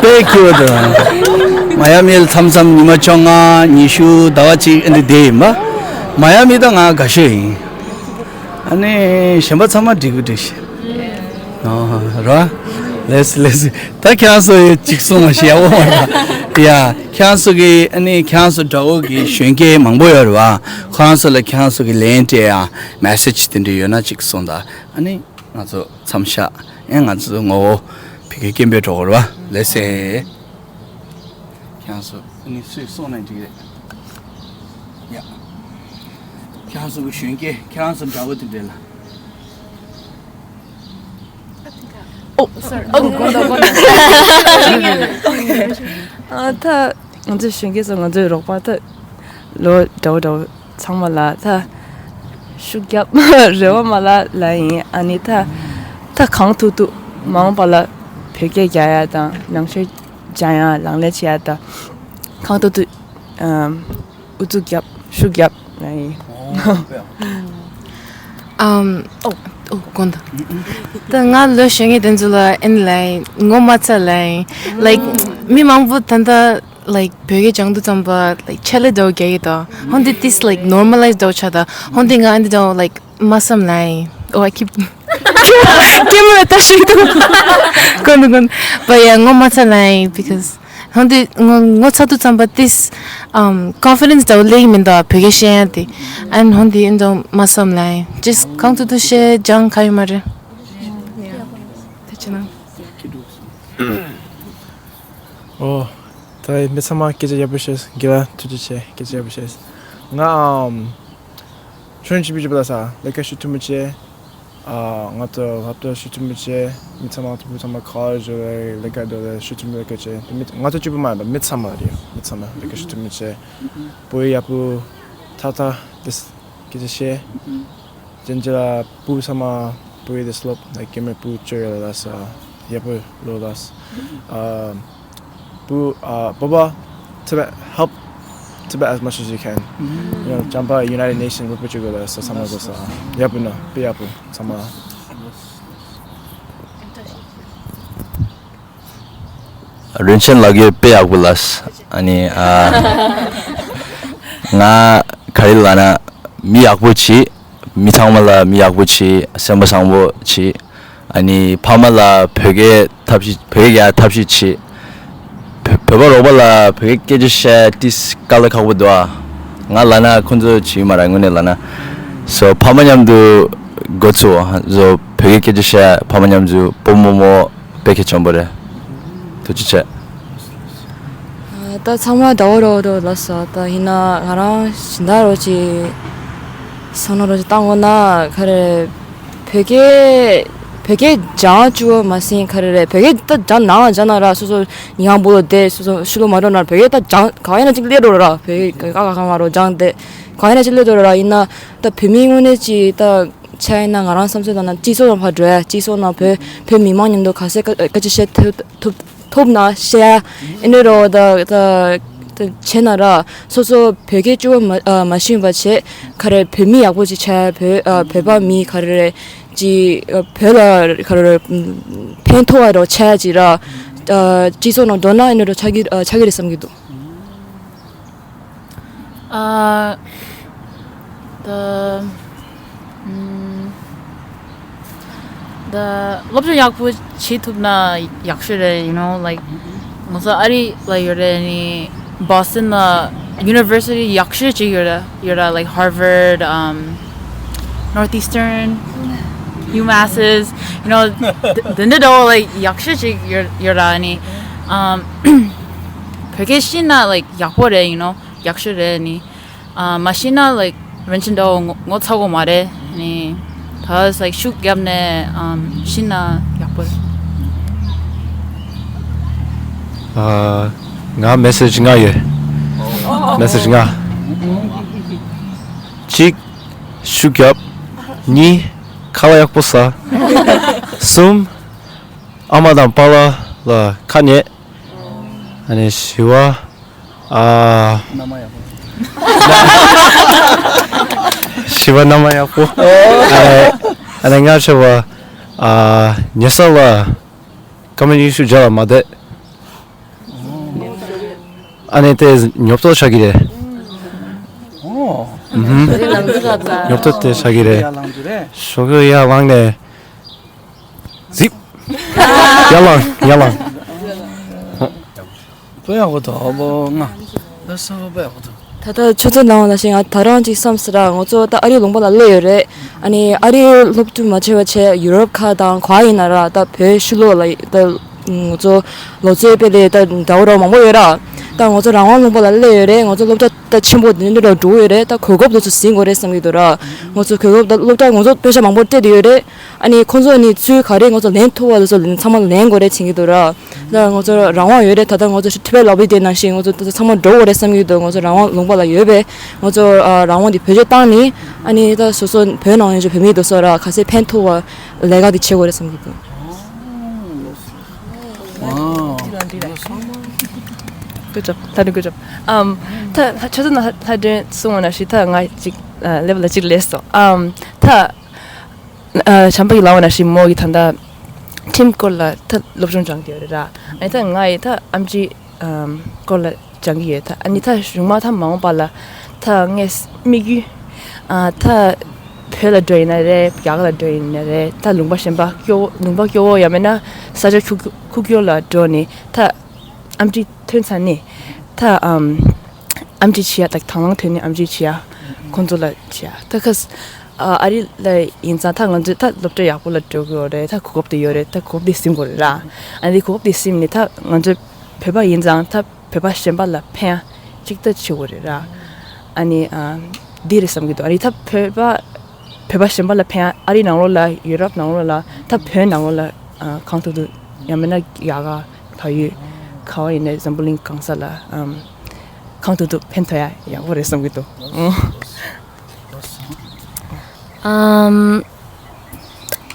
དཔེ་ཁྱོད་དང་། མ་ཡ་མི་ལ་མཚམས་མཚམས་ཉི་མ་བཅོ་ལྔ་ཉི་ཤུ་ཟླ་བ་གཅིག་ཨ་འདི་བསྡད་ཡིན་པ། མ་ཡ་མི་ད་ང་དགའ་ཤོས་ཡིན། ཨ་ནི་གཞན་པ་ཚང་མ་འགྲིག་གི་འགྲིག་ཤག་ཨོ་ར། ལེས་ལེས། ད་ཁྱེད་རང་ཚོ་ཡི་གཅིག་གསུང་བ་ཞིག་ཡག་པོ་མ་རེད། ཡ། ཁྱེད་རང་ཚོ་གི་ཨ་ནི་ཁྱེད་རང་ཚོ་འདྲ་བོ་གི་གཞོན་སྐྱེས་མང་པོ་ཡོད་རེད་བ། ཁོ་རང་ཚོ་ལ་ཁྱེད་རང་ཚོ་གི་ལན་སྤྲད་ཡ་མེ་སེ་ཇི་དེ་འདྲ་ཡོད་ན་གཅིག་གསུང་དང་། ཨ་ནི་ང་ཚོ་མཚམས་བཞག་ཨེ་ང་ཚོ་ངོ་བོ་ཕ་གིར་སྐད་འབོད་འགྲོ་དགོས་རེད་བ། ལེས་སེ། ཁྱེད་རང་ཚོ་ཨ་ནི་སུས་གསུངས་ན་འགྲིག་རེད། ཡ། ཁྱེད་རང་ཚོ་གི་གཞོན་སྐྱེས་ཁྱེད་རང་ཚོ་འདྲ་བོ་དེ་འདྲས་ལ། ཨོ། ཨོ། དགོངས་དག་དགོངས་དག་ཨ་ད་ང་ཚོའི་གཞོན་སྐྱེས་ཚོ་ང་ཚོའི་རོགས་པ་ད་ལོ་འདྲ་བོ་འདྲ་བོ་ཚང་མ་ལ་ད་ཤུགས་རྒྱབ། རེ་བ་མ་ལ་ལ་ཡིན། ཨ་ནི་ད་ད་གང་ཐུབ་ཐུབ་མ་འོངས་པ་ལ་བོད་སྐད་རྒྱག་ཡ་དང་ནང་ཆོས་སྦྱང་ཡ་ལག་ལེན་བྱེད་ཡ་ད་གང་ཐུབ་ཐུབ་ཨ། ཨུ་ཚུགས་རྒྱབ་ཤུགས་རྒྱབ་ལ་ཡིན། ཨོ། ཨམ། ཨོ། ཨོ། དགོངས་དག་ད་ང་ལོ་གཞོན་ངེས་དེ་ཚོ་ལ་ཨེན་ལའི་ངོ་མ་ཚ་ལའི། ལའིག་མི་མང་པོ་ད་ལྟ་ལའིག་བོད་སྐད་སྦྱང་དུས་ཙམ་པ་ལའིག་ཆ་ལེ་འདྲ་བོ་རྒྱག་གི་འདུག་ཧོན་དེ་ཏིས་ལའིག་ནོར་མ་ལའིས་འདྲ་བོ་ཆགས་འདུག་ཧོན་དེ་ང་ཨེན་དེ་འདྲ་བོ་ལའིག་མ་བསམ་ལའི། ཨོ། ཨ་ཁིབ་ཀེ་མ་ར་ལྟ་ཞིག་འདུག་གོན་དུ་གོན། བ་ཡ་ངོ་མ་ཚ་ལའི། because ཧོན་དེ་ངོ་ངོ་ཚ་དུས་ཙམ་པ་ཏིས་ཨམ་ཀོན་ཕི་ཌེན་སི་འདྲ་བོ་ལེགས་མི་འདུག་བོད་སྐད་བཤད་ཡ་དེ། ཨན་ཧོན་དེ་ཨེན་འདྲ་མ་བསམ་ལའི། ཇས་གང་ཐུབ་ཐུབ་བཤད་སྦྱང་ག་ཡོད་མ་རེད། དེ་ཆེ་ན། ཨོ། ད་མི་ཚང་མ་སྐད་ཆ་ཡག་པོ་བཤད། རྒན་ལགས་ཐུགས་རྗེ་ཆེ། སྐད་ཆ་ཡག་པོ་བཤད། ང་ཨམ་ཆུང་ཆུང་བྱིས་པ་ལ་ས་ལས་ཀ་ཞུ་ཐུབ་མི་བྱེད། ཨ་ང་ཚོ་སློབ་གྲྭ་ཞུ་ཐུབ་མི་བྱེད། མི་ཚང་མ་ཐུབ་ཚང་མ་ཁ་བཞོ་རེ་ལས་ཀ་འགྲོ་རེ་ཞུ་ཐུབ་མི་ལས་ཀ་བྱེད། དེ་མི་ང་ཚོ་གཅིག་པུ་མ་ཡིན་པ་མི་ཚང་མ་རེད། མི་ཚང་མ་ལས་ཀ་ཞུ་ཐུབ་མི་བྱེད། བོད་ཡག་པོ་ཐ་ཐ་དེ་སྐད་ཆ་བཤད། ཅན་ཅ་ལ་བུ་ཚང་མ་བོད་ཡིག་དེ་སློབ་ན་སྐྱེ་མེད་བུ་བཅོ་ཡོད་ལ་ས་ཡག་པོ་ལོ་ལ་ས་ཨ་བུ་ཨ་བོ་བ་ཐི་བེ་ཧེལཔ་ཐི་བེ་as much as you can. You know, ཇམ་པ་United Nations བོད་པ་བཅོ་ཡོད་ལ་ས་ཚང་མ་ལོ་ས་ཡག་པོ་ན་དཔེ་ཡག་པོ་ཚང་མ། རིན་ཆེན་ལགས་ཀྱིས་དཔེ་ཡག་པོ་ལབ། ཨ་ནི་ཨ་ང་ག་རེ་ལབ་ན་མི་ཡག་པོ་བྱེད། མི་ཚང་མ་ལ་མི་ཡག་པོ་བྱེད། སེམས་པ་བཟང་པོ་བྱེད། ཨ་ནི་ཕ་མ་ལ་བོད་སྐད་ཐབས་ཤེས་བོད་སྐད་རྒྱག་ཐབས་ཤེས་བྱེད། བོད་བོད་པ་རོགས་པ་ལ་བོད་སྐད་སྐད་ཆ་བཤད་ཏིས་དཀའ་ལས་ཁག་པོ་འདུག་ཨ། ང་ལབ་ན་ཁོང་ཚོ་བྱེད་ཀྱི་མ་རེད། དངོས་གནས་ལབ་ན། སོ་ཕ་མ་མཉམ་དུ་འགོ་ཚུགས། སོ་བོད་སྐད་སྐད་ཆ་བཤད་ཕ་མ་མཉམ་དུ་སྤོ་རྨོ་རྨོ་དཔེ་གལ་ཆེན་པོ་རེད། ཐུགས་རྗེ་ཆེ། ད་ཚང་མ་འདྲ་བོ་རོ་རོ་ལ་ས་ད་ཡིན་ན་ང་རང་ཞིན་ད་རོ་ཅི་སང་ན་རོ་ཅི་བཏང་གོ་ན་ག་རེ་བོད་སྐད་བོད་སྐད་སྦྱང་བཅུག་མ་ཟིན་ག་རེ་རེད། བོད་སྐད་ད་སྦྱང་ནང་ལ་སྦྱང་ན་ར་སོ་སོ་ཉི་ཧང་བོ་ལོ་དེ་སོ་སོ་ཤི་ལོ་མ་རོ་ན་བོད་སྐད་ད་སྦྱང་ག་ཡིན་ན་ཅིག་ལས་རོ་ར་བོད་སྐད་ག་ག་ག་ང་རོ་སྦྱང་དེ་ག་ཡིན་ན་ཅིག་ལས་རོ་ར་ཡིན་ན་ད་བོད་མི་དངོས་གནས་ཅི་ད། ཆ་ཡིན་ན་ང་རང་བསམ་ཚུལ་ལ་ན་སྤྱི་ཚོགས་ནང་ཕར་འགྲོ་ཡ་སྤྱི་ཚོགས་ནང་བོད་བོད་མི་མང་མཉམ་དུ་ག་ཚད་བཀའ་བཀའ་ཆ་བཤད་ཐུབ་ཐུབ་ཐུབ་ན་བཤད་ཡ་ཨེ་ནས་རོ་ད་ད་ད་བྱས་ན་ར་སོ་སོ་བོད་སྐད་སྐྱོ་བོ་མ་ཨ་མ་ཤེས་པ་བྱས་ག་རེ་བོད་མི་ཡག་པོ་ཅིག་ཆགས་ཡ་བོད་ཨ་བོད་པ་མི་ག་རེ་རེ་ཅིག་ཨ་བོད་ལ་ག་རེ་རེ་ཕན་ཐོགས་པ་རོ་ཆགས་ཡ་ཅིག་ར་ཨ་སྤྱི་ཚོགས་ནང་འགྲོ་ན་ཨེ་ནས་རོ་ཆགས་ཀྱི་ཨ་ཆགས་ཀྱི་རེད་བསམ་གྱི་འདུག Uh, the, mm, the སློབ་སྦྱོང་ཡག་པོ་བྱེད་ཐུབ་ན་ཡག་ཤོས་རེད། You know, like ང་ཚོ་ཨ་རི་ལ་ཡོད་རེད། ནི་Boston ལ་university ཡག་ཤོས་ཅིག་ཡོད་རེད། ཡོད་རེད། Like Harvard, um, Northeastern, UMass's, you know, དེ་འདྲ་འདྲ་བོ་like ཡག་ཤོས་ཅིག་ཡོད་ཡོད་རེད། ནི་um བོད་སྐད་ཤེས་ན་like ཡག་པོ་རེད། You know, ཡག་ཤོས་རེད། ནི་ཨ་མ་ཤེས་ན་like རིན་ཆེན་འདྲ་བོ་ངོ་ངོ་ཚ་གོ་མ་རེད། ནི་ད་like ཤུགས་བརྒྱབ་ནས་ཨམ་ཤེས་ན་ཡག་པོ་རེད། ཨ་ང་མེ་སེཇ་ལྔ་ཡོད། མེ་སེཇ་ལྔ། གཅིག་ཤུགས་རྒྱབ། གཉིས་ཁ་ལག་ཡག་པོ་ཟ། གསུམ་ཨ་མ་དང་པཱ་ལགས་ལ་ཁ་ཉན། ཨ་ནི་བཞི་བ། ཨ། མནའ་མ་ཡག་པོ། བཞི་བ་མནའ་མ་ཡག་པོ། ཨ་ནི་ཨ་ནི་ལྔ་བ། ཨ། ཉལ་ས་ལ་ཀ་མེད་ཉི་ཤུ་བརྒྱ་ལ་མ་བསྡད། ཨ་ནི་དེ་ཉོབ་ཏོ་ཆགས་ཀྱི་རེད། ཨོ། ཨུ་ཧུམ། ཉོབ་ཏོ་དེ་ཆགས་ཀྱི་རེད། ཞོགས་ཀས་ཡར་ལངས་ནས། གཟིགས། ཡར་ལངས། ཡར་ལངས། དཔེ་ཡག་པོ་འདུག་ཨ་བོ་ང་། ལགས་སོ། དཔེ་ཡག་པོ་འདུག་ད་ལྟ་ཆུ་ཚོད་ནང་ལ་ཞིག་ང་ད་རང་ཅིག་བསམ་སི་ར། ང་ཚོ་ད་ཨ་རིའི་ལུང་པ་ལ་སླེབས་ཡོད་རེད། ཨ་ནི་ཨ་རིའི་སློབ་ཕྲུག་མ་བྱས་པ་བྱས་ཡུ་རོབ་ཁག་དང་ག་ཡིན་ན་ར་ད་བོད་ཕྱི་ལོགས་ལ་ད་ང་ཚོ་ལོ་ཚོད་དཔེ་ལས་ད་འདྲ་བོ་ར་མང་པོ་ཡོད་ར། ད་ང་ཚོ་རང་དབང་ལུང་པ་ལ་སླེབས་ཡོད་རེད། ང་ཚོ་སློབ་གྲྭ་ད་ཆེན་པོ་འདི་འདྲ་འགྲོ་གི་ཡོད་རེད། ད་གོ་སྐབས་དེ་ཚོ་ཟིན་དགོས་རེད་བསམ་གྱི་འདུག་ར། ང་ཚོ་གོ་སྐབས་ད་སློབ་གྲྭ་ང་ཚོ་པེ་ས་མང་པོ་སྤྲད་དེ་ཡོད་རེད། ཨ་ནི་ཁོང་ཚོ་ནི་ཚུལ་ག་རེ་ང་ཚོ་ལེན་ཐུབ་པ་དེ་ཚོ་ཚང་མ་ལེན་དགོས་རེད་བྱེད་ཀྱི་འདུག་ར། ད་ང་ཚོ་རང་དབང་ཡོད་རེད། ད་ལྟ་ང་ཚོ་ཐུ་བེ་ལ་བི་དེ་ནང་བཞིན་ང་ཚོ་ད་ཚང་མ་འགྲོ་དགོས་རེད་བསམ་གྱི་འདུག་ང་ཚོ་རང་དབང་ལུང་པ་ལ་ཡོད་པས་ང་ཚོ་ཨ་རང་དབང་དེ་བེད་སྤྱོད་བཏང་ནི་ཨ་ནི་ད་སོ་སོ་བོད་ནང་ཡོད་ཀྱི་བོད་མི་དེ་ཚོ་ར་ག་ཚད་ཕན་ཐོགས་པ་ལས་ཀ་དེ་བྱེད་དགོས་རེད་བསམ་གྱི་འདུག Wow. Good job. ད་ནི་good job. Um, ད་ཆུ་ཚོད་ནང་ལྷ་སྒྲོན་གསུངས་པ་ནང་བཞིན་ད་ང་ཅིག་ལེ་བལ་ཅིག་ལས་སོང་། Um, ད། ཨ་བྱམས་པ་གིས་ལབ་པ་ནང་བཞིན་མོ་གིས་ད་ལྟ་ཁྲིམས་སྐོར་ལ་ད་སློབ་སྦྱོང་སྦྱང་གི་ཡོད་རེད་ར། ཨ་ནི་ད་ང་ཡིས་ད་ཨེམ་ཆི་ཨམ་སྐོར་ལ་སྦྱང་གི་ཡོད། ད་ཨ་ནི་ད་གཞུག་མ་ད་མ་འོངས་པ་ལ་ད་ངས་དམིགས་ཡུལ་ཨ་ད་བོད་ལ་འགྲོ་ཡིན་ན་རེད། རྒྱ་གར་ལ་འགྲོ་ཡིན་ན་རེད། ད་ལུང་པ་གཞན་པ་སྐྱོ་བོ་ལུང་པ་སྐྱོ་བོ་ཡང་མིན་ན་ས་ཆ་ཁུག་ཁུག་ཀྱོག་ལ་འགྲོ་ནས་ད་ཨེམ་ཆི་ཐོན་ཚར་ནས་ད་ཨམ་ཨེམ་ཆི་བྱེད་ཡ། ད་དང་བླངས་ཐོན་ནས་ཨེམ་ཆི་བྱེད་ཡ། ཁོང་ཚོ་ལ་བྱེད་ཡ། ད་ཁ་ས་ཨ་ཨ་རི་ལ་ཡིན་ཙང་ད་ང་ཚོས་ད་སློབ་གྲྭ་ཡག་པོ་ལ་འགྲོ་དགོས་རེད། ད་གོ་སྐབས་དེ་ཡོད་རེད། ད་གོ་སྐབས་དེ་ཟིན་དགོས་རེད་ར། ཨ་ནི་གོ་སྐབས་དེ་ཟིན་ནས་ད་ང་ཚོ་བོད་པ་ཡིན་ཙང་ད་བོད་པ་གཞན་པ་ལ་ཕན་ཡ་གཅིག་ད་བྱེད་དགོས་རེད་ར། ཨ་ནི་ཨ་འདི་རེད་བསམ་གྱི་འདུག་ཨ་ནི་ད་བོད་པ་བོད་པ་གཞན་པ་ལ་ཕན་ཡ། ཨ་རིའི་ནང་ལོགས་ལ། ཡུ་རོབ་ནང་ལོགས་ལ། ད་བོད་ནང་ལོགས་ལ་ཨ་གང་ཐུབ་ཐུབ། ཡང་མིན་ན་རྒྱ་གར། བལ་ཡུལ། ག་བ་ཡིན་ནའི་འཛམ་བུ་གླིང་གང་ས་ལ་ཨམ་གང་ཐུབ་ཐུབ་ཕན་ཐོགས་ཡ་ཡག་པོ་རེད་བསམ་གྱི་འདུག་ཨང་། ཨམ།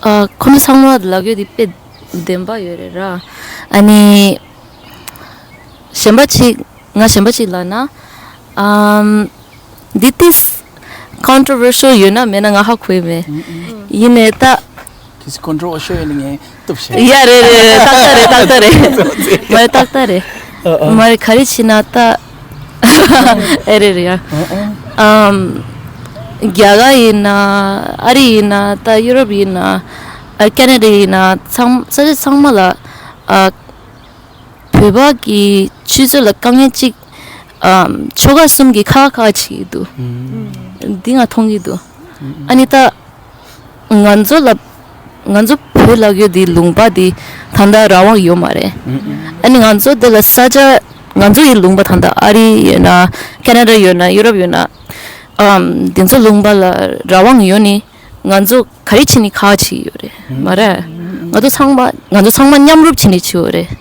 ཨ་ཁོང་ཚོ་ཚང་མ་ལབ་ཡོད་དེ་དཔེ་བདེན་པ་ཡོད་རེད་ར། ཨ་ནི་གཞན་པ་གཅིག་ང་གཞན་པ་གཅིག་ལབ་ན། ཨམ། འདི་ཏིས་controversial ཡོད་ན་མེད་ན་ང་ཧ་གོ་ཡི་མེད། ཡིན་ནའི་ད། གལ་སྲིད་controversial ཡོད་ན་ངས་གཏུབ་བྱས། ཡ་རེད་རེད། ཏག་ཏག་རེད། ཏག་ཏག་རེད། མ་རེད། ཏག་ཏག་རེད། ཨ་ཨ། མ་རེད། ག་རེ་བྱས་ན་ད། ཨེ་རེད་རེད་ཡ། ཨ་ཨ། ཨམ། རྒྱ་གར་ཡིན་ན། ཨ་རི་ཡིན་ན། ད་ཡུ་རོབ་ཡིན་ན། ཨ་ཁེ་ན་ཌ་ཡིན་ན། ཚང་ས་ཆ་ཚང་མ་ལ་ཨ། བོད་པ་གི་སྤྱི་ཚོགས་ལ་དཀའ་ངལ་གཅིག་ཨམ། ཆོལ་ཁ་གསུམ་གྱི་ཁ་ཁ་བྱེད་ཀྱི་འདུག་ཨུམ། འདི་ང་མཐོང་གི་འདུག་ཨུམ། ཨ་ནི་ད་ང་ཚོ་ལ་ང་ཚོ་བོད་ལ་ཡོད་དེ་ལུང་པ་དེ་ད་ལྟ་རང་དབང་ཡོད་མ་རེད། ཨུམ། ཨ་ནི་ང་ཚོ་དེ་ལ་ས་ཆ་ང་ཚོ་ཡི་ལུང་པ་ད་ལྟ་ཨ་རི་ཡོད་ན་ཁེ་ན་ཌ་ཡོད་ན་ཡུ་རོབ་ཡོད་ན་ཨམ། དེ་ཚོ་ལུང་པ་ལ་རང་དབང་ཡོད་ནི། ང་ཚོ་ག་རེ་བྱས་ནས་ཁ་བྱེད་ཀྱི་ཡོད་རེད། མ་རེད། ང་ཚོ་ཚང་མ་ང་ཚོ་ཚང་མ་མཉམ་རུབ་བྱས་ནས་བྱེད་ཡོད་རེད།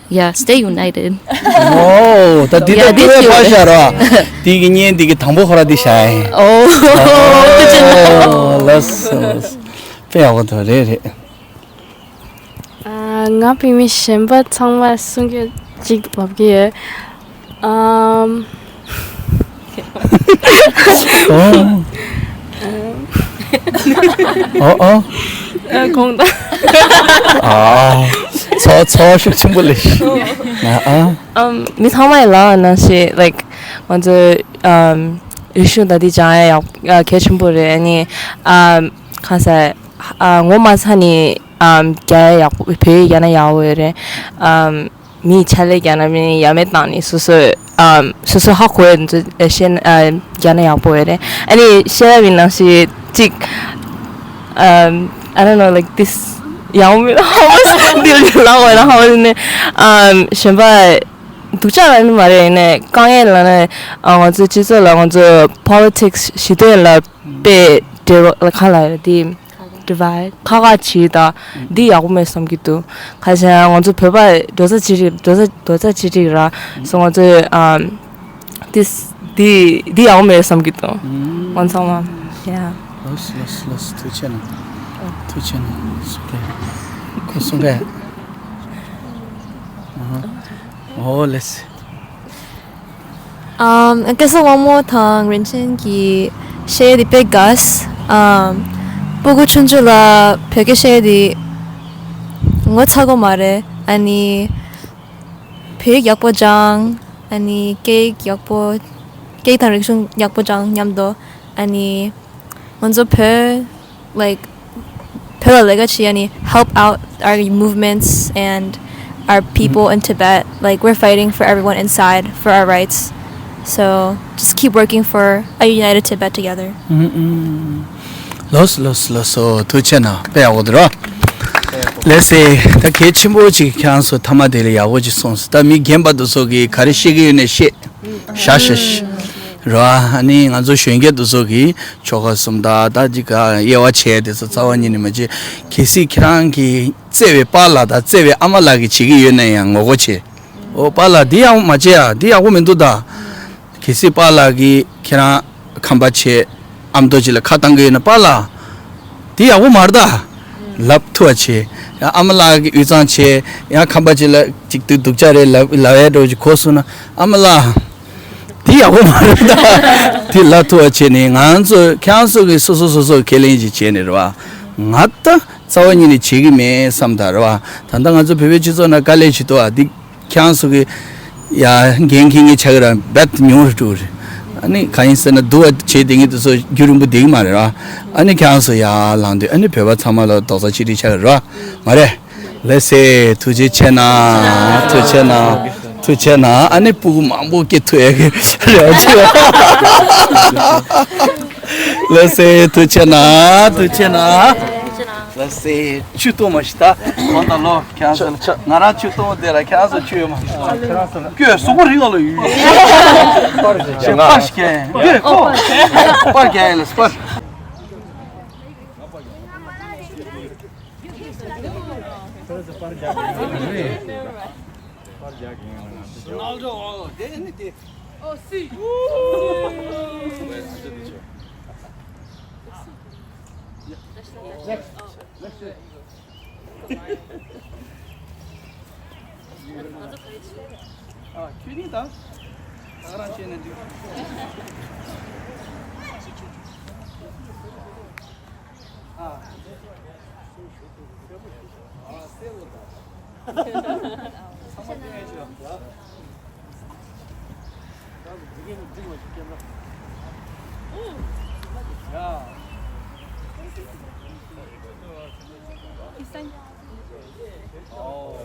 Yeah, stay united. ཨོ། ད་འདི་Yeah, ལྟ་this བསྟོད་པའི་པར year. བཞག་རོགས། འདི་གི་བརྙན་འདི་གི་དང་པོ་ཁོ་ར་འདི་བཞག་ཡིན། ཨོ། ཨོ། ལགས་སོ། དཔེ་ཡག་པོ་འདུག་རེད་རེད། ཨ། ང་བོད་མི་གཞན་པ་ཚང་མ་གསུང་རྒྱུ་གཅིག་ལབ་ཀྱི་ཡོད། ཨམ། ཨོ། ཨོ་ཨོ། ཨ། དགོངས་དག་ཨ། ཚོ་ཚོ་ཤུགས་ཆེན་པོ་ལས། ཨ་ཨ། ཨམ། མི་ཚང་མ་ཡི་ལབ་པ་ནང་བཞིན་like ང་ཚོ་ཨམ། རིག་གཞུང་དང་དེ་སྦྱང་ཡ་ཡག་ཨ། གལ་ཆེན་པོ་རེད། ཨ་ནི་ཨམ། གང་ཟེར། ཨ། ངོ་མ་ས་ནི་ཨམ། རྒྱ་ཡག་པོ་བོད་ཡིག་རྒྱ་ན་ཡག་པོ་ཡོད་རེད། ཨམ། མིའི་ཕྱག་ལས་རྒྱ་ན་མིན་ཡ་མེད་བཏང་ནི་སོ་སོ་ཨམ། སོ་སོ་ཧ་གོ་ཡ་ཚོ་ཤེས་ན་ཨ། རྒྱ་ན་ཡག་པོ་ཡོད་རེད། ཨ་ནི་ཤེས་རབ་ཡིན་ནང་བཞིན་གཅིག་ཨམ། I don't know, like this ཡག་མི་ཧ་མ་འདི་ལ་ལ་འོ་ན་ཧ་མ་ནི་ཨམ། གཞན་པ་སྡུག་ཅག་ལ་ནི་མ་རེད། ཡིན་ནའི་དཀའ་ངལ་ལ་ནི་ཨ། ང་ཚོའི་སྤྱི་ཚོགས་ལ་ང་ཚོ་politics ཞི་དོན་ལ་དཔེ་འབྲེལ་བ་ལ་གང་ལ་ཡོད་དེ། divide ཁ་ཁ་བྱེད་ད་འདི་ཡག་པོ་མེད་བསམ་གྱི་འདུག་ག་ཟེར་ན་ང་ཚོ་བོད་པ་འགྲོ་ས་ཅི་རིགས་འགྲོ་ས་འགྲོ་ས་ཅི་རིགས་ར་སོ་ང་ཚོས་ཨམ། this འདི་འདི་ཡག་པོ་མེད་བསམ་གྱི་འདུག་ང་ཚང་མ། Yeah. ལགས་ལགས་ལགས། ཐུགས་རྗེ་གནང་། ཐུགས་རྗེ་གནང་། གསུང་གི་ཁོ་གསུང་གི་ཨོ་ལེས། ཨམ། སྐལ་བཟང་དབང་མོ་དང་རིན་ཆེན་གྱིས་བཤད་ཡས་དེ་དཔེ་དགའ། ཨམ། སྤུ་གུ་ཆུང་ཆུང་ལ་བོད་སྐད་བཤད་ཡས་དེ་ངོ་ཚ་གི་མ་རེད། ཨ་ནི་བོད་ཡིག་ཡག་པོ་སྦྱང་། ཨ་ནི་སྐད་ཡིག་ཡག་པོ། སྐད་ཡིག་དང་རིག་གཞུང་ཡག་པོ་སྦྱང་མཉམ་དུ། ཨ་ནི་ང་ཚོ་བོད། like བོད་ལ་ལས་ཀ་བྱེད་ཡ་ནི་help out our movements and our people in Tibet. Like we're fighting for everyone inside for our rights. So just keep working for a united Tibet together. ལགས་ལགས་ལགས་སོ། ཐུགས་རྗེ་གནང་། དཔེ་ཡག་པོ་འདུག་ར། ལགས་སེ། ད་གལ་ཆེན་པོ་ཅིག་ཁྱེད་རང་ཚོ་མཐའ་མ་དེ་ལ་ཡག་པོ་ཅིག་གསུངས་སོང་། ད་མི་རྒན་པ་དེ་ཚོ་གིས་ག་རེ་བཤད་ཀྱི་ཡོད་ནས་བཤད། ཤ་ཤ་ཤ་ར། ཨ་ནི་ང་ཚོ་གཞོན་སྐྱེས་དེ་ཚོ་གིས་ཆོལ་ཁ་གསུམ་དང་ད་ཅིག་ག་དབྱེ་བ་ཕྱེ་དེ་ཚོ་རྩ་བ་ཉིད་ནས་མ་བྱེད། གལ་སྲིད་ཁྱེད་རང་གི་བརྩེ་བའི་པཱ་ལགས་དང་བརྩེ་བའི་ཨ་མ་ལགས་ཀྱིས་བྱེད་ཀྱི་ཡོད་ན་ཡང་ངོ་རྒོལ་བྱེད། ཨོ་པཱ་ལགས་འདི་ཡག་པོ་མ་བྱེད་ཡ། འདི་ཡག་པོ་མི་འདུག་ད། གལ་སྲིད་པཱ་ལགས་ཀྱིས་ཁྱེད་རང་ཁམས་པ་བྱས་ཨ་མདོ་ཅིག་ལ་ཁ་བཏང་གི་ཡོད་ན་པཱ་ལགས་འདི་ཡག་པོ་མ་རེད་ད། ལབ་ཐུབ་པ་བྱེད། ཡང་ཨ་མ་ལགས་ཀྱིས་དབུས་གཙང་བྱས་ཡང་ཁམས་པ་ཅིག་ལ་ཅིག་སྡུག་སྡུག་ཅག་རེད་ལབ་ལབ་ཡ་འདྲ་བོ་ཅིག་གོ་སོང་ན་ཨ་མ་ལགས། དེ་ཡག་པོ་མ་རེད་ད། དེ་ལ་ཐུ་བ་བྱས་ནས་ང་ཚོ་ཁྱེད་རང་ཚོ་གི་སོ་སོ་སོ་སོ་ཁས་ལེན་ཅིག་བྱས་ནས་རེད་བ། ང་ད་རྩ་བ་ཉིད་ནས་བྱེད་ཀྱི་མེད་བསམ་ད་རེད་བ། ད་ལྟ་ང་ཚོ་བོད་པའི་སྤྱི་ཚོགས་ནང་དཀའ་ལས་ཅིག་འདུག་ཨ། འདི་ཁྱེད་རང་ཚོ་གི་ཡ་འགན་འཁྱེར་མཁན་ཆགས་ཀྱི་ར་རྦད་ཉུང་རུ་འགྲོ་གི་རེད། ཨ་ནི་གང་ཡིན་ཟེར་ན་འདུག་བ་བྱས་བསྡད་མཁན་དེ་ཚོ་རྒྱུན་རིང་པོ་བསྡད་ཀྱི་མ་རེད་བ། ཨ་ནི་ཁྱེད་རང་ཚོ་ཡར་ལངས་དུས་ཨ་ནི་བོད་པ་ཚང་མ་ལ་རྡོག་རྩ་གཅིག་སྒྲིལ་ཆགས་ཀྱི་རེད་བ། མ་རེད། ལགས་སེ། ཐུགས་རྗེ་ཆེ་གནང་། ཐུགས་རྗེ་གནང་། ཐུགས་རྗེ་གནང་། ཨ་ནི་སྤུ་གུ་མང་པོ་སྐྱེ་ཐུབ་ཡག་གི་རེད་བ། ལགས་སེ། ཐུགས་རྗེ་གནང་། ཐུགས་རྗེ་གནང་། ལགས་སེ། ཆུ་གཏོང་མ་ཤི་ད། གོང་དང་ལོ་ཁྱེད་རང་ཚོ་ང་རང་ཆུ་གཏོང་དེ་ལ་ཁྱེད་རང་ཚོ་ཆུ་ཡོད་མ་ཤི་ད། སྐྱོ་སོག་པོ་རིག་ལ་ཡོད། སྤར་ཞིག་གྱེན་སྐྱོ་ཁོ། སྤར་གྱེན་ལ་སྤར། Ronaldo, oh, they anything. Oh, see. Next. Next. ཨ། ཁྱོད་གཉིས་དང་། ད་ག་རང་བྱས་ན་འགྲིག་ཨ། ཨ། གསལ་པོ་དང་། ཚང་མ་སྐྱོན་ཡས་བྱོས། ཡ། ཨོ།